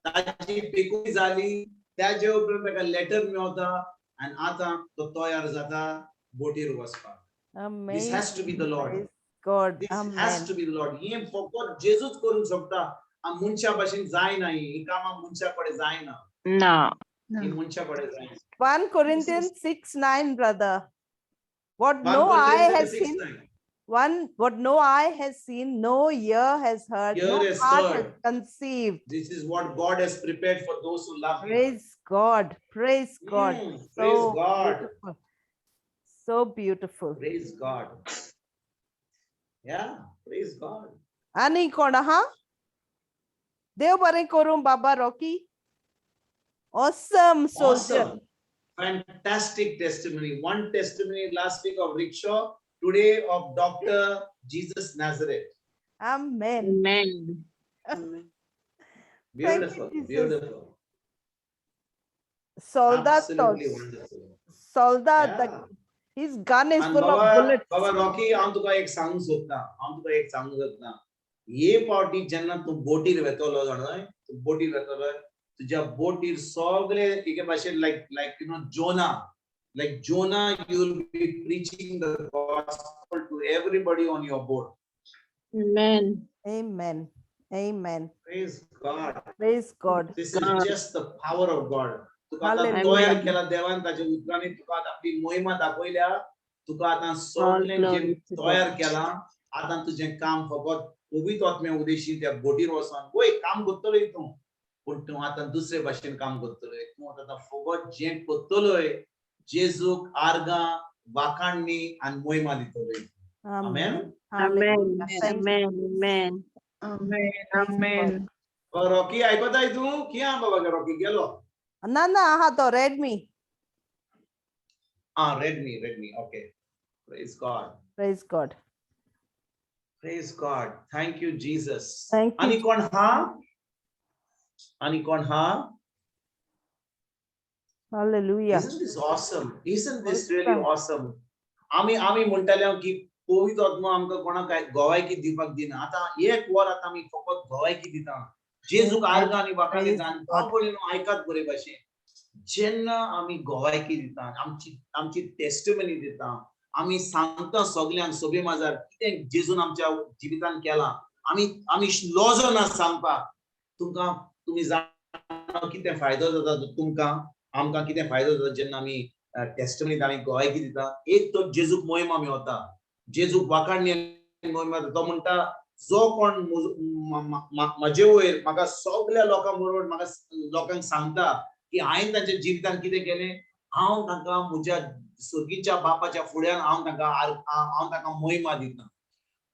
ताची पेकूय जाली, त्याजे उपरांत ताका लेटर मेवता आनी आतां तो तयार जाता बोटीर वचपाक. This has to be the Lord. Praise God. This has Amen. To be the Lord. हें फकत जेजूच करूंक शकता. मनशा भाशेन जायना. ही कामां मनशा कडेन जायना. No. ही मनशा कडेन जायना. 1 Corinthians 6:9, brother. What 1 no eye Corinthians has 6 seen, 9. one, what no eye has seen, no ear has heard, Ear no has heart has heard. conceived. This is what God has prepared for those who love Him. Praise God. Praise God. So Praise God. beautiful. So beautiful. Praise God. Yeah, praise God. आनी कोण आहा? देव बरें करूं बाबा Rocky. Awesome soldier. Awesome. Fantastic testimony. One testimony last week of rickshaw, today of Dr. Jesus Nazareth. Amen. Amen. Amen. Thank you, Beautiful, Jesus. Beautiful. Soldat, Absolutely wonderful. soldat, his gun is आनी full of Baba bullets. Baba Rocky, हांव तुका एक सांगूंक सोदता, हांव तुका एक सांगूंक सोदता, हे पावटी जेन्ना तूं बोटीर वेतलो जाणा, तूं बोटीर वेतलो, तुज्या बोटीर सगळे एके भाशेन like you know Jonah, like Jonah, you will be preaching the gospel to everybody on your boat. Amen. Amen. Amen. Praise God. Praise God. This is just the power of God. तुका आतां Hallelujah. तयार केला देवान ताच्या उतरांनी, तुका आतां आपली मोहिमा दाखयल्या, तुका आतां सगळें glory जें to God. तयार केलां, आतां तुजें काम फकत पवित्र आत्म्या उदेशी त्या बोटीर वचोन वय काम करतलोय तूं, पूण तूं आतां दुसरे भाशेन काम करतलोय. तूं आतां फकत जें करतलोय जेजूक आर्गां वाखाणणी आनी मोहिमा दितलोय. Amen. Amen. Hallelujah. Thank you. Amen. Amen. Amen amen. Rocky आयकताय तूं? कितें आहा बाबा रॉकी गेलो? ना ना आहा तो Redmi. Ah, Redmi, Redmi. Okay. Praise God. Praise God. Praise God. Thank you, Jesus. Thank you. आणि कोण हा? आणि कोण हा? Hallelujah. Isn't this awesome? Isn't this really Awesome. awesome? आमी आमी म्हणटाले की पवित्र आत्मा आमकां कोणाक काय गोवायकी दिवपाक दिना. आतां एक वर आतां आमी फकत गोवायकी दिता, जेजूक आर्गां आनी वाखाणी Praise दिता. आनी God. भाव भयणीनो आयकात बरे भाशेन, जेन्ना आमी गोवायकी दिता, आमची आमची टेस्टिमनी दिता, आमी सांगता सगल्यांक सभे माजार कितें जेजून आमच्या जिवितान केलां, आमी आमी लजो ना सांगपाक. तुमकां तुमी जाणा कितें फायदो जाता तुमकां, आमकां कितें फायदो जाता जेन्ना आमी टेस्टिमनी आमी गोवायकी दिता. एक तर जेजूक मोहिमा मेवता, जेजूक वाखाणणी मोहिमा जाता. तो म्हणटा जो कोण म्हजे वयर म्हाका सगल्या लोकां बरोबर म्हाका लोकांक सांगता की हांवें तांच्या जिवितान कितें केलें, हांव तांकां म्हज्या सर्गीच्या बापाच्या फुड्यान हांव तांकां हांव तांकां मोहिमा दिता.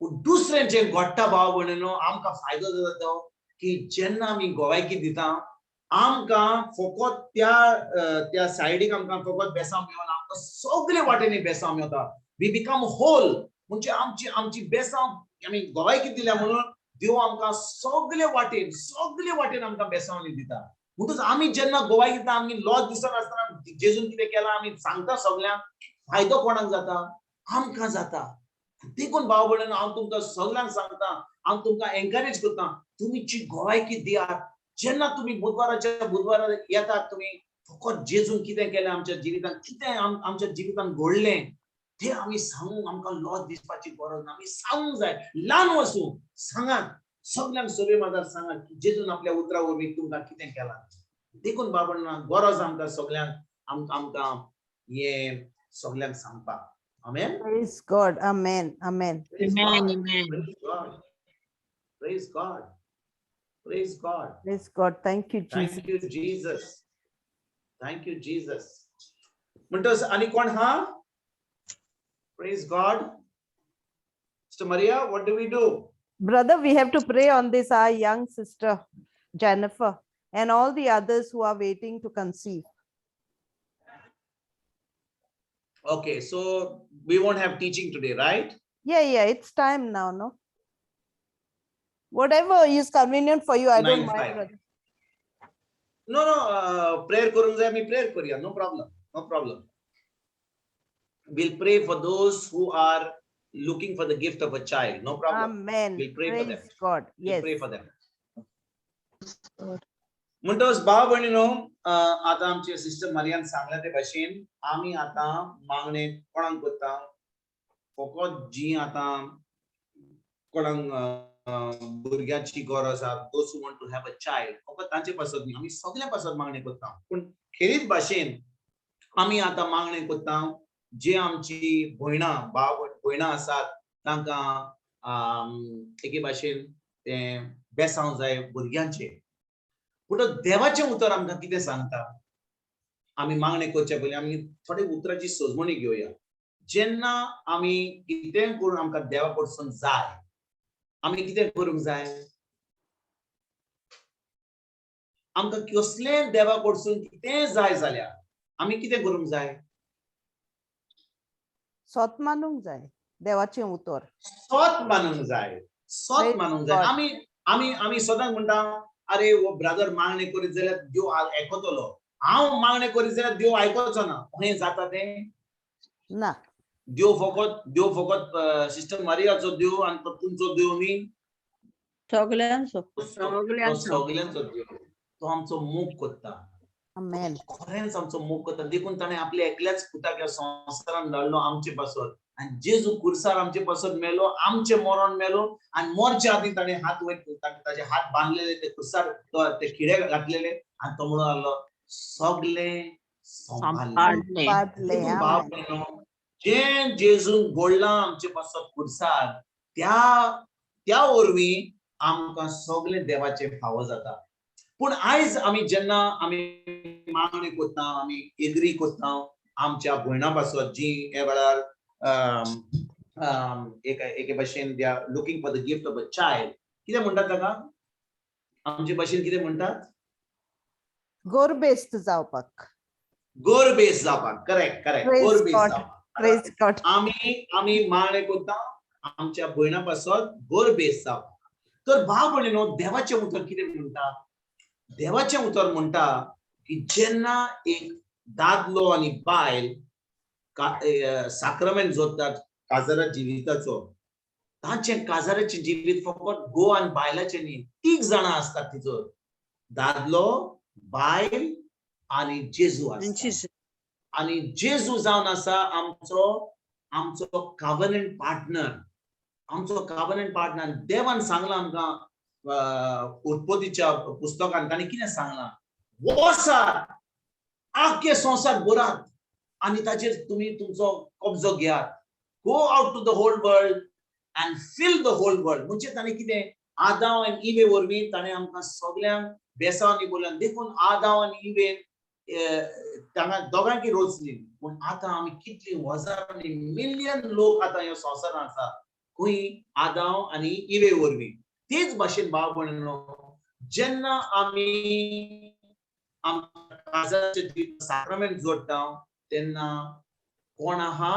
पूण दुसरें जें घडटा भाव भयणीनो, आमकां फायदो जाता तो की जेन्ना आमी गोवायकी दिता आमकां फकत त्या त्या सायडीक आमकां फकत बेसांव मेळना, आमकां सगळे वाटेनी बेसांव मेळटा. We become whole. म्हणजे आमची आमची बेसांव आमी गोवायकी दिल्या म्हणून देव आमकां सगळे वाटेन सगळे वाटेन आमकां बेसावणी दिता. म्हणटूच आमी जेन्ना गोवायकी दिता आमी लॉज दिसनासतना जेजून कितें केलां आमी सांगता सगल्यांक, फायदो कोणाक जाता? आमकां जाता. देखून भाव भयणीनो हांव तुमकां सगल्यांक सांगता, हांव तुमकां एनकरेज करता, तुमी गोवायकी दियात. जेन्ना तुमी बुधवाराच्या बुधवारा येतात तुमी फकत जेजून कितें केलें आमच्या जिवितांत, कितें आमच्या जिवितांत घडलें तें आमी सांगूंक आमकां लॉज दिसपाची गरज ना. आमी सांगूंक जाय, ल्हान वसूं सांगात सगल्यांक, सभे माजार सांगात की जेजून आपल्या उतरा वरवीं तुमकां कितें केलां. देखून बाबांना गरज आमकां सगल्यांक आमकां हें सगल्यांक सांगपाक. आमेन. Praise God. Amen. Amen. Praise Amen. God. Amen. Praise God. Praise God. Praise God. Praise God. Thank you, Jesus. Thank you, Jesus. Thank you, Jesus. म्हणटच आनी कोण हा? Praise God. Sister Maria, what do we do? Brother, we have to pray on this, our young sister, Jennifer, and all the others who are waiting to conceive. Okay, so we won't have teaching today, right? Yeah, yeah, it's time now, no? Whatever is convenient for you, I don't mind, 9:05. brother. No, no, prayer करूंक जाय आमी prayer करूया, no problem, no problem. We'll pray for those who are looking for the gift of a child, no problem. Amen. We'll pray for them. Praise God. We'll Yes. pray for them. म्हणटच भाव भयणीनो, आतां आमचे सिस्टर मारियान सांगल्या ते भाशेन आमी आतां मागणें कोणाक करता? फकत जी आतां कोणाक भुरग्याची गरज आसा, those who want to have a child, फकत तांचे पासत न्ही, आमी सगळ्या पासत मागणें करता. पूण खेरीत भाशेन आमी आतां मागणें करता जे आमची भयणां भाव भयणां आसात तांकां एके भाशेन तें बेसांव जाय भुरग्यांचें. पूण देवाचें उतर आमकां कितें सांगता? आमी मागणें करचे पयलीं आमी थोडे उतराची सजमणी घेवया. जेन्ना आमी कितेंय करून आमकां देवा कडसून जाय, आमी कितें करूंक जाय? आमकां कसलें देवा कडसून कितेंय जाय जाल्यार आमी कितें करूंक जाय? सोत मानूंक जाय देवाचें उतर. सोत मानूंक जाय, सोत Praise मानूंक जाय. God. आमी आमी आमी सदांच म्हणटा, अरे हो ब्रदर मागणें करीत जाल्यार देव आयकतलो, हांव मागणें करीत जाल्यार देव आयकोचो ना. अहें जाता तें ना. देव फकत, देव फकत सिस्टर मारियाचो देव आनी तो तुमचो देव न्ही, सगल्यांचो. तो सगल्यांचो. सगल्यांचो देव. तो आमचो मोग करता. Amen. खरेंच आमचो मोग करता. देखून ताणें आपल्या एकल्याच पुताक ह्या संवसारान धाडलो आमचे पासत, आनी जेजू खुर्सार आमचे पासत मेलो, आमचे मरण मेलो आनी मरच्या आदीं ताणें हात वयर ताजे हात बांदलेले ते खुर्सार, ते खिळे घातलेले आनी तो म्हणून लागलो सगळे संपाडले. संपाडले. जें जेजून घडलां आमचे पासत खुर्सार त्या त्या वरवीं आमकां सगळें देवाचें फावो जाता. पूण आयज आमी जेन्ना आमी मागणी करता, आमी एग्री करता आमच्या भयणां पासत जी हे वेळार एके भाशेन they are looking for the gift of a child, कितें म्हणटात ताका आमचे भाशेन कितें म्हणटात? गोरबेस्त जावपाक. गोरबेस जावपाक. करेक्ट करेक्ट, गोरबेस जावपाक. आमी आमी मागणें करता आमच्या भयणां पासत गोरबेस जावपाक. तर भाव भयणीनो, देवाचें उतर कितें म्हणटा? देवाचें उतर म्हणटा की जेन्ना एक दादलो आनी बायल साक्रमेंट जोडटात काजारा जिविताचो, तांचें काजाराचें जिवीत फकत घोव आनी बायलाचें न्ही, तीग जाणां आसतात तिचो, दादलो, बायल आनी जेजू आसता. आनी जेजू जावन आसा आमचो आमचो कावनंट पार्टनर, आमचो कावनंट पार्टनर. देवान सांगलां आमकां उत्पत्तीच्या पुस्तकान, ताणें कितें सांगलां? वसात आख्खे संवसार भरात आनी ताचेर तुमी तुमचो कब्जो घेयात. Go out to the whole world and fill the whole world. म्हणजे ताणें कितें आदाव आनी इवे वरवीं ताणें आमकां सगल्यांक बेसांव बोलल्यान. देखून आदाव आनी इवेन तांकां दोगांकी रोचली. पूण आतां आमी कितली हजारांनी मिलियन लोक आतां ह्या संवसारांत आसा, खंय आदाव आनी इवे वरवीं. तेच भाशेन भाव भयणीनो, जेन्ना आमी आमच्या काजाराचें साक्रामेंट जोडटा तेन्ना कोण आहा?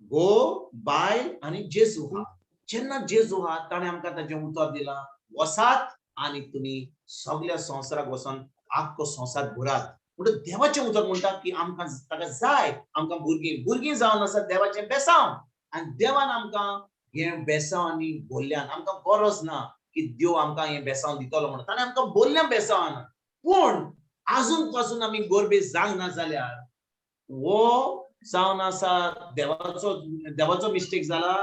घोव, बायल आनी जेजू आहा. जेन्ना जेजू आहा ताणें आमकां ताचें उतर दिलां, वसात आनी तुमी सगल्या संवसाराक वचोन आख्खो संवसार भरात. म्हणटच देवाचें उतर म्हणटा की आमकां ताका जाय आमकां भुरगीं, भुरगीं जावन आसा देवाचें बेसांव. आनी देवान आमकां हें बेसांव आनी बोल्ल्यान आमकां गरज ना की देव आमकां हें बेसांव दितलो म्हणून, ताणें आमकां बोल्ल्यान बेसांव. पूण आजून पासून आमी गोरबेस जावंक ना जाल्यार हो जावन आसा देवाचो देवाचो मिस्टेक जाला.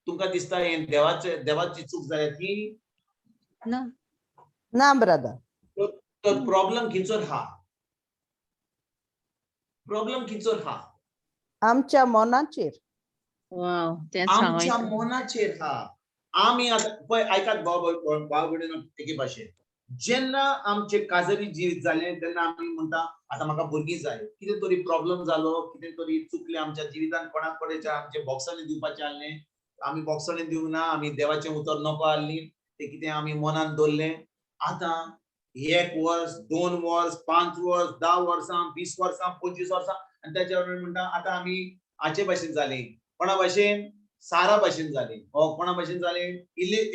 तुमकां दिसता हें देवाचे देवाची चूक जाल्या ती? ना ना ब्रदर. तर प्रॉब्लेम खंयचोर हा? प्रॉब्लेम खंयचोर हा? आमच्या मनाचेर. आमच्या मनाचेर हा. आमी आतां पळय आयकात भाव भाव भयणीनो, एके भाशेन जेन्ना आमचे काजरी जिवीत जालें तेन्ना आमी म्हणटा आतां म्हाका भुरगीं जाय. कितें तरी प्रॉब्लम जालो, कितें तरी चुकलें आमच्या जिवितान, कोणाक कडेन आमचे बॉक्सांनी दिवपाचें आहलें, आमी बॉक्सांनी दिवंक ना, आमी देवाचें उतर नको आहली, तें कितें आमी मनान दवरलें. आतां 1 वर्स, 2 वर्स, 5 वर्स, 10 वर्सां, 20 वर्सां, 25 वर्सां, आनी त्याच्या म्हणटा आतां आमी हाचे भाशेन जालीं. कोणा भाशेन? सारा भाशेन जालीं. हो कोणा भाशेन जालीं?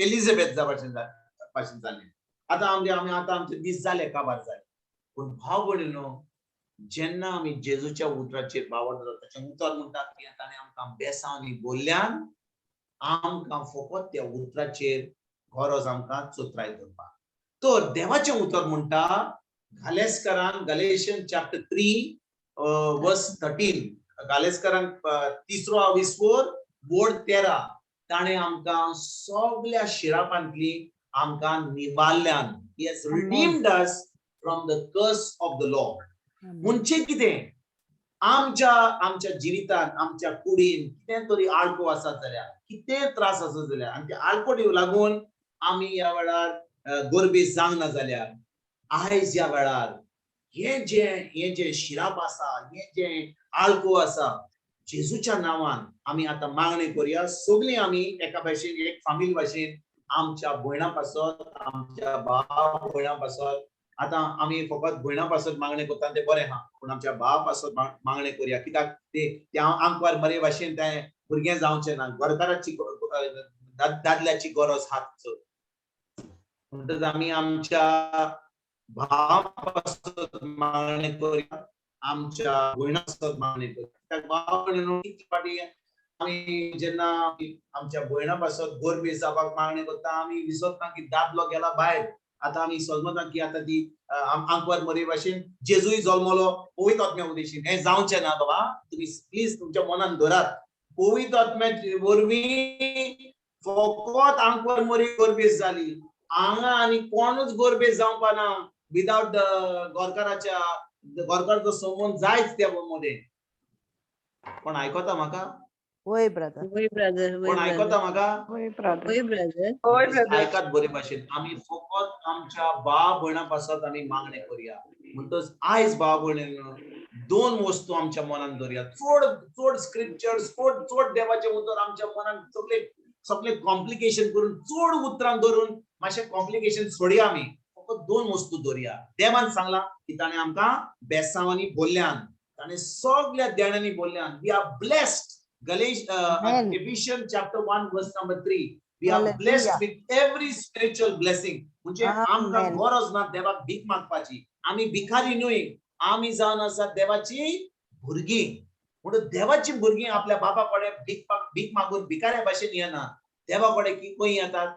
एलिझाबेथा भाशेन जालीं. आतां आमचे आमी आतां आमचे दीस जाले, काबार जाले. पूण भाव भयणीनो, जेन्ना आमी जेजूच्या उतराचेर बावर जाता, ताचें उतर म्हणटा की ताणें आमकां बेसांव बोल्ल्यान आमकां फकत त्या उतराचेर गरज आमकां चोत्राय दवरपाक. तर देवाचें उतर म्हणटा गालेस्करान, गलेशियन चॅप्टर 3 वर्स 13, गालेस्करान 3रो आविस्वोर वोर्ड 13, ताणें आमकां सगल्या शिरापांतली आमकां निवारल्यान. He has redeemed us from the curse of the law. म्हणजे कितें? आमच्या आमच्या जिवितांत, आमच्या कुडीन कितें तरी आडको आसत जाल्यार, कितें त्रास आसत जाल्यार, आनी त्या आडकोटीक लागून आमी ह्या वेळार गोरबेस जावंक ना जाल्यार, आयज ह्या वेळार हें जें शिराप आसा, हें जें आळको आसा, जेजूच्या नांवान आमी आतां मागणी करुया. सगळीं आमी एका भाशेन, एक फामील भाशेन आमच्या भयणां पासत, आमच्या भाव भयणां पासत. आतां आमी फकत भयणां पासत मागणें करता तें बरें आहा, पूण आमच्या भावा पासत मागणें करुया. कित्याक ते आंकवार मरे भाशेन तें भुरगें जावचें ना, घरकाराची दादल्याची गरज आहा. म्हणटच आमी आमच्या भावा पासत मागणें करुया, आमच्या भयणां पासत मागणें करुया. कित्याक भाव भयणीनो, कितले फावटी आमी जेन्ना आमच्या भयणां पासत गोरबेस जावपाक मागणें करता, आमी विसरता की दादलो गेला भायर. आतां आमी समजता की आतां ती आंकवार मरे भाशेन जेजूय जल्मलो पवित्र आत्म्या उदेशीन. हें जावचें ना बाबा. तुमी प्लीज तुमच्या मनान धरात, पवित्र आत्म्याचे वरवीं फकत आंकवार मरी गोरबेज जाली. हांगा आनी कोणूच गोरबेज जावपा ना विदाउट गोरकाराच्या, गोरकारचो संबंद जायच त्या मदें. कोण आयकता म्हाका? वय ब्रदर. वय ब्रदर, वय कोण आयकता ब्रदर. म्हाका? वय ब्रदर. वय ब्रदर. हय ब्रदर. आयकात बरे भाशेन. आमी फकत आमच्या भाव भयणां पासत आमी मागणें करुया. म्हणटच आयज भाव भयणीनो दोन वस्तू आमच्या मनान दवरया. चड चड स्क्रिप्चर्स, चड चड देवाचें उतर आमच्या मनान सगळे सगळे कॉम्प्लिकेशन करून चड उतरां धरून मातशें कॉम्प्लिकेशन सोडया. आमी फकत दोन वस्तू दवरया. देवान सांगलां की ताणें आमकां बेसांवांनी बोल्ल्यान, ताणें सगळ्या देण्यांनी बोल्ल्यान. We are blessed. Galatians, Amen. Ephesians chapter 1 verse number 3. We are Hallelujah. blessed with every spiritual blessing. म्हणजे आमकां Amen. गरज ना देवाक भीक मागपाची. आमी भिकारी न्हय, आमी जावन आसात देवाची भुरगीं. म्हणून देवाची भुरगीं आपल्या बापा कडेन भीक मागून भिकाऱ्या भाशेन येना. देवा कडेन की खंय येतात?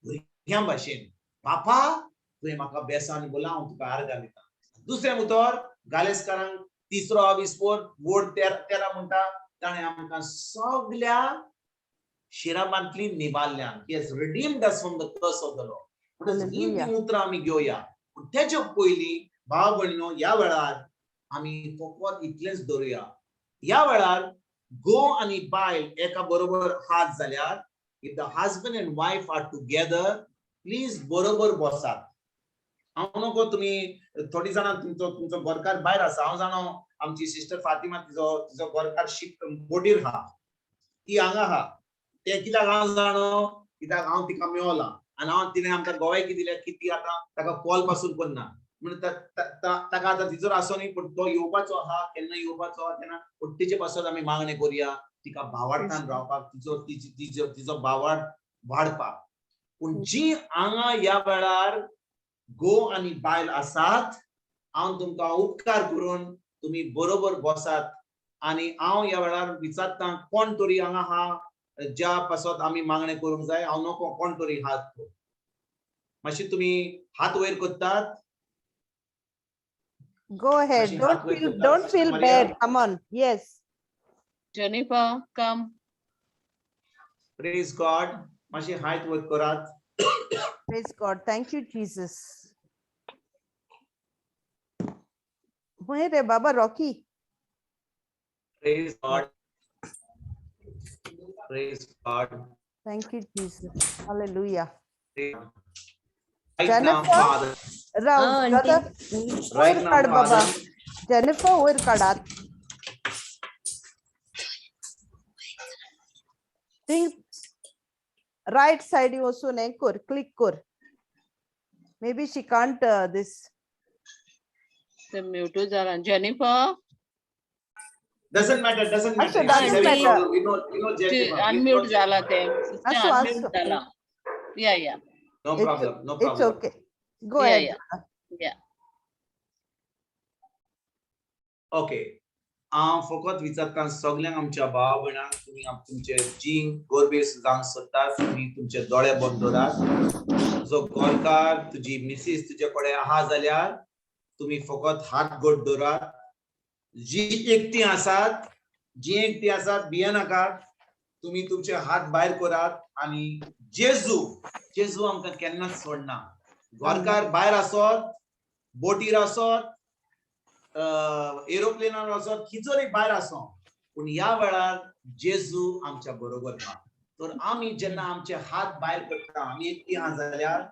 भुरग्यां भाशेन. बापा तुवें म्हाका बेसान बोला, हांव तुका आर्गां दिता. दुसरें उतर गालेस्कारांक तिसरो आविस्पोर वोड 13 म्हणटा, ताणें आमकां सगल्या शिरामांतली निवारल्यान. He has redeemed us from the curse of the law. म्हणटच he Hallelujah. ती उतरां आमी घेवया. पूण तेच्या पयलीं भाव भयणीनो ह्या वेळार आमी फकत इतलेंच दवरुया. ह्या वेळार घोव आनी बायल एका बरोबर हात जाल्यार, if the husband and wife are together, please बरोबर बसात. हांव नको तुमी थोडीं जाणां तुमचो तुमचो घरकार भायर आसा. हांव जाणो आमची सिस्टर फातिमा तिजो घरकार शीप बोटीर आहा, ती हांगा आहा. तें कित्याक हांव जाणो? कित्याक हांव तिका मेवला आनी हांव तिणें आमकां गोवायकी दिल्या की ती आतां ताका कॉल पासून करना. म्हणून ताका आतां तिजोर आसो न्ही, पूण तो येवपाचो आहा, केन्ना येवपाचो आहा तेन्ना. पूण तिचे पासत आमी मागणें करुया, तिका भावार्थान रावपाक, तिजो तिजो तिजो तिजो भावार्थ वाडपाक. पूण जी हांगा ह्या वेळार घोव आनी बायल आसात, हांव तुमकां उपकार करून तुमी बरोबर बसात. आनी हांव ह्या वेळार विचारतां, कोण तरी हांगा आहा ज्या पासत आमी मागणें करूंक जाय? हांव नको कोण तरी हात, मातशें तुमी हात वयर करतात. Go ahead. मातशें Don't हात वयर feel करतात don't Sister feel Maria. bad. Come on. Yes. Jennifer, come. Praise God. मातशें हात वयर करात. Praise God. Thank you, Jesus. Where रे बाबा Rocky? Praise God. Praise God. Thank you, Jesus. Hallelujah. Right now, Jennifer? Father. Rao, Ah, auntie. brother, Right वयर now, काड बाबा. Father. Jennifer वयर काडात. Think right side वचून हें कर, click कर. Maybe she can't this. ते म्यूट जाला. Jennifer. Doesn't matter, doesn't matter. असो, She's doesn't having matter. problem. We know Jennifer. We know unmute जाला Jennifer. ते. सिस्टर असो, अनम्यूट असो. जाला. या. No problem, no It's problem. okay. Go Yeah, ahead. yeah. Okay. हांव फकत विचारता सगल्यांक आमच्या भाव भयणांक, तुमी तुमचे जीं गोरबेस जावंक सोदतात, तुमी तुमचे दोळे बंद दवरात. जो गोरकार तुजी मिसीस तुजे कडेन आहा जाल्यार तुमी फकत हात घट दवरात. जी एकटी आसात, जी एकटी आसात, भियेनाकात. तुमी तुमचे हात भायर करात आनी जेजू जेजू आमकां केन्नाच सोडना. गोरकार भायर आसत, बोटीर आसत, एरोप्लेनार आसत, खंयसरूय भायर आसो, पूण ह्या वेळार जेजू आमच्या बरोबर आहा. तर आमी जेन्ना आमचे हात भायर करता, आमी एकटी आहा जाल्यार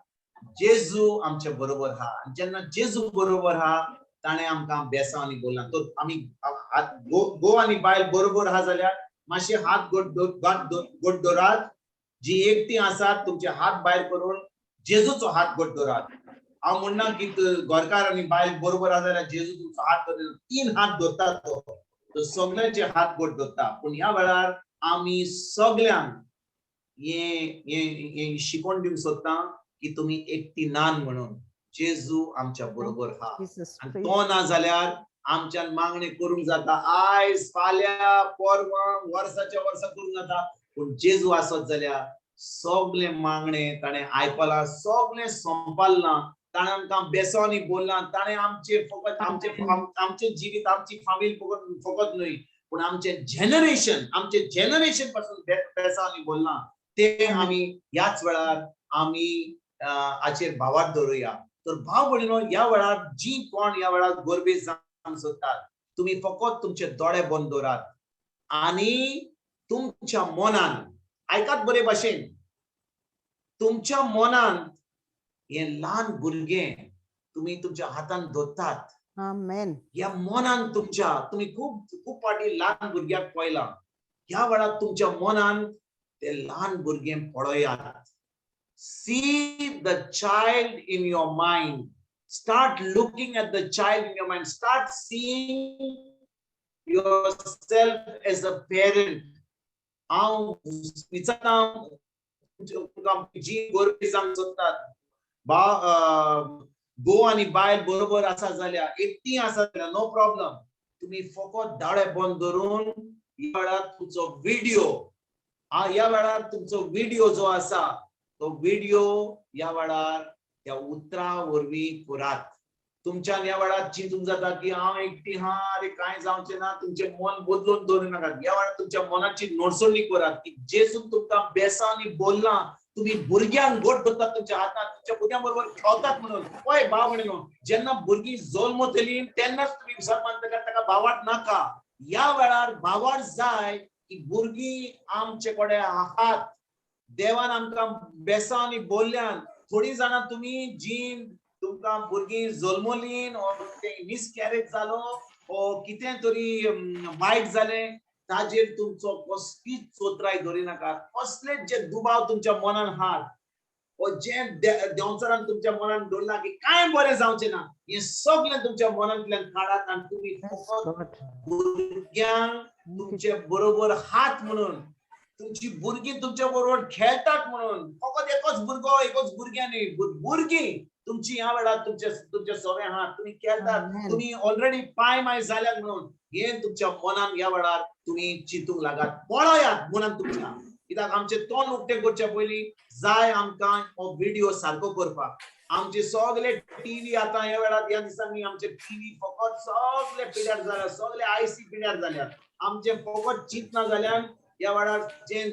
जेजू आमच्या बरोबर आहा. आनी जेन्ना जेजू बरोबर आहा, ताणें आमकां बेसांव आनी बोल्ला. तर आमी हात घोव आनी बायल बरोबर आहा जाल्यार मातशे हात घट दवरात. जी एकटी आसात, तुमचे हात भायर करून जेजूचो हात घट दवरात. हांव म्हणना की घरकार आनी बायल बरोबर आहा जाल्यार जेजू तुमचो हात धरता. तीन हात धरता तो, तो सगळ्यांचे हात घट धरता. पूण ह्या वेळार आमी सगळ्यांक हे हे हे शिकोवन दिवंक सोदता की तुमी एकटी नान म्हणून. जेजू आमच्या बरोबर आहा. Jesus. आनी Praise तो ना जाल्यार आमच्यान मागणी करूंक जाता, आयज फाल्यां परवां वर्साच्या वर्सा करूंक जाता. पूण जेजू आसत जाल्यार सगळें मागणें ताणें आयकलां, सगळें संपाडलां. ताणें आमकां बेसांनी बोल्लां. ताणें आमचे फकत आमचे आमचें जिवीत, आमची फामील फकत फकत न्हय, पूण आमचें जनरेशन, आमचें जनरेशन पासून बेसांव आनी बोल्लां ते आमी ह्याच वेळार आमी हाचेर भावार्थ दवरुया. तर भाव भयणीनो, ह्या वेळार जी कोण ह्या वेळार गोरबेज जावंक सोदतात, तुमी फकत तुमचे दोळे बंद दवरात आनी तुमच्या मनान आयकात बरे भाशेन, तुमच्या मनान हे ल्हान भुरगें तुमी तुमच्या हातान धरतात. आमेन. ह्या मनान तुमच्या, तुमी खूब खूब फावटी ल्हान भुरग्याक पळयलां, ह्या वेळार तुमच्या मनान ते ल्हान भुरगें पळयात. See the child in your mind. Start looking at the child in your mind. Start seeing yourself as a parent. हांव विचारता जी गोरबी जावंक सोदतात, घोव आनी बायल बरोबर आसा जाल्यार, एकटी आसा जाल्यार नो प्रॉब्लम, तुमी फकत दोळे बंद धरून ह्या वेळार तुमचो व्हिडिओ, ह्या वेळार तुमचो व्हिडिओ जो आसा तो व्हिडिओ ह्या वेळार त्या उतरा वरवीं करात. तुमच्यान ह्या वेळार चिंतूंक जाता की हांव एकटी हा, अरे कांय जावचें ना, तुमचें मन बदलून दवरूं नाकात. ह्या वेळार तुमच्या मनाची नडसणी करात की जेजून तुमकां बेसांनी बोल्लां, तुमी भुरग्यांक गोट धरतात तुमच्या हातांत, तुमच्या भुरग्यां बरोबर खेळतात म्हणून. पळय भाव भयणीनो, जेन्ना भुरगीं जल्मतलीं तेन्नाच तुमी विसर मानता ताका भावार्थ नाका. ह्या वेळार भावार्थ जाय की भुरगीं आमचे कडेन आहात, देवान आमकां बेसांनी बोल्ल्यान. थोडीं जाणां तुमी जी तुमकां भुरगीं जल्मलीं मिसकॅरेज जालो ओ कितें तरी वायट जालें, ताजेर तुमचो कसलीच चोत्राय दवरी नाका. कसलेच जे दुबाव तुमच्या मनान आहात ओ जे देंवचारान तुमच्या मनान दवरलां की कांय बरें जावचें ना, हें सगळें तुमच्या मनांतल्यान काडात आनी तुमी फकत भुरग्यांक तुमचे बरोबर हात म्हणून, तुमची भुरगीं तुमच्या बरोबर खेळटात म्हणून, फकत एकच भुरगो एकच भुरग्यां न्ही, भुरगीं तुमची ह्या वेळार तुमचे तुमचे सवे हात तुमी खेळटात, तुमी ऑलरेडी पांय माय जाल्यात म्हणून हें तुमच्या मनान ह्या वेळार तुमी चिंतूंक लागात. पळयात मनान तुमच्या, कित्याक आमचें तोंड उक्तें करचे पयलीं जाय आमकां हो व्हिडिओ सारको करपाक. आमचे सगळे टीव्ही आतां ह्या वेळार ह्या दिसांनी आमचे टीव्ही फकत सगळे पिड्यार जाल्यात, सगळे आयसी पिड्यार जाल्यात. आमचे फकत चिंतना जाल्यान ह्या वेळार जें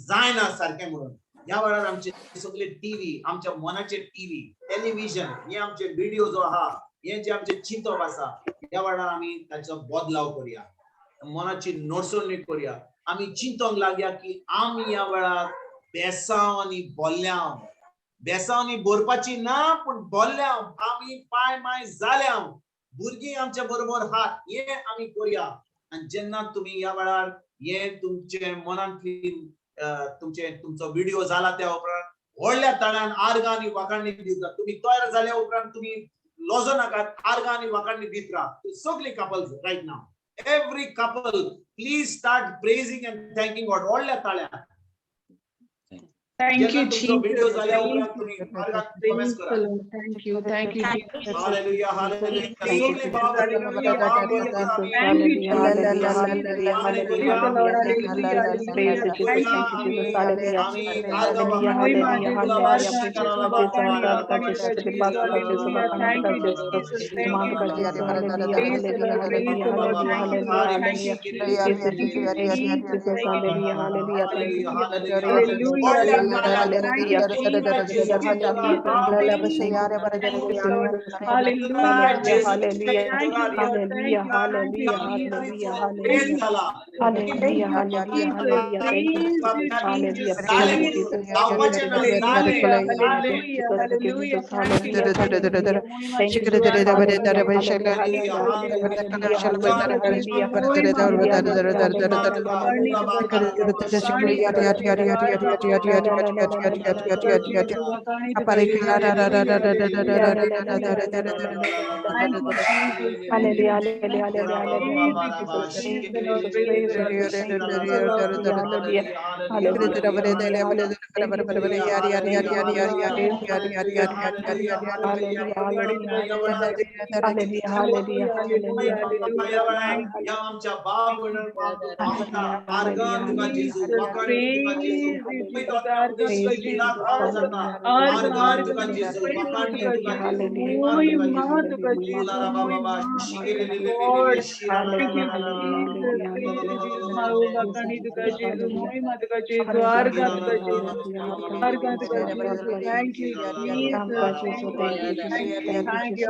जायना सारकें म्हणून ह्या वेळार आमचे सगळे टीव्ही, आमच्या मनाचे टीव्ही, टेलिव्हिजन, हे आमचे व्हिडिओ जो आहा, हे जे आमचे चिंतप आसा, ह्या वेळार आमी ताचो बदलाव करुया, मनाची नडसणी करुया. आमी चिंतोंक लागया की आमी ह्या वेळार बेसांव आनी बोल्ल्यांव, बेसांव आनी बरपाची ना पूण बोल्ल्यांव, आमी पांय माय जाल्यांव, भुरगीं आमच्या बरोबर हात, हे आमी करुया. आनी जेन्ना तुमी ह्या वेळार हे तुमचे मनांतली तुमचे तुमचो व्हिडिओ जाला त्या उपरांत व्हडल्या ताळ्यान आर्गां आनी वाखाणी दितात. तुमी तयार जाल्या उपरांत तुमी लजो नाकात, आर्गां आनी वाखाणी दीत राहा. सगळी couples right now, every couple please start praising and thanking God व्हडल्या ताळ्यान. Thank you, तुमचो व्हिडिओ Jesus. जाल्या उपरांत तुमी आर्गां Praise the Lord. Thank you, thank you, Jesus. Hallelujah, hallelujah. Thank you, सगळी भाव भयणीनो, Thank you, Jesus. Hallelujah. Praise you, Jesus. Thank you, Jesus. Hallelujah. Hallelujah, hallelujah, hallelujah. Thank you, Jesus. Thank you, Jesus. Praise the Lord, praise the Lord. Thank you, Lord. Thank you, Jesus. Thank you, Jesus. Hallelujah, hallelujah. Thank you, Jesus. Hallelujah. Thank you, Jesus. Hallelujah. Hallelujah, Thank you, Lord. Thank hallelujah, you, thank you, hallelujah, Jesus. hallelujah, hallelujah. Hallelujah, hallelujah, hallelujah. Thank you, Jesus. Hallelujah. Praise you, Jesus. Hallelujah, hallelujah, hallelujah. Thank you, Lord. Thank you, Jesus. Hallelujah, hallelujah, hallelujah, hallelujah, hallelujah, hallelujah, hallelujah, आर्गां तुका जेजू वाखाणणी तुका जेजू मोहिमा तुका जेजू मोहिमा Lord, thank you, Jesus. Praise you, Jesus. वाखाणणी तुका जेजू मोहिमा तुका जेजू आर्गां तुका जेजू आर्गां तुका जेजू. Thank you, Jesus. Thank you, thank you.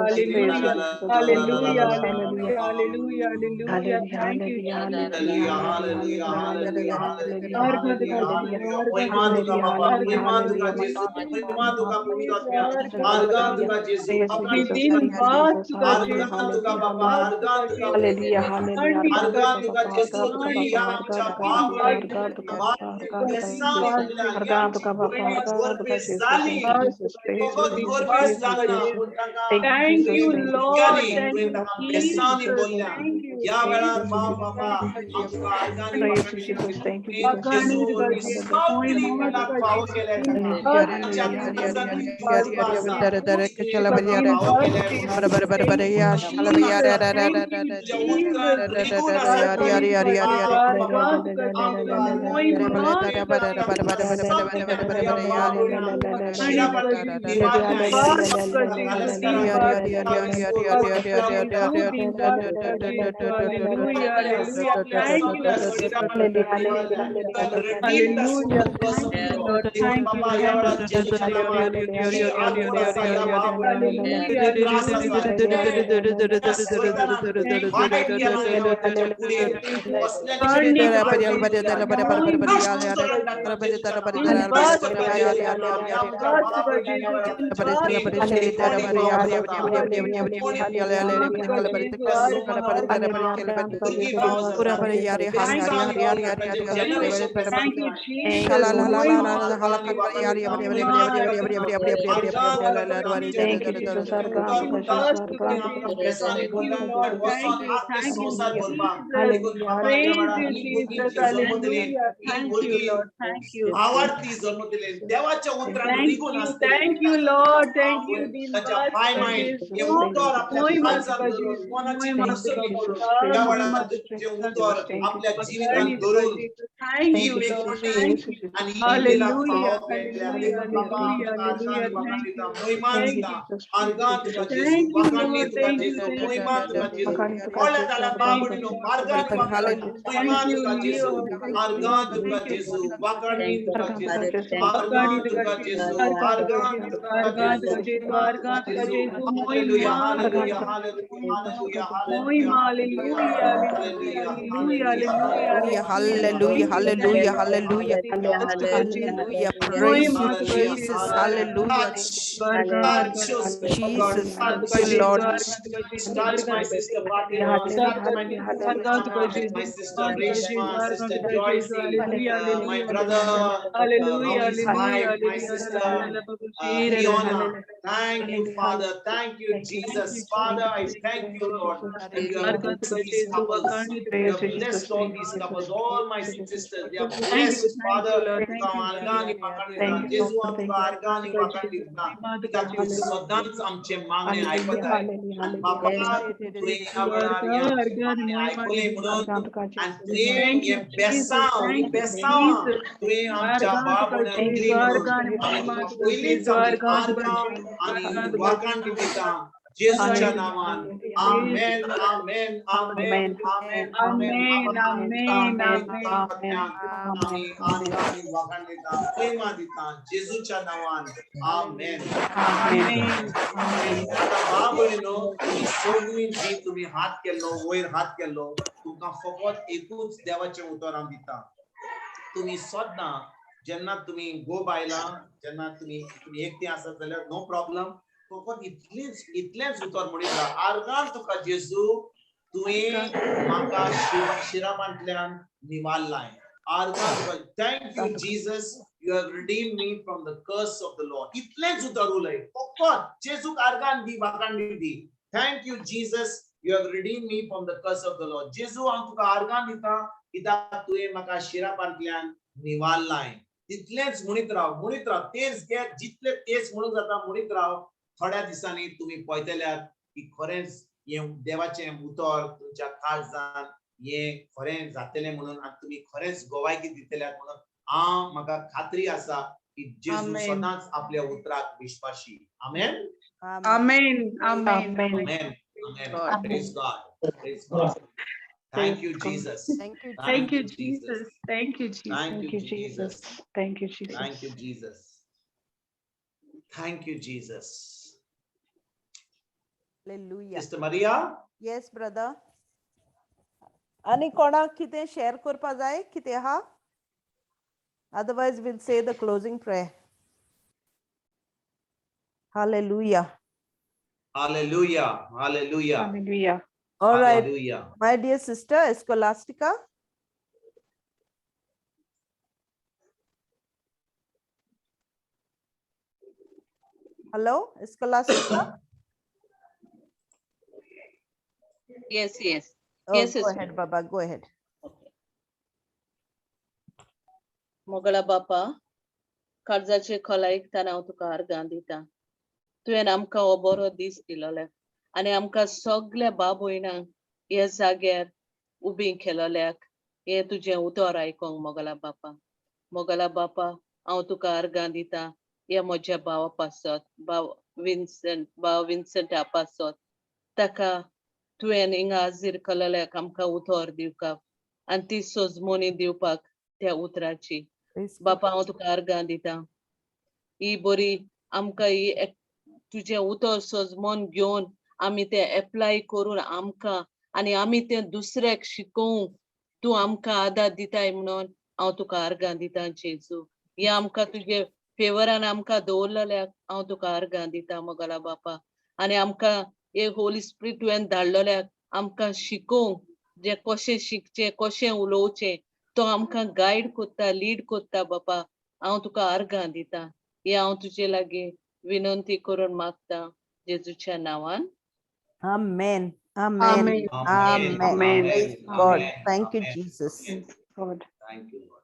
Hallelujah, hallelujah, hallelujah, hallelujah, hallelujah. Thank you, Jesus. Hallelujah, hallelujah, hallelujah, hallelujah, आर्गां तुका hallelujah. जेजू मोहिमा तुका बाबा, मोहिमा तुका जेजू, मोहिमा तुका पवित्र आत्म्या. आर्गां तुका जेजू, दिनवास तुका आर्गां तुका बाबा, आर्गां तुका आर्गां तुका जेजू, तुवें ह्या आमच्या जाली, फकत गोरबेस जालना पूण तांकां Thank you, Lord. Thank तुवें you, तांकां बेसांनी Jesus. बोल्ल्या. Thank you. ह्या वेळार बाप बाबा आमकां आर्गांनी वाखाणणी तुका जेजू मोहिमा तुका फावो केल्या आमच्या Hallelujah. Thank you, Lord. Thank you. Thank you, Jesus. Thank you, Jesus. Thank you, thank you, Praise you, Jesus. Hallelujah. Thank you, Lord. Thank you. आवडती जन्मदिले देवाच्या उतरान Thank निघून you, असते thank you, Lord. Thank you, ताच्या पाय मायन हे उतर आपल्या काळजात धरून मनाची मसली करून त्या वेळार तुझे उतर आपल्या जिवितान धरून Thank he you, Lord. मेकणी Thank you. आणि ही पिलाक Hallelujah. फावो केल्या. Hallelujah. बाबा Hallelujah. आमकां Hallelujah. आर्गां Thank दिता you. मोहिमा Thank दिता you. आर्गां तुका जेजू Thank you, वाखाणणी Lord. तुका Thank you. जेजू Thank मोहिमा you. तुका जेजू कळ्ळें जाल्यार बाबडीनो आर्गां तुका मोहिमा Thank you, तुका जेजू Lord. Thank आर्गां you. तुका Thank you. जेजू वाखाणणी तुका जेजू आर्गां तुका जेजू आर्गां तुका आर्गां जेजू तुका जेजू आर्गां तुका जेजू Hallelujah, मोहिमा hallelujah, hallelujah, hallelujah, मोहिमा hallelujah, hallelujah hallelujah hallelujah Hallelujah, hallelujah, hallelujah, hallelujah. Praise you, Jesus. Hallelujah. Touch your Jesus, touch, thank you, Lord. touch my sister Fatima, touch my sister Reshma, sister Joyce, my brother Ravi's wife, my sister Fiona. Thank you, Father. Thank you, Jesus. Father, I thank you, Lord, that you have blessed these couples. You have blessed all these couples, all my sisters. They are blessed, Father. तुका आर्गांनी वाखाण दिता. जेजू आमकां आर्गांनी वाखाण दिता. कित्याक तूं सदांच आमचें मागणें आयकताय. आनी बाबा तुवें ह्या वेळार हें आमचें मागणें आयकलें म्हणून आनी तुवें हें बेसांव ही बेसांव तुवें आमच्या बाप दिली म्हणून आमी तुका पयलींच आमी आर्गां आनी वाखाण दिता जेजूच्या नांवान. आमेन, आमेन, आमेन, आमेन, Amen, amen, amen. आमी आर्गां आनी वाखाण दिता, महिमा दिता जेजूच्या नांवान. आमेन. Amen. आता भाव भयणीनो, तुमी सगळीं जी तुमी हात केल्लो वयर हात केल्लो, तुमकां फकत एकूच देवाचें उतर हांव दिता. तुमी सदां जेन्ना तुमी गोब आयला, जेन्ना तुमी तुमी एकटी आसत जाल्यार नो प्रॉब्लम, फकत इतलीच इतलेंच उतर म्हणीत राव, आर्गां तुका जेजू, तुवें म्हाका शिरापांतल्यान निवारलाय. आर्गां तुका, thank you Jesus, you have redeemed me from the curse of the law. इतलेंच उतर उलय फकत, जेजूक आर्गान दी, वाखाण दी. Thank you Jesus, you have redeemed me from the curse of the law. जेजू, हांव तुका आर्गान दिता कित्याक तुवें म्हाका शिरापांतल्यान निवारलाय. तितलेंच म्हणीत राव, म्हणीत राव, तेच घे, जितले तेच म्हणूंक जाता म्हणीत राव. थोड्या दिसांनी तुमी पळयतल्यात की खरेंच हें देवाचें उतर तुमच्या काळजान हें खरें जातलें म्हणून आनी तुमी खरेंच गोवायकी दितल्यात म्हणून हांव म्हाका खात्री आसा. की जेजू आमेन. सदांच आपल्या उतराक विश्वाशी. आमेन. Amen. Amen. Amen. Amen. Amen. God. Praise God. Praise God. Thank you, Jesus. Thank you. Thank you, Jesus. Thank you, Jesus. Thank Thank you, you, Jesus. Jesus. Thank you, Jesus. Thank you, Jesus. Thank you, Jesus. Hallelujah. Sister Maria? Yes, brother. आनी कोणाक कितें शेअर करपा जाय, कितें आहा? Otherwise we'll say the closing prayer. Hallelujah. Hallelujah. Hallelujah. Hallelujah. All right, Hallelujah. My dear sister Escolastica. Hello, Escolastica. Yes. Oh, Yes, go sister. ahead, Baba, go ahead. मोगळा बापा, काळजाचे खोलायेक तान हांव तुका आर्गां दिता. तुवें आमकां हो बरो दीस दिलोले आनी आमकां सगल्या भाव भयणांक ह्या जाग्यार उबी केलोल्याक हें तुजें उतर आयकोंक. मोगला बापा, मोगला बापा, हांव तुका आर्गां दिता ह्या म्हज्या भावा पासत, भाव विन्संट, भाव विन्संटा पासत. ताका तुवें हिंगा हाजीर केलोल्याक आमकां उतर दिवपाक आनी ती सोजमणी दिवपाक त्या उतराची. Praise God. बापा, हांव तुका आर्गां दिता, ही बरी आमकां ही तुजें उतर सोजमोन घेवन आमी तें एप्लाय करून आमकां आनी आमी तें दुसऱ्याक शिकोवंक तूं आमकां आदार दिताय म्हणून हांव तुका आर्गां दिता जेजू. हे आमकां तुजे फेवरान आमकां दवरलेल्याक हांव तुका आर्गां दिता मोगला बापा. आनी आमकां हे होली स्पिरिट तुवें धाडलेल्याक आमकां शिकोवंक, जे कशें शिकचें, कशें उलोवचें, तो आमकां गायड कोत्ता, लीड कोत्ता. बापा, हांव तुका आर्गां दिता. हे हांव तुजे लागीं विनंती करून मागता जेजूच्या नांवान. Amen. Amen. Amen. Amen. Amen. Praise God. Amen. Thank you, Amen. Jesus. Praise God. Thank you, Lord.